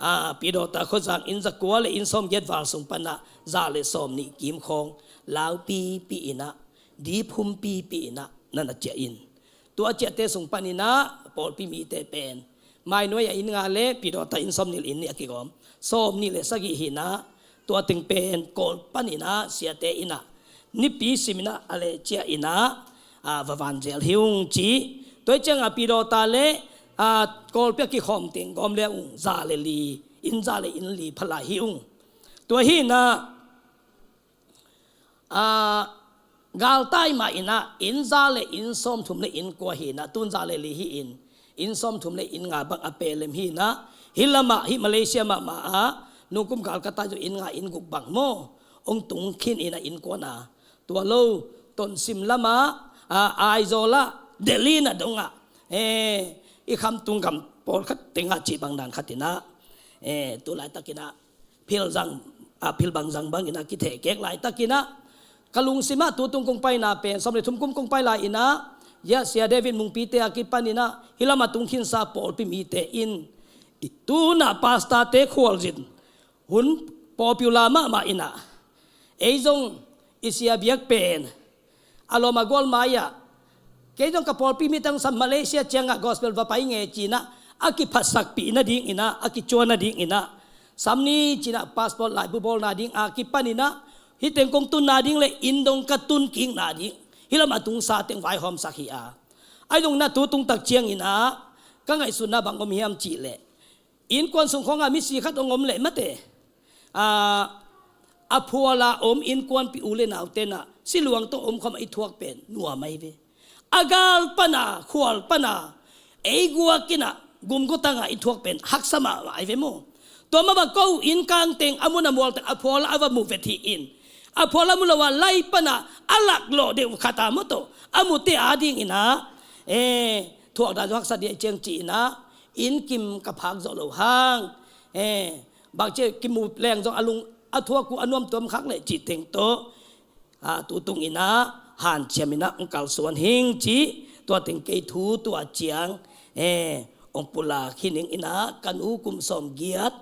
a, Pidawta khuazang inn zakua le inn sawmgiat val sung panah za le sawmnih kim khawng laupipi inah dip humpipi inah na na ciah in. Tua a ciahte sung pan inah pawlpi mite pen Mainuai a inn nga le Pidawta inn sawmnih le inn nih a kigawm sawmnih le sagih hi inah, tua teng pen Kawl pan inah siate inah nipi sim inah a le ciah inah, a, va van zel hi ung ci. Tua hi ciangah Pidawta le, a, kawlpi a kikhawm teng gawm le ung za le li, inn za le inn li phalai hi ung. Tua hi inah, a, galtai mah inah inn za le inn sawmthum le inn kua hi inah, tun za le li hi in, inn sawmthum le inn nga bang a pelem hi inah, hih lamah hih Malaysia mahmah ah nungkum gal ka tai zong inn nga inn guk bang maw hong tung khin inah inn kuana. Tua lo Tonsim lamah, a, Aizawl ah, Delhi na dongah, e, i khamtung gam pawlkhat tengah cih bang dan khat inah, e, tu laitak inah philzang, a, philbang zang bang inah kithehkek laitakinah ka lungsimah tutung kong paina pen sawm le thum kum kong pai lai inah, ya, Sia David Mungpite a kipan inah hih lamah tungkhinsa pawlpi mite in tunah pastorte khualzin hun popular mahmah inah ei zong i sia biak pen a lawm a gual mai-ah, kei zong ka pawlpi mite hong sam Malaysia ciangah gospel va pai nge ci inah a kiphatsakpih nading inah, a kicuan nading inah sam ni ci inah passport laibu bawl nading a kipan inah hih teng kong tun nading le inn dong ka tun kik nading hih lamah tungsa teng vaihawmsak hi a. Ahi zong inah tutung tak ciang inah ka ngaihsutna bang om hiam cih leh, innkuan sung khawngah misi khat hong om leh mate, a, a phuala om innkuanpih u le naute nah siluang tawh om khawmah i thuak pen nuam ahi ve. A gal pana, khual pana ei guak inah gumgutangah i thuak pen haksa mahmah ahi ve maw. Tua mah bang ko inn kang teng a mun a mual teng a phual a va mu vet hi in. A phual a mu lo a lai pana a lak lawh deuh khat a maw tawh a mute a dingin ah, eh, thuakna zong haksa dih a ciang ci-in ah, inn kim ka phak zawh lo hang, eh, bang ci kimu leng zong a lung a thuak uh a nuam tuam khak leh cih teng tawh, a, tu tungin ah hanciamin ah hong kalsuan hing ci. Tua teng kei thu tua ciang, eh, hong pulak hi ning in ah ka nu kum sawmgiat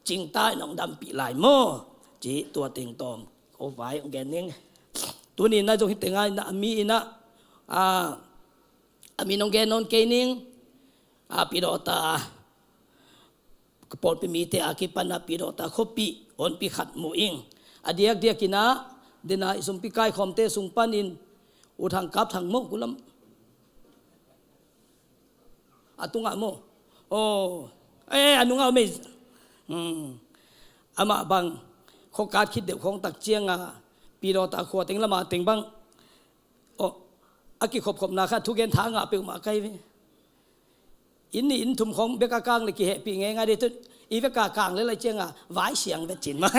cingta in ah hong dampih lai maw ci. Tua teng tawm ko vai hong gen ning. Tuni in ah zong hi teng ah in ah a mi in ah, a, a mi nong gen nawn kei ning. A, Pidawta, ka pawlpi mite a kipan a Pidawta khuapi honpi khat mu ing. A diakdiak in ah dena i sumpi kaikhawmte sung panin U Thang Kap Thang maw, kulam a tungah maw? Oh, eh, a nungah om ei. Hmm. Amah bang khuakat khit deuh khawng tak cianga Pidawta khua teng lama teng bang, oh, a kikhopkhopna kha thugen tha a ngah peuhmah kai ve. Inn nih inn thum khawng bek a kang le kihehpih ngeingai dih tut. I vek a kang le lai cianga vai siang ve cin mah.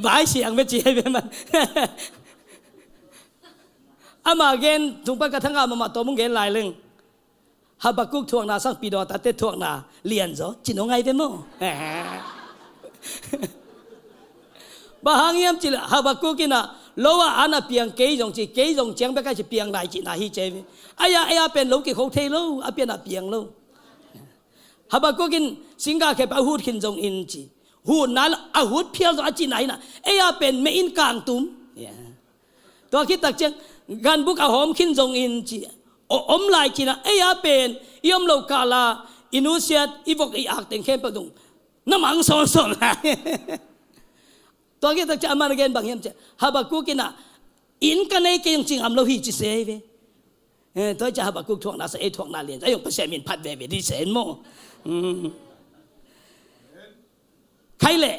Vai siang ve ci hi ve mah. Ama gen thung pan ka thanga mahmah tawm hong gen lai leng. Habakuk thuakna sang Pidawta te thuakna lianzaw ci nawn ngai ve maw? Bang hang hiam cih leh Habakuk in ah lo ah an a piang, kei zong ci, kei zong ciang bek a ci, piang lai cihna hi ci hi ve. Ei a, ei a pen lo kikho thei lo, a pian a piang lo. Habakuk in singga khep a hut khin zongin ci, hutna a hut phial zong a cihna hi in ah, ei a pen meh in kang tum. Yeah. Tua khit tak ciang ganbuk a hawm khin zongin ci, om lai ci-in ah, ei a pen i om lo kala i nusiat i vok i ak teng khempeuh zong na mang sawnsawn lai. Tua khit tak ciang a man a gen bang hiam ci, Habakuk in ah inn ka nei kei zong ci ngam lo hi ci se hi ve. Eh, tua hi ciang Habakuk thuakna sang ei thuakna lian, ei zong Pasian min phat veve dih se hi maw? Hmm. Khai leh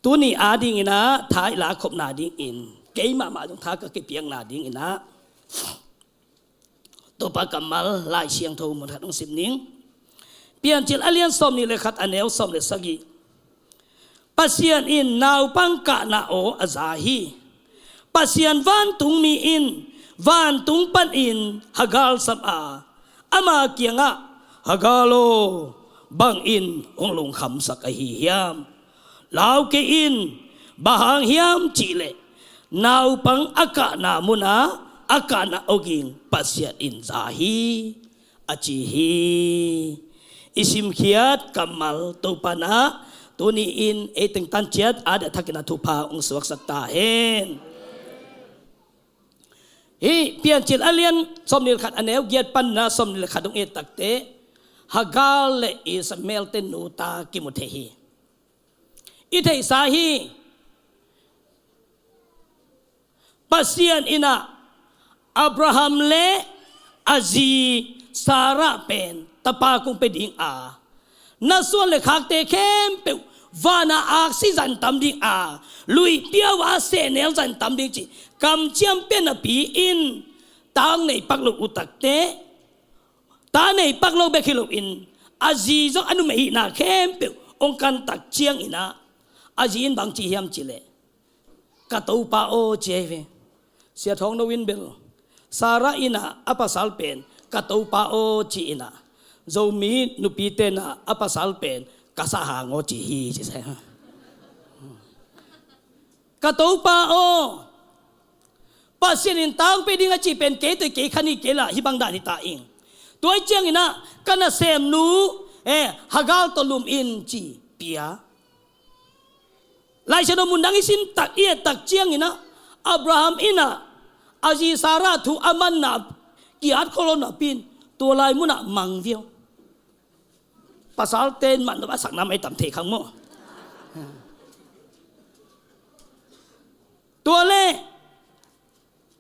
tuni a dingin ah tha i lakhopna dingin, keimah mah zong tha ka kipiakna dingin ah Topa kammal Lai Siangtho mun khat hong sim ning. Piancil a lian sawmnih le khat, a neu sawm le sagih. Pasian in naupang kahna aw a za hi. Pasian vantung mi in vantung panin Hagar sam a, ama kiangah, Hagar aw, bangin hong lungkhamsak ahi hiam? Lau kei in, bang hang hiam cih leh naupang a kahna munah a kahna awging Pasian in za hi, a ci hi. I simkhiat kammal Topa in ah tuni-in ei teng tan ciat a diah thakin a thupha hong suaksak ta hen. Hih Piancil a lian sawmnih le khat, a neu giat pan ah sawmnih le khat hong et takteh Hagar le Ishmael te nu ta kimu thei hi. I theihsa hi. Pasian in ah Abraham le a zi Sarah pen tapa kong pia ding a, na suan le khakte khempeuh vana aksi zan tam ding a, luihpia uah a sehnel zan tam ding cih kamciam pia napi-in, ta hong nei pak lo uh takteh, ta nei pak lo bek hi loin a zi zong a numei hihna khempeuh hong kan tak ciangin ah, a zi in bang ci hiam cih leh, ka topa aw, ci hi ve. Sia Thawng No in bel, Sarah in ah a pasal pen ka topa aw ci-in ah, Zomi nupite in ah a pasal pen ka sahang aw ci hi, ci sa hi. Ka topa aw, Pasian in ta hong pia ding a cih pen kei tawh kei kha ni kei lah, hih bang dan hi ta ing. Tua hi ciangin ah ka nasemnu, eh, Hagar tawh lum in, ci pia. Lai Siangtho mun dang i sim tak, i et tak ciangin ah, Abraham in ah a zi Sarah thu a manna ki-at khol lo napi-in, tua lai munah mang viau. Pasalte in man lo a sakna mai tam thei khang maw? Tua leh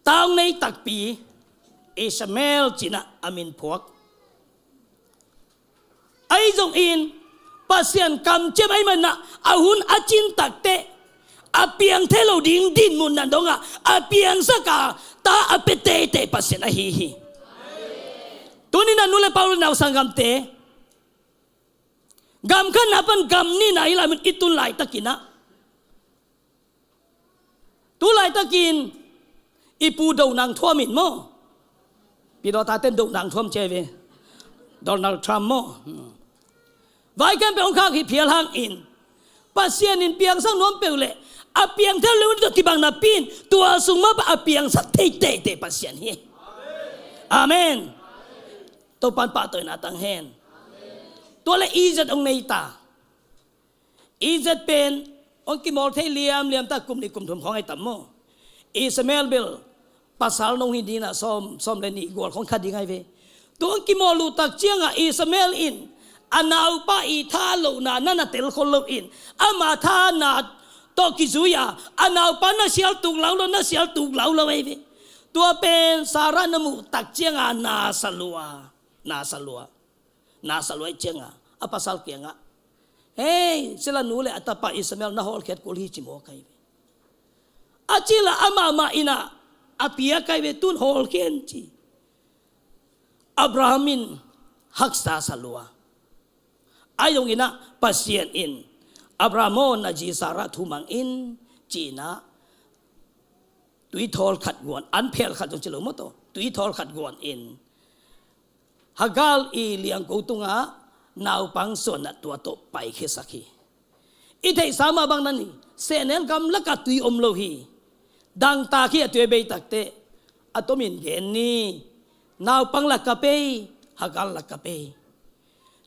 ta hong nei takpi, Ishmael ci-in ah a min phuak. Ahi zongin Pasian kamciam ahih manin ah a hun a cin takteh a piang thei lo ding dinmun nadongah a piangsak a, ta a pia teitei Pasian ahi hi. Tuni-in ah nu le pa, u le nau, sanggamte, gam khatna pan gam nihna hih lai mun i tun laitakin ah, tu laitakin i pu Donald Trump in maw, pi dawta ten Donald Trump ci ve, Donald Trump maw, vai khempeuh hong khak hi phial hangin, Pasian in piangsak nuam peuh leh a piang thei lo ding tawh kibang napi-in, tua sung mah bang a piangsak thei teitei Pasian hi. Amen. Topa'n pahtawina tang hen. Tua leh Isaac hong nei ta. Isaac pen hong kimawl thei liamliam ta, kum nih kum thum khawng ahi tam maw. Ishmael bel pasal nong hi ding ah sawm, sawm le nih gual khawng kha ding ahi ve. Tua hong kimawl uh tak ciangah Ishmael in a naupa i tha lohna na na tel khol loin, ama thana tawh kizui-a a naupa na sial tuk lau lo, na sial tuk lau lo ahi ve. Tua pen Sarah na muh tak ciangah na sa lua, na sa lua. Na sa lua ahih ciangah a pasal kiangah, "Hei, sila nu le a tapa Ishmael na hawlkhiat kul hi," ci mawk ahi ve. A cih lah amah mah in ah a piak ahi ve, "Tun hawlkhia in," ci. Abraham in haksa sa lua. Ahi zongin ah Pasian in, "Abraham aw, na zi Sarah thu mang in," ci-in ah tui thawl khat guan, an phel khat zong ci lo maw taw, tui thawl khat guan in Hagar i liangko tungah naupang suan ah tua tawh paikhiasak hi. I theihsa mah bang na ni, sehnel gamlakah tui om lo hi. Dangtak hi, a tui a bei takteh a tomin gen ni, naupang la kap ei, Hagar la kap ei.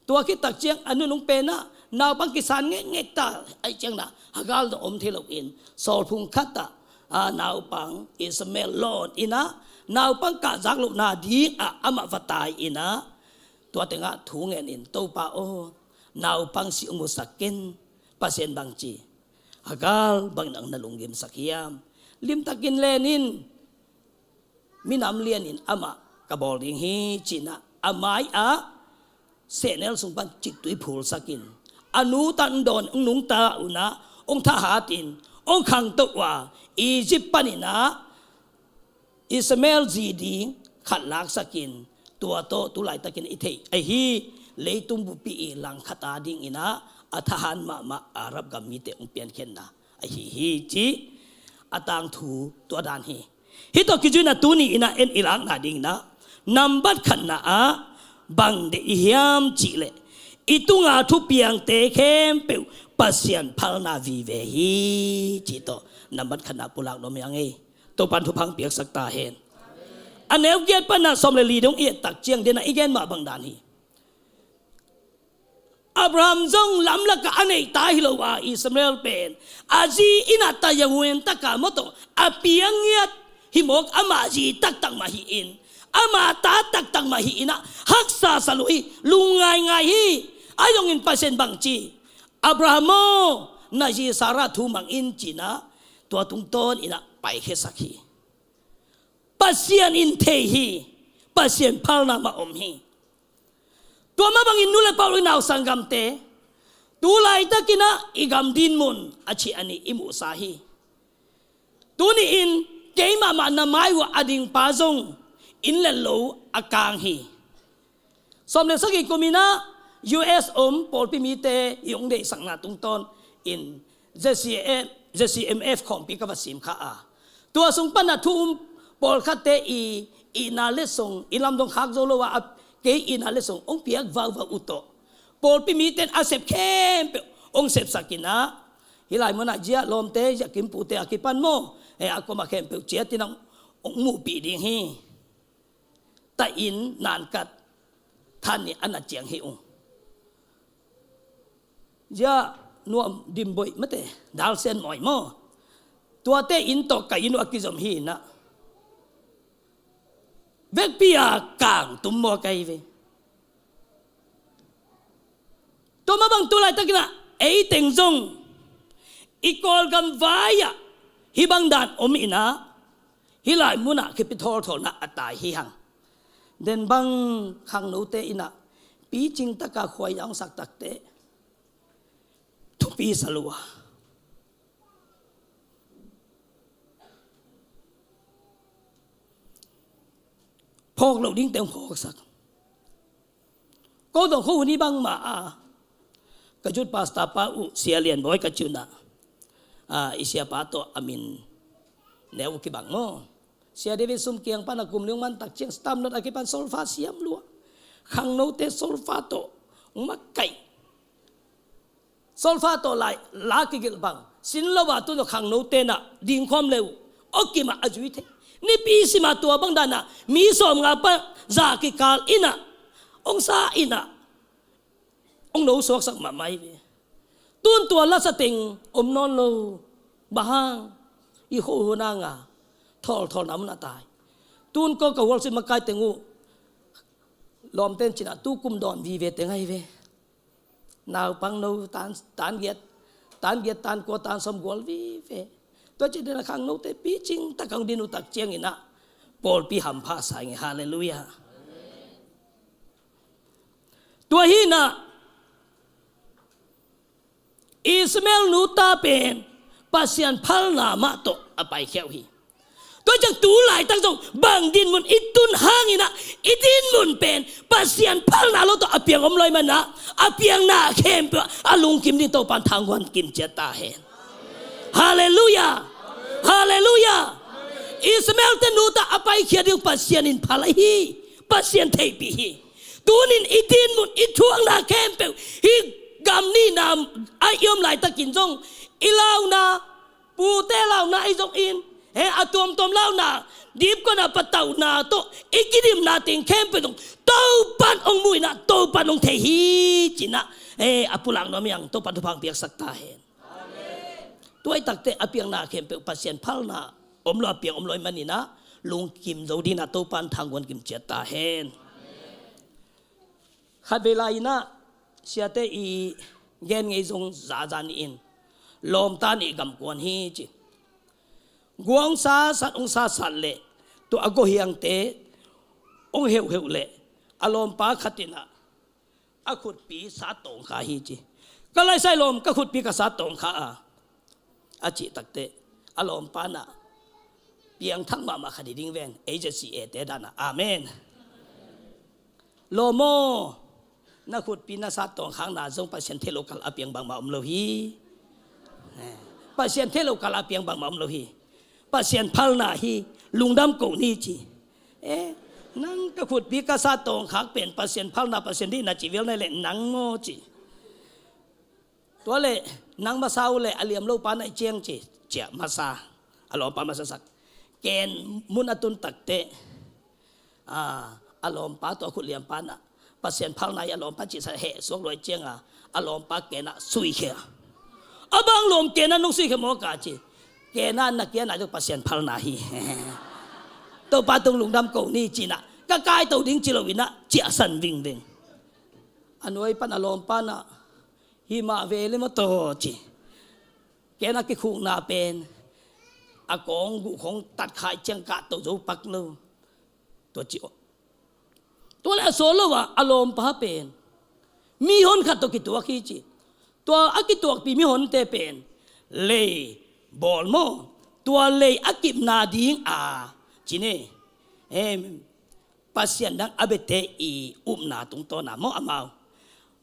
Tua khit tak ciang a nu nung pen ah naupang kisan ngekngek ta ahih ciang nah, Hagar zong om thei loin, sawlphung khat ah, a, naupang Ishmael lawn in ah, naupang kahzak lohna dingah amah va tai in ah, tua tengah thu ngen in, "Topa aw, naupang si hong musak ken, Pasian bang ci, Hagar bangin hong na lunggimsak hiam? Limtakin len in, minam lianin amah ka bawl ding hi," ci-in ah a mai-ah sehnel sung pan ciktui phulsakin, a nu tan dawn hong nungta un ah hong thahatin, hong khangto uh a, Egypt panin ah Ishmael zi ding khat laksakin, tua tawh tu laitakin i theih ahi leitung bupi i langkhat a dingin ah a thahat mahmah Arab gam mite hong piankhiatna ahi hi, ci. A tangthu tua dan hi. Hih tawh kizui-in ah tuni-in ah en i lakna dingin ah, nambat khatna ah bang deih i hiam cih leh, i tunga thupiangte khempeuh Pasian phalna vive hi, cih tawh nambat khatna pulak nuam hi ing ei. Topa'n thupha hong piaksak ta hen. A neu giat pan ah sawm le li dong i et tak ciang, den ah i gen mah bang dan hi. Abraham zong lamlakah a neih ta hi lo a, Ishmael pen a zi in ah tayahuan taka maw taw, a piang ngiat hi mawk, amah zi taktak mah hi-in, amah ta taktak mah hi-in ah haksa sa lua hi, lungngaingai hi. Ahi zongin Pasian bang ci, "Abraham aw, na zi Sarah thu mang in," ci-in ah tua tungtawn in ah paikhiasak hi. Pasian in thei hi. Pasian phalna mah om hi. Tua mah bangin nu le pa, u le nau, sanggamte, tu laitakin ah i gam dinmun a cih a nih i muhsa hi. Tuni-in keimah mah na mai uh ah a dingpa zong inn le lo a kang hi. Sawm le sagih kum in ah U S om pawlpi mite i hong deihsakna tungtawn in Z C M, Z C M F khawmpi ka va sim kha a, tua sung pan ah thu um pawlkhatte i, i na le song, i lamdang khak zo lo a, a, kei i na le song hong piak vauvau uh tawh, pawlpi mite in a sep khempeuh hong sepsak in ah, hih lai mun ah zia lawmte, zia kimpute a kipan maw, eh, a kuamah khempeuh ciat in ah hong muhpih ding hi. Taih inn nankat than nih a na ciang hi ung. Zia nuam dim boih mate, dalsian mawi maw, tuate inn tawh ka inn uh a kizom hi in ah, vekpi a kang tum maw ka hi ve. Tua mah bang tu laitakin ah ei teng zong i Kawlgam vai-ah hih bang dan om in ah, hih lai mun ah kipia thawlthawlna a tai hi hang. Den bang khangnote in ah picing taka khuai a hong sak takteh thupi sa lua. Phawk loh dingte hong phawksak. Ko dong ko hun hi bangmah a, ka youth pastor pa uh Sia Lian Bawi ka ci uh na, a, i siapa tawh a min neu uh kibang maw. Sia David Sum Kiang pan a kum nih hong man tak ciang stamp note a kipan solfa siam lua. Khangnote solfa tawh hong makaih. Solfa tawh lai la kigilh bang sin lo a, tu tawh khangnote na dingkhawm le uh, awkim ah a zui thei. Nipi sim a tua bang dan a mi sawmnga pan za kikal in a, hong sa in a, hong no suaksak mahmah hi ve. Tun tua lasa teng om nawn lo. Bang hang? I khuahun hang a thawlthawlna mun a tai. Tun ko ka hualsi makai teng uh lawmten cin a tu kum dawn vive teng ahi ve. Naupang no tan, tan giat, tan giat, tan kua, tan sawm gual vive. Tua ci den a khangnote picing tak hong din uh tak ciangin a pawlpi hampha sa ing e. Halleluiah. Tua hi na, Ishmael nu ta pen Pasian phalna mah tawh a paikhia uh hi. Tua ciang tu laitak zong bang dinmun i tun hangin a, i dinmun pen Pasian phalna lo tawh a piang om lo ahih man a, a piangna khempeuh a lungkim ding Topan thanghuan kim ciat ta hen. Halleluiah. Halleluiah. Ishmael te nu ta a paikhia ding Pasian in phal ahi hi. Pasian theihpih hi. Tunin i dinmun, i thuakna khempeuh, hih gam nihna a i om laitakin zong i launa, pute launa ahi zongin, he, a tuamtuam launa, dipkuana patauhna tawh i kidimna teng khempeuh zong Topan hong mu in a, Topan hong thei hi ci-in a, he, a pulak nuam hi hang. Topan thupha hong piaksak ta hen. Tua ahih takteh a piangna khempeuh Pasian phalna om lo, a piang om lo ahih manin a, lungkim zo ding in a, Topan thanghuan kim ciat ta hen. Khatvei lai in a, siate i gen ngei zong zaza ni in, lawmta nih gamkuan hi ci. Gua hong sasat, hong sasat leh tua a guahiangte hong heuhheuh leh a lawmpa khat in a, a khutpi sa tawngkha hi ci. Ka laisai lawm, ka khutpi ka sa tawngkha a, a cih takteh a lawmpa in a, piangthak mahmah khat hi ding ven, agency e te dan a. Amen. Lawm aw, na khutpi na sa tawngkhakna zong Pasian theih loh kal a piang bangmah om lo hi. Eh, Pasian theih loh kal a piang bangmah om lo hi. Pasian phalna hi, lungdam ko ni ci. Eh, nang ka khutpi ka sa tawngkhak pen Pasian phalna, Pasian deihna cih vial na hi leh nang maw ci. Tua leh nang masa uh leh a liam lo pa na hi ciang ci, ciah masa. A lawmpa masa sak. Ken mun a tun takteh, a, a lawmpa tua khut liampa in a, Pasian phalna hi a lawmpa cihsa heh suak lua hi ciang a, a lawmpa ken a suikhia. A bang lawm ken a nong suikhia maw ka ci. Ken a na kia na zong Pasian phalna hi. Topa tung lungdam ko ni ci-in a, ka kaito ding ci lo in a, ciahsan vingving. A nuai pan a lawmpa in a, hi mah ve le maw taw ci. Ken a kikhukna pen a kawng guh khawng tat kha hi ciang kahto zo pak lo. Tua ci aw. Tua leh a sawt lo a, a lawmpa pen mihon khat tawh kituak hi ci. Tua a kituakpi mihonte pen lei bawl maw, tua lei a kipna ding a ci ne. Em, Pasian dang a biate i upna tungtawn a maw amau,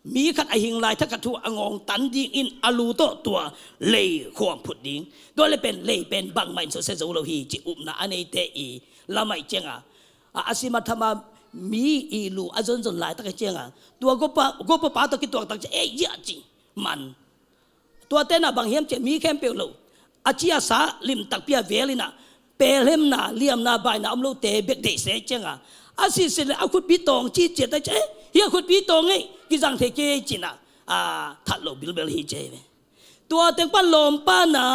mi khat a hing lai thakhat thu a ngawngtan dingin a lu tawh tua lei khuam phut ding. Tua leh pen lei pen bangmah in susia zo lo hi ci upna a neite i lam ahih ciang a, a, a sim a tham a mi i lu a zonzon laitak ahih ciang a, tua gopa, gopa pa tawh kituak tak ciang ei ziah ci man. Tuate in a bang hiam cih leh mi khempeuh lo, a ci a sa limtakpi a vel in a, pelhemna, liamna, baina om lote bek deih se ciang a, a sitsit leh a khutpi tawng ci ciat a ci, eh, hi a khutpi tawng ei, kizang thei kei ci-in a, a, that lo bilbel hi ci ve. Tua teng pan lawmpa in a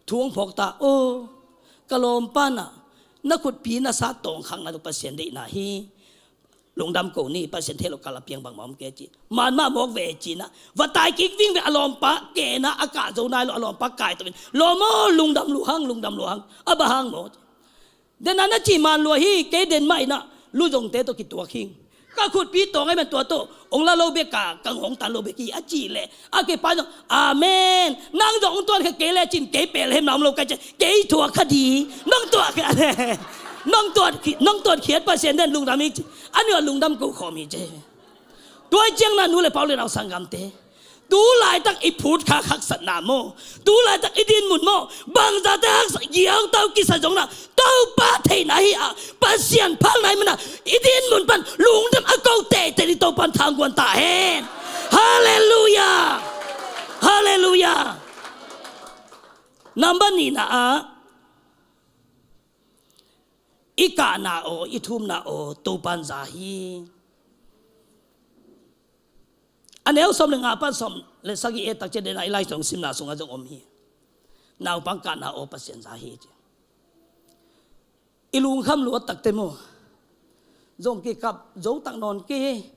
thu hong phawk ta, aw, ka lawmpa in a, na khutpi na sa tawngkhakna tua Pasian deihna hi. Lungdam ko ni, Pasian theih loh kal a piang bangmah om kei ci. Man mah mawk ve ci-in a, va tai kik ving ve a lawmpa, ken a a kah zo nai lo a lawmpa kaito in, lawm aw, lungdam lua hang, lungdam lua hang, a bang hang maw. Den a na cih man lua hi, kei den mah in a, luzongte tawh kituak hing. Ka khutpi tawng ahih man tua tawh hong la lo bek a, ka ngawngtan lo bek hi a cih leh, a kipan zong, amen. Nang zong hong tuat kha kei lecin, kei pelhemna om lo ka ci, kei thuak kha di. Nong tuat kha, nong tuat, nong tuat khiat Pasian den lungdam hi ci. A nih a lungdam ko khawm hi ci. Tua ciang na nu le pa u le nau sanggamte, tu laitak i phut khak haksatna maw, tu laitak i din mun maw, bangzahte haksat giautau kisa zong na, Topa theihna hi a, Pasian phalna hi mana, i din mun pan lungdam a ko teitei ni, Topan thangguan ta hen. Halleluiah. Halleluiah. Number nihna ah, i kahna aw, i thumna aw, Topan za hi. A neu sawm le nga pan sawm le sagih et tak ciang den a i Lai Siangtho simna sungah zong om hi. Naupang kahna aw Pasian za hi ci. I lungkham luat takte maw, zong kikap zo tak nawn kei.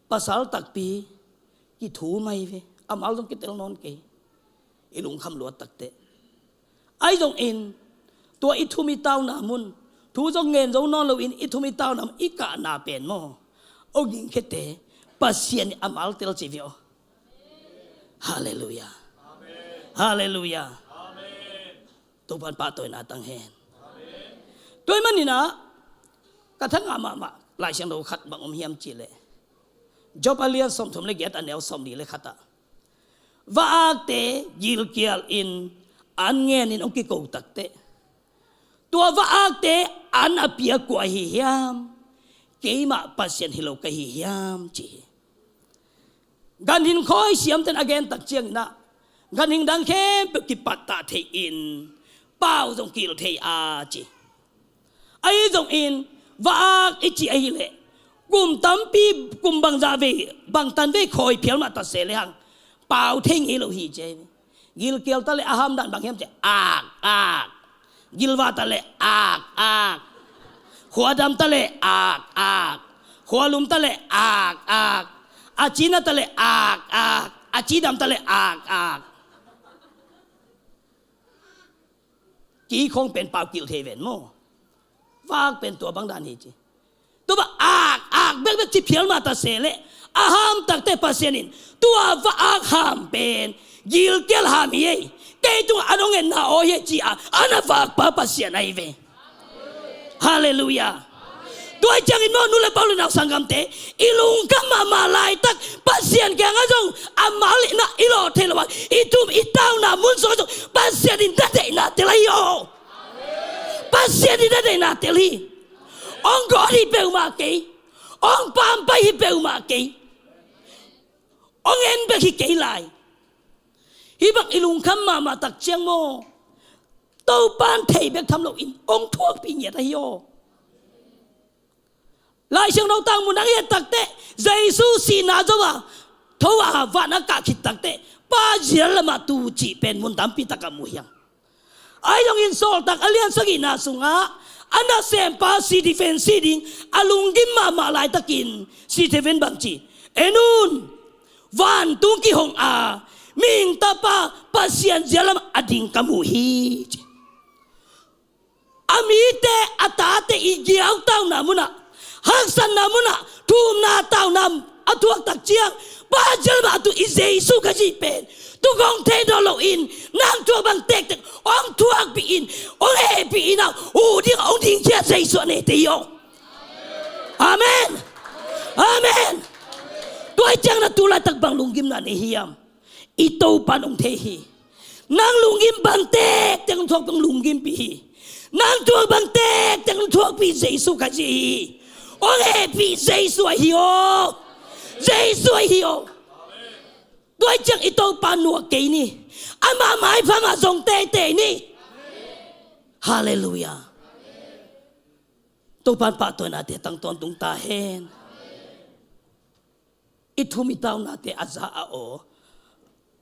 Pasal takpi kithum ahi ve. Amau zong kitel nawn kei. I lungkham luat takte. Ahi zongin tua i thum i tauna mun, thu zong ngen zo nawn loin i thum i tauna mun, i kahna pen maw, aw gingkhete Pasian in a maltel ci ve aw. Halleluiah. Halleluiah. Topan pahtawina tang hen. Tua ahih manin ah, ka thangah mahmah Lai Siangtho khat bang om hiam cih leh, Job a lian sawmthum le giat a neu sawmli le khat ah, va-akte gilkial in an ngenin hong kiko takteh, tua va-akte an a piak kua ahi hiam? Keimah Pasian hi lo ka hi hiam, ci hi. Ganhing khawi siamten a gen tak ciangin ah, ganhing dang khempeuh kipattah thei-in pau zong kil thei a ci. Ahi zongin va-ak i cih ahih leh, kum tampi, kum bangzah vei, bangtan vei khawi phial mah ta se lehang pau thei ngei lo hi ci. Gilkial ta leh a ham dan bang hiam cih leh, ak, ak. Gilva ta leh, ak, ak. Khuadam ta leh, ak, ak. Khualum ta leh, ak, ak. A cina ta leh, ak, ak. A cidam ta leh, ak, ak. Ki khong pen pau kil thei ven maw. Va-ak pen tua bang dan hi ci. Tua va-ak, ak bekbek ci phial mah ta se leh, a ham takte Pasian in tua va-ak ham pen gilkial ham hi ei, kei tungah an hong enna aw hi ei ci-a an a vakpa Pasian ahi ve. Halleluiah. Tua ciangin maw, nu le pa u le nau sanggamte, i lungkham mahmah laitak Pasian kiangah zong a mal in ah i lawh theih loh a, i thum i tauna mun sungah zong Pasian in na deihna tel ahi aw. Pasian in na deihna tel hi. Hong gawt hi peuhmah kei. Hong pampai hi peuhmah kei. Hong en bek hi kei lai. Hih bang i lungkham mahmah tak ciang maw, Topan thei bek tham loin hong thuakpih ngiat ahi aw. Lai Siangtho tang mun ang i et takteh, Jesu sihna zo a, tho a, van a kah khit takteh, Pa zial lamah tu cih pen mun tampi takah mu hi hang. Ahi zongin Sawltak a lian sagihna sungah a nasempa Stephen si ding a lunggim mahmah laitakin Stephen bang ci? En un, vantung kihong a, mihing Tapa Pasian zial lamah a ding ka mu hi, ci. A mite, a tate i giautauna munah, haksatna munah, thumna tauna a thuak tak ciang, Pa zial mah a tu i Jesu Khazih pen, tu kong thei nawn loin, nang thuak bang tektek hong thuakpih in, hong hehpih in a, hu ding hong dingkhia Jesu a neite hi aw. Amen. Amen. Tua hi ciang na tu laitak bang lunggimna nei hiam? I Topa nong thei hi. Nang lunggim bang tektek nong thuak bang lunggimpih hi. Nang thuak bang tektek nong thuakpih Jesu Khazih hi. Hong hehpih Jesu ahi aw. Jesu ahi aw. Tua hi ciang i Topa nuak kei ni. Amah maipha mah zong teitei ni. Halleluiah. Topan pahtawinate tang tawntung ta hen. I thum i taunate a za a aw.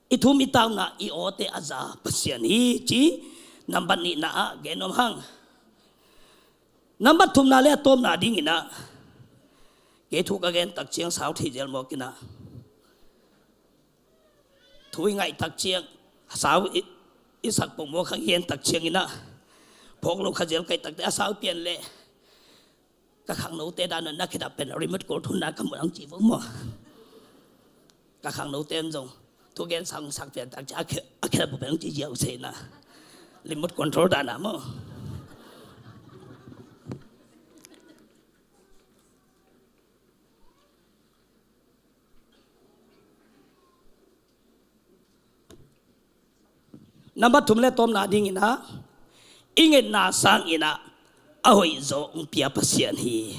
I thum i tauna i awte a za Pasian hi ci. Nambat nihna ah gen nuam hang. Nambat thumna le a tawpna dingin ah, kei thu ka gen tak ciang sau thei zel mawk in ah, thu i ngaih tak ciang, sau i, i sak pongmawk hang i en tak ciangin ah, phawk lo kha zel kaih takte a sau pian leh, ka khangnote dan na khedap pen remote control thu na ka muh ang ci vo maw. Ka khangnote an zong thugen sang sak pian tak ciang a khe, a khedap pen ang ci ziau sei na. Remote control dan na maw. Nambat thum le tawpna dingin ah, i ngetna sangin ah a hoihzaw hong pia Pasian hi.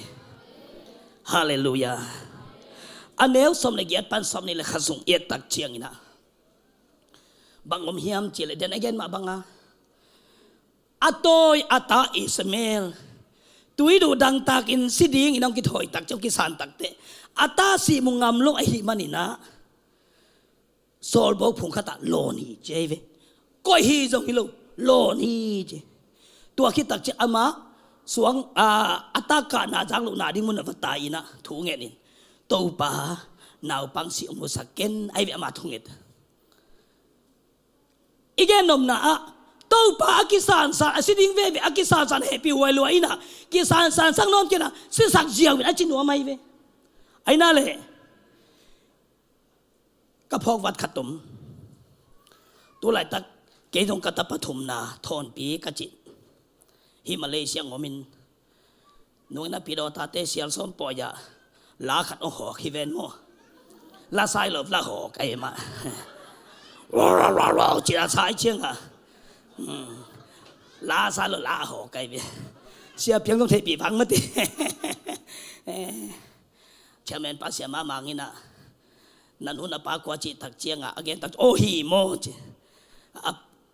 Halleluiah. A neu sawm le giat pan sawmnih le khat sung i et tak ciangin ah bang om hiam cih leh, den a gen mah bangin a tawi a ta Ishmael tui duh dangtakin si dingin hong kithawi tak ciang, kisan tak teh a ta sih mu ngam lo ahih manin ah sawlbok phung khatah lawn hi ci ahi ve. Koih hi zong hi lo, lawn hi ci. Tua khit tak ciang amah suang, a, a ta kahna zak lohna ding munah va tai in ah thu ngenin, "Topa, naupang sih hong musak ken," ahi ve amah thunget. I gen nopna ah, Topa a kisansan, a si ding veve a kisansan hehpih huai lua in ah, "Kisansan sak nawn ken ah, sisak ziau in," a ci nuam ahi ve. Ahi na leh, ka phawk vat khat om. Tu laitak kei zong ka tapa thumna Thawnpi ka cih, hih Malaysia ngawmin, nungin a pi dawtate sial sawm pawi ah la khat hong hawk hi ven maw. La sai lo, la hawk ahi mah. Ci la sai ciang a, hmm, la sai lo, la hawk ahi ve. Sia Piang zong theihpih vang mah teh. Chairman pa Sia Mah Mang in ah, "Na nu na pa kua?" cih tak ciang a, a gen tak, "Aw, hi maw," ci. A,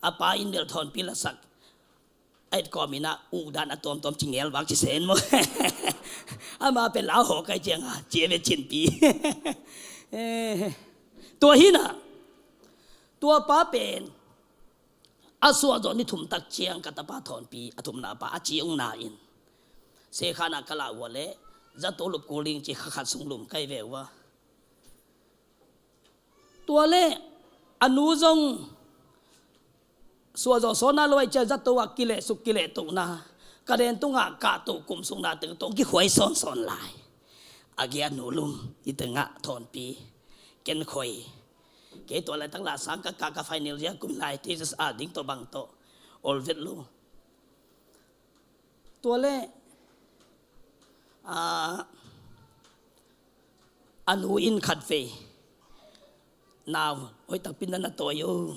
a pa in bel Thawnpi lasak a et kawmin ah, "Uh, dan a tuamtuam ci ngel vak ci sen maw." Amah pen la hawk ahi ciang a, ci ve cinpi. Eh, tua hi in ah, tua pa pen a suah zawh ni thum tak ciang ka tapa Thawnpi, a thumna pa, a ci hong na in, Sekhan ah ka lah uh a leh zato lup kul ding ci, kha khat sung lum ka hi ve uh a. Tua leh a nu zong suah zawh sawn a lo ahih ciang zato ah kilehsuk kilehtohna, ka den tungah kahtoh kum sukna teng tawh kikhuai sawnsawn lai. A giat nu lum, hih tengah Thawnpi, ken khoi. Kei tua laitak la sang ka kah, ka final year kum lai, thesis a ding tawh bang tawh, ol vet lo. Tua leh, a, a nu in khatvei, "Nau, hoih takpi in na tawi o."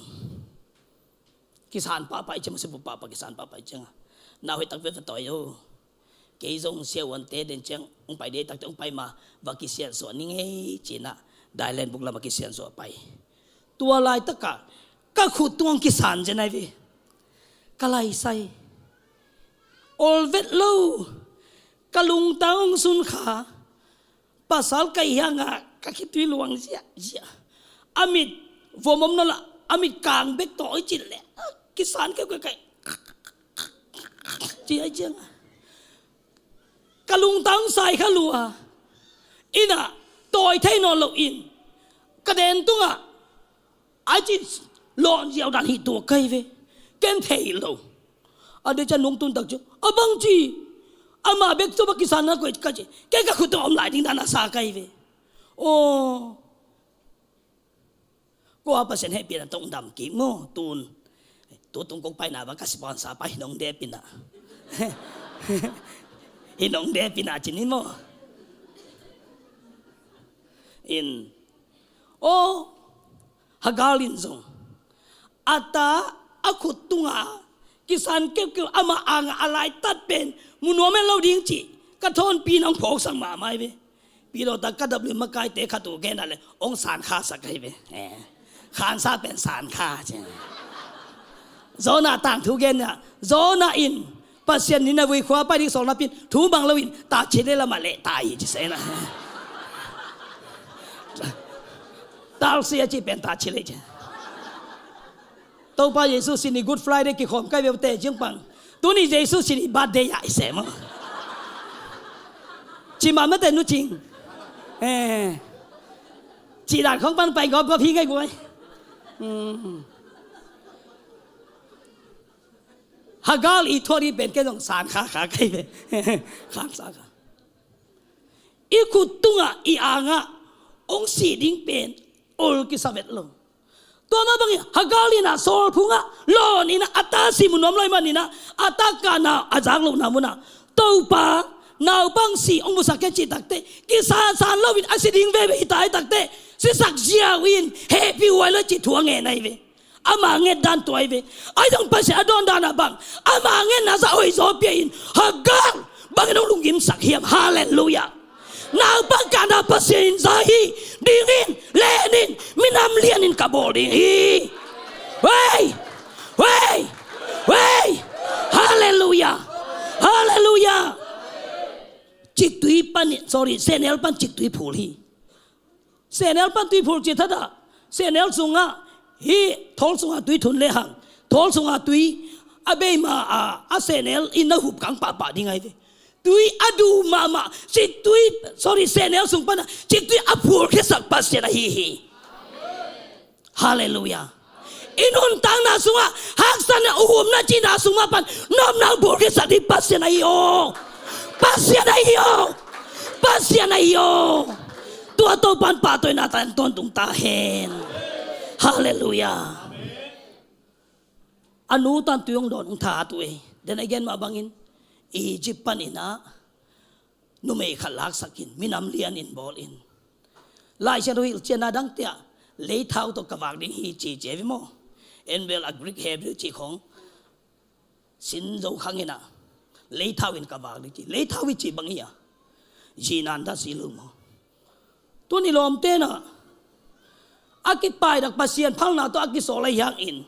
Kisan pahpah i ciang, sipu pahpah kisan pahpah i ciang a, "Nau, hoih takpi va tawi o. Kei zong siavuante den ciang hong pai ding tak teh, hong pai ma va kisiansuah ning ei," ci in ah, Thailand buk lamah kisiansuah pai. Tua laitak ah ka khut tungah hong kisan zen ahi ve. Ka laisai. Ol vet lo. Ka lungtang hong sun kha. Pasal ka hih hang a, ka khitui luang ziahziah. A mit vom om nawn lo, a mit kang bek tawh i cih leh, a, kisan keuhkeuh ka hih, ci ahi ciang a, ka lungtang sai kha lua. In ah, tawi thei nawn lo in, ka den tungah a ci, lawn ziau dan hi tua ka hi ve. Ken thei lo. A dei ciang nung tun tak ciang, "A bang ci, amah bek tawh bang kisan na koih?" ka ci. Ken ka khut tawh om lai ding dan a sa ka hi ve. Aw. Kua Pasian hehpihna tawh hong dam kik maw, tun. Tutung kong paina bang ka sponsor pa hi nong dep in ah. Hi nong dep in ah ci ni maw. In, aw, Hagar in zong a ta a khut tungah kisan keuhkeuh, amah angah a laitat pen mu nuam en lo ding cih ka Thawnpi in hong phawksak mahmah hi ve. Pi Dawta ka W makaite khat uh gen a leh hong san khasak ahi ve. Eh, khansa pen san kha ci. Jonah tangthu gen a, Jonah in Pasian Nineveh khua pai ding sawlna pi in thu mang loin, ta chile lamah leh ta hi ci se na. Tarsis a ci pen ta chile ci. Topa Jesu sin ni Good Friday kikhawm ka hi ve, teci hong pang. Tuni Jesu sin ni birthday a hi se maw. Ci mahmah teh Nu Cing. Eh. Cih dan khawng pan pai gawpgawp hi ngei guai. Hmm. Hagar i thuak ding pen ken zong san kha kha ka hi ve. Khansa kha. I khut tungah, i angah hong sih ding pen ol kisa vet lo. Tua mah bangin Hagar in ah sawl phungah lawn in ah, a ta sih mu nuam lo ahih manin ah, a ta kahna a zak lohna munah, "Topa, naupang sih hong musak ken," cih tak teh, kisansan loin a si ding veve hi ta hi tak teh, "Sisak ziau in, hehpih huai lo," cih thu a ngen ahi ve. Ama nget dan tua hi ve. Ahi zong Pasian a dawn dan ah bang, ama ngetna zah hoih zaw pia-in, Hagar bangin hong lunggimsak hiam? Halleluiah. Naupang kahna Pasian in za hi. Ding in, len in, minam lian in ka bawl ding hi. Wei! Wei! Wei! Halleluiah. Halleluiah. Ciktui pan, sorry, sehnel pan ciktui phul hi. Sehnel pan tui phul cih thadah, sehnel sungah, hih thawl sungah tui thun lehang, thawl sungah tui a bei ma a, a sehnel in na hup kang pahpah ding ahi ve. Tui a du mahmah ciktui, sorry, sehnel sung panah ciktui a phulkhiasak Pasian ahi hi. Halleluiah. I nuntakna sungah haksatna, uhumna cihna sung mah pan nopna hong phulkhiasak ding Pasian ahi aw. Pasian ahi aw. Pasian ahi aw. Tua Topa'n pahtawina tawh tawntung ta hen. Halleluiah. A nu tan tui hong dawn hong that uh ei. Then again, mah bangin Egypt panin ah numei khat laksak in, minam lian in bawl in. Lai Siangtho hilhcianna dangte ah leithau tawh ka vak ding hi ci ci hi ve maw. En bel a Greek Hebrew cih khong sin zo khang in ah leithau in ka vak ding ci. Leithau i cih bang hi a, zinan dah si lo maw. Tuni lawmte in ah a kipaidak Pasian phalna tawh a kisawl ahi hangin,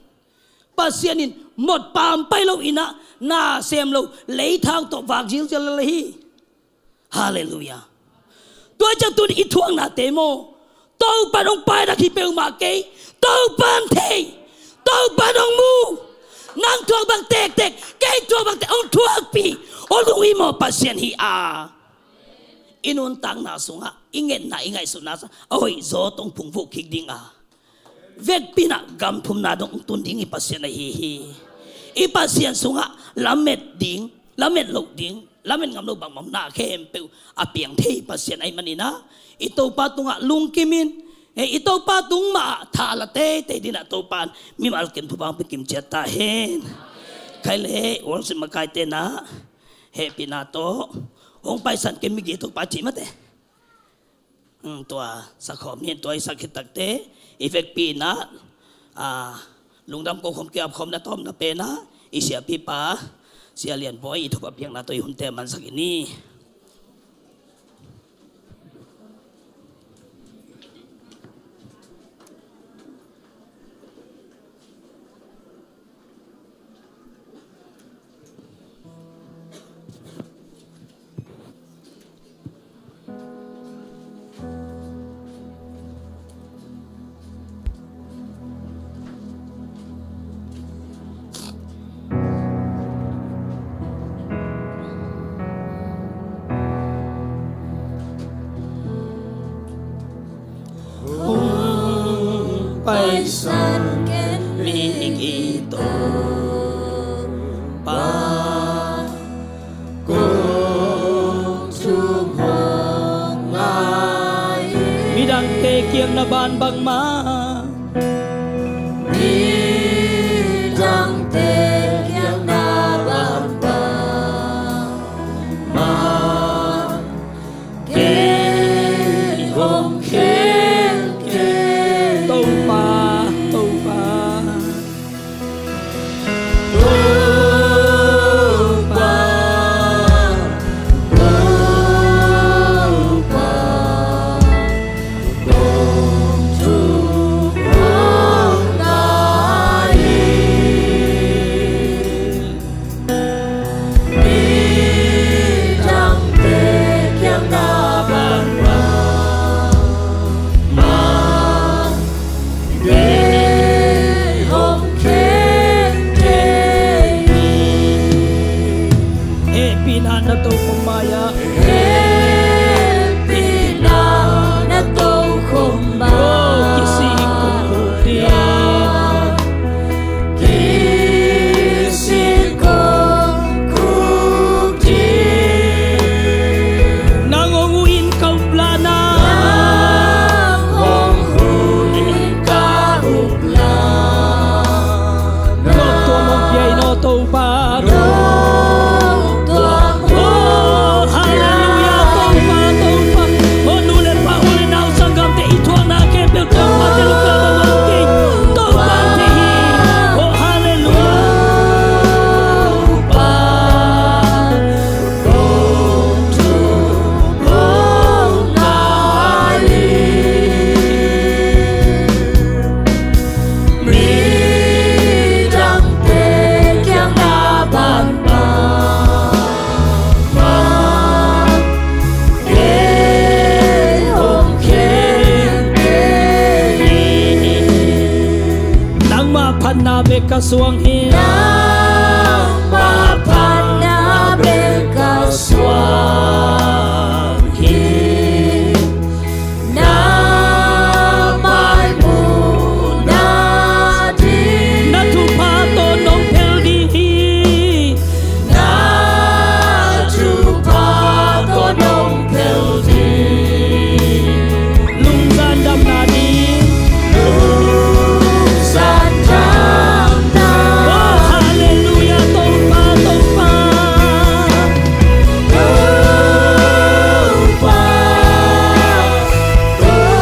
Pasian in mot pam pai lo in ah, na sem lo leithau tawh vak zilzial lel hi. Halleluiah. Tua ciang tuni i thuaknate maw, Topa'n hong paidak hi peuhmah kei. Topa'n thei. Topa'n hong mu. Nang thuak bang tektek, kei thuak bang tek, hong thuakpih. Hong lung hi maw, Pasian hi a. I nuntakna sungah i ngetna, i ngaihsutna sungah a hoihzaw tawh hong phungvuh kik ding a, vekpi in ah gamthumna dong tun ding i Pasian ahi hi. I Pasian sungah lamet ding, lamet loh ding, lamet ngam loh bangbang na khempeuh a piang thei Pasian ahih manin ah, i Topa tungah lungkim in, eh, i Topa tung mah ah tha la teitei ding in ah Topa'n mimal kim thupha hong pia kim ciat ta hen. Khai le worship makaite in ah hehpihna tawh hong paisan kei migi Topa cih mate. Hmm, tua sakhawm ni, tua i sak khit takte i vekpi in ah, ah, lungdam ko khawm, kiap khawm na tawm na pen ah i siapipa Sia Lian Bawi i thupha piakna tawh i hunte mansak i ni. Hong paisan ken migi Topa, kong thum hong ngai. Midangte kiang na ban bangmah, midangte kiang na ban bangmah, kei hong khen kei. Topa, Topa, Topa, Topa, kong thum Nangmah phatna bek ka suang hi. Nangmah phatna bek ka suang hi. Na maimuhna ding, na thupha tawh nong phel ding hi. Na thupha tawh nong phel ding. Lungzan damna ding. Lungzan damna. Oh, halleluiah, Topa, Topa. Topa, Topa.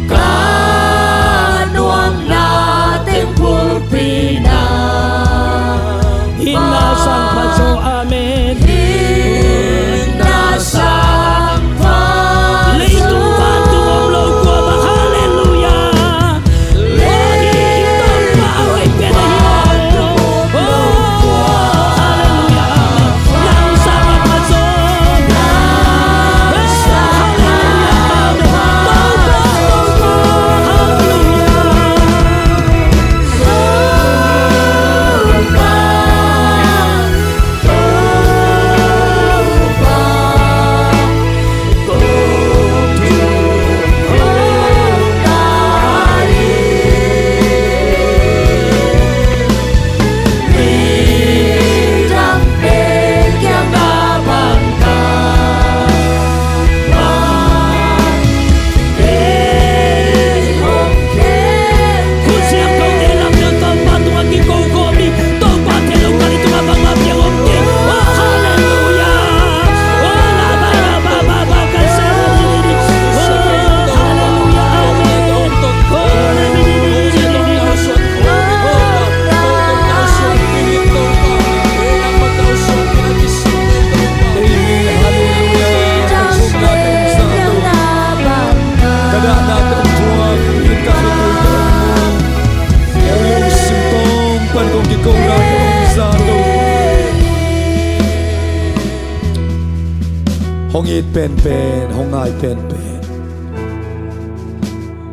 Ka nuamna teng bulpi na. Hinna sang pha zaw, amen. Hinna sang pha zaw. Leitung vantung om lo kuamah, halleluiah. Leitung vantung om lo kuamah, halleluiah. Hong it penpen, hong ngai penpen,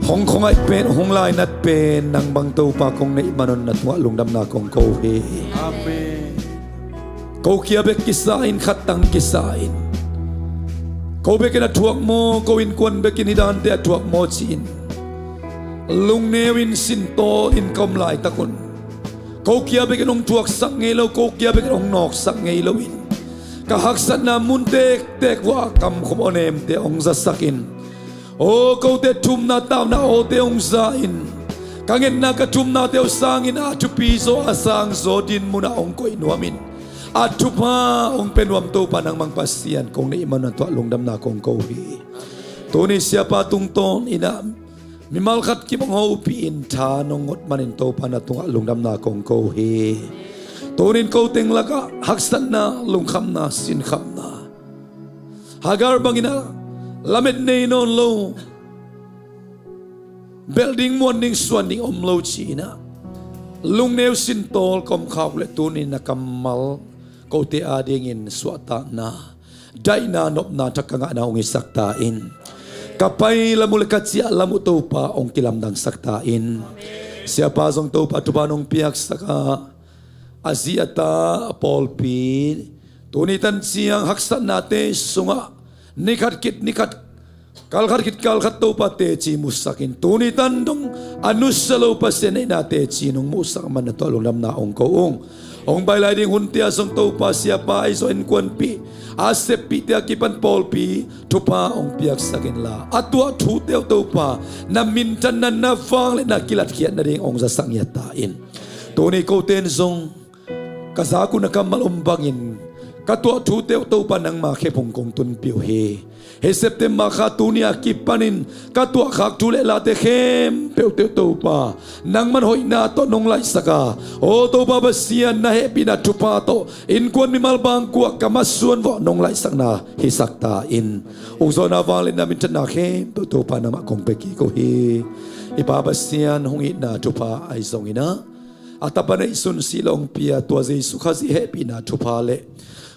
hong khuangaih pen, hong lainat pen nang bang Topa kong neih man un na tungah lungdamna kong ko hi. Amen. Ko kia bek kisa in, khat tang kisa in, ko bekin a thuak maw, ko innkuan bekin hih dante a thuak maw ci-in lungneu in, sintawl in ka om laitak un, ko kia bekin hong thuaksak ngei lo, ko kia bekin hong nawksak ngei loin ka haksatna mun tektek uah a kamkhum awnemte hong zasakin, aw, kote thumna tauna awte hong za-in, ka ngetna ka thumnate uh sangin a thupi zaw, a sang zaw din munah hong koih nuamin, a thupha hong pia nuam Topa nangmah Pasian kong neih man un na tungah lungdamna kong ko hi. Tuni siapa tungtawn in ah mimal khat kim hong hopih in tha nong ngot manin Topa na tungah lungdamna kong ko hi. Tunin ko teng lakah haksatna, lungkhamna, sinkhamna, Hagar bangin ah lamet nei nawn lo, belh ding, muan ding, suan ding om lo ci-in ah lungneu sintawl ka om khak uh leh tunin na kammal kote adingin suahtakna, daihna, nopna thak ka ngahna hong hisak ta in. Ka pai lam uh le ka ciah lam uh Topa hong kilamdangsak ta in. Siapa zong Topa thupha nong piaksak a, a zi a ta, a pawlpi, tuni tan ciang haksatnate sungah ni khat khit ni khat, kal khat khit kal khat Topa teci muhsakin, tuni tan dong a nusia lo Pasian neihna teci nong muhsak man na tungah lungdamna hong ko ung. Hong pai lai ding hunte ah zong Topa siapa ahi zong innkuanpih, a seppihte a kipan pawlpi thupha hong piaksak inla, a tuah thute uh Topa na minthanna, na vang le na kilatkhiat nading hong zasak ngiat ta in. Tuni kote in zong ka zak uh na kammal om bangin ka tuah thute uh Topa nangma khep hong kong tunpih uh hi. Hih September kha tuni a kipanin ka tuahkhak thu le late khempeuh teuh Topa nangman hoihna tawh nong laihsak a, aw Topa Pasian, na hehpihna thupha tawh innkuan mimal bangkua ka masuan vawh nong laihsakna hisak ta in. Ukzawhna, vangliatna, minthanna khempeuh Topa nangmah kong pia kik uh hi. I Pa Pasian hong itna thupha ahi zongin ah, a tapa neihsun sih lawng pia tua Jesu Khazih hehpihna thupha le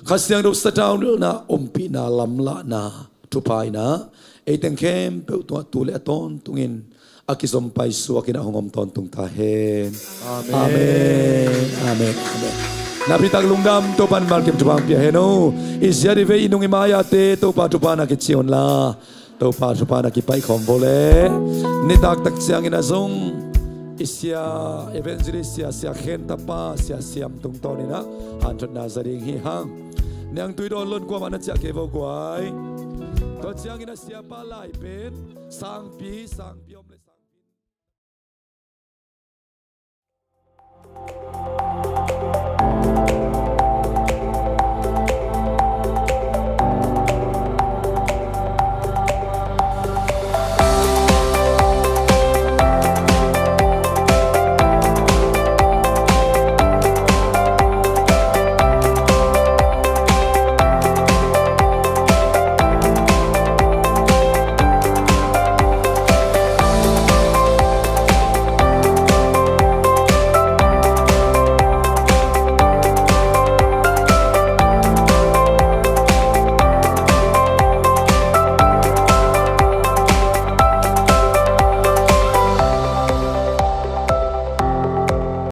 Kha Siangtho sathau nilhna, ompihna, lamlahna thupha in ah, ei teng khempeuh tungah tu le a tawntungin a kizom paisuak in ah hong om tawntung ta hen. Amen. Amen. Amen. Amen. Nakpi tak lungdam, Topa in malkim thupha hong pia hen aw. I ziat i vei, i nung i mai-ate Topa thupha na kici un la, Topa thupha na kipaih khawm vo le. Nitak tak ciangin ah zong i sia evangelist sia, Sia Khen tapa, Sia Siam tungtawnin ah hanthotna za ding hi hang. Niangtui dawn lo in kuamah na ciah kei vo guai. Tua ciangin ah siapa lai pen sangpi, sangpi om le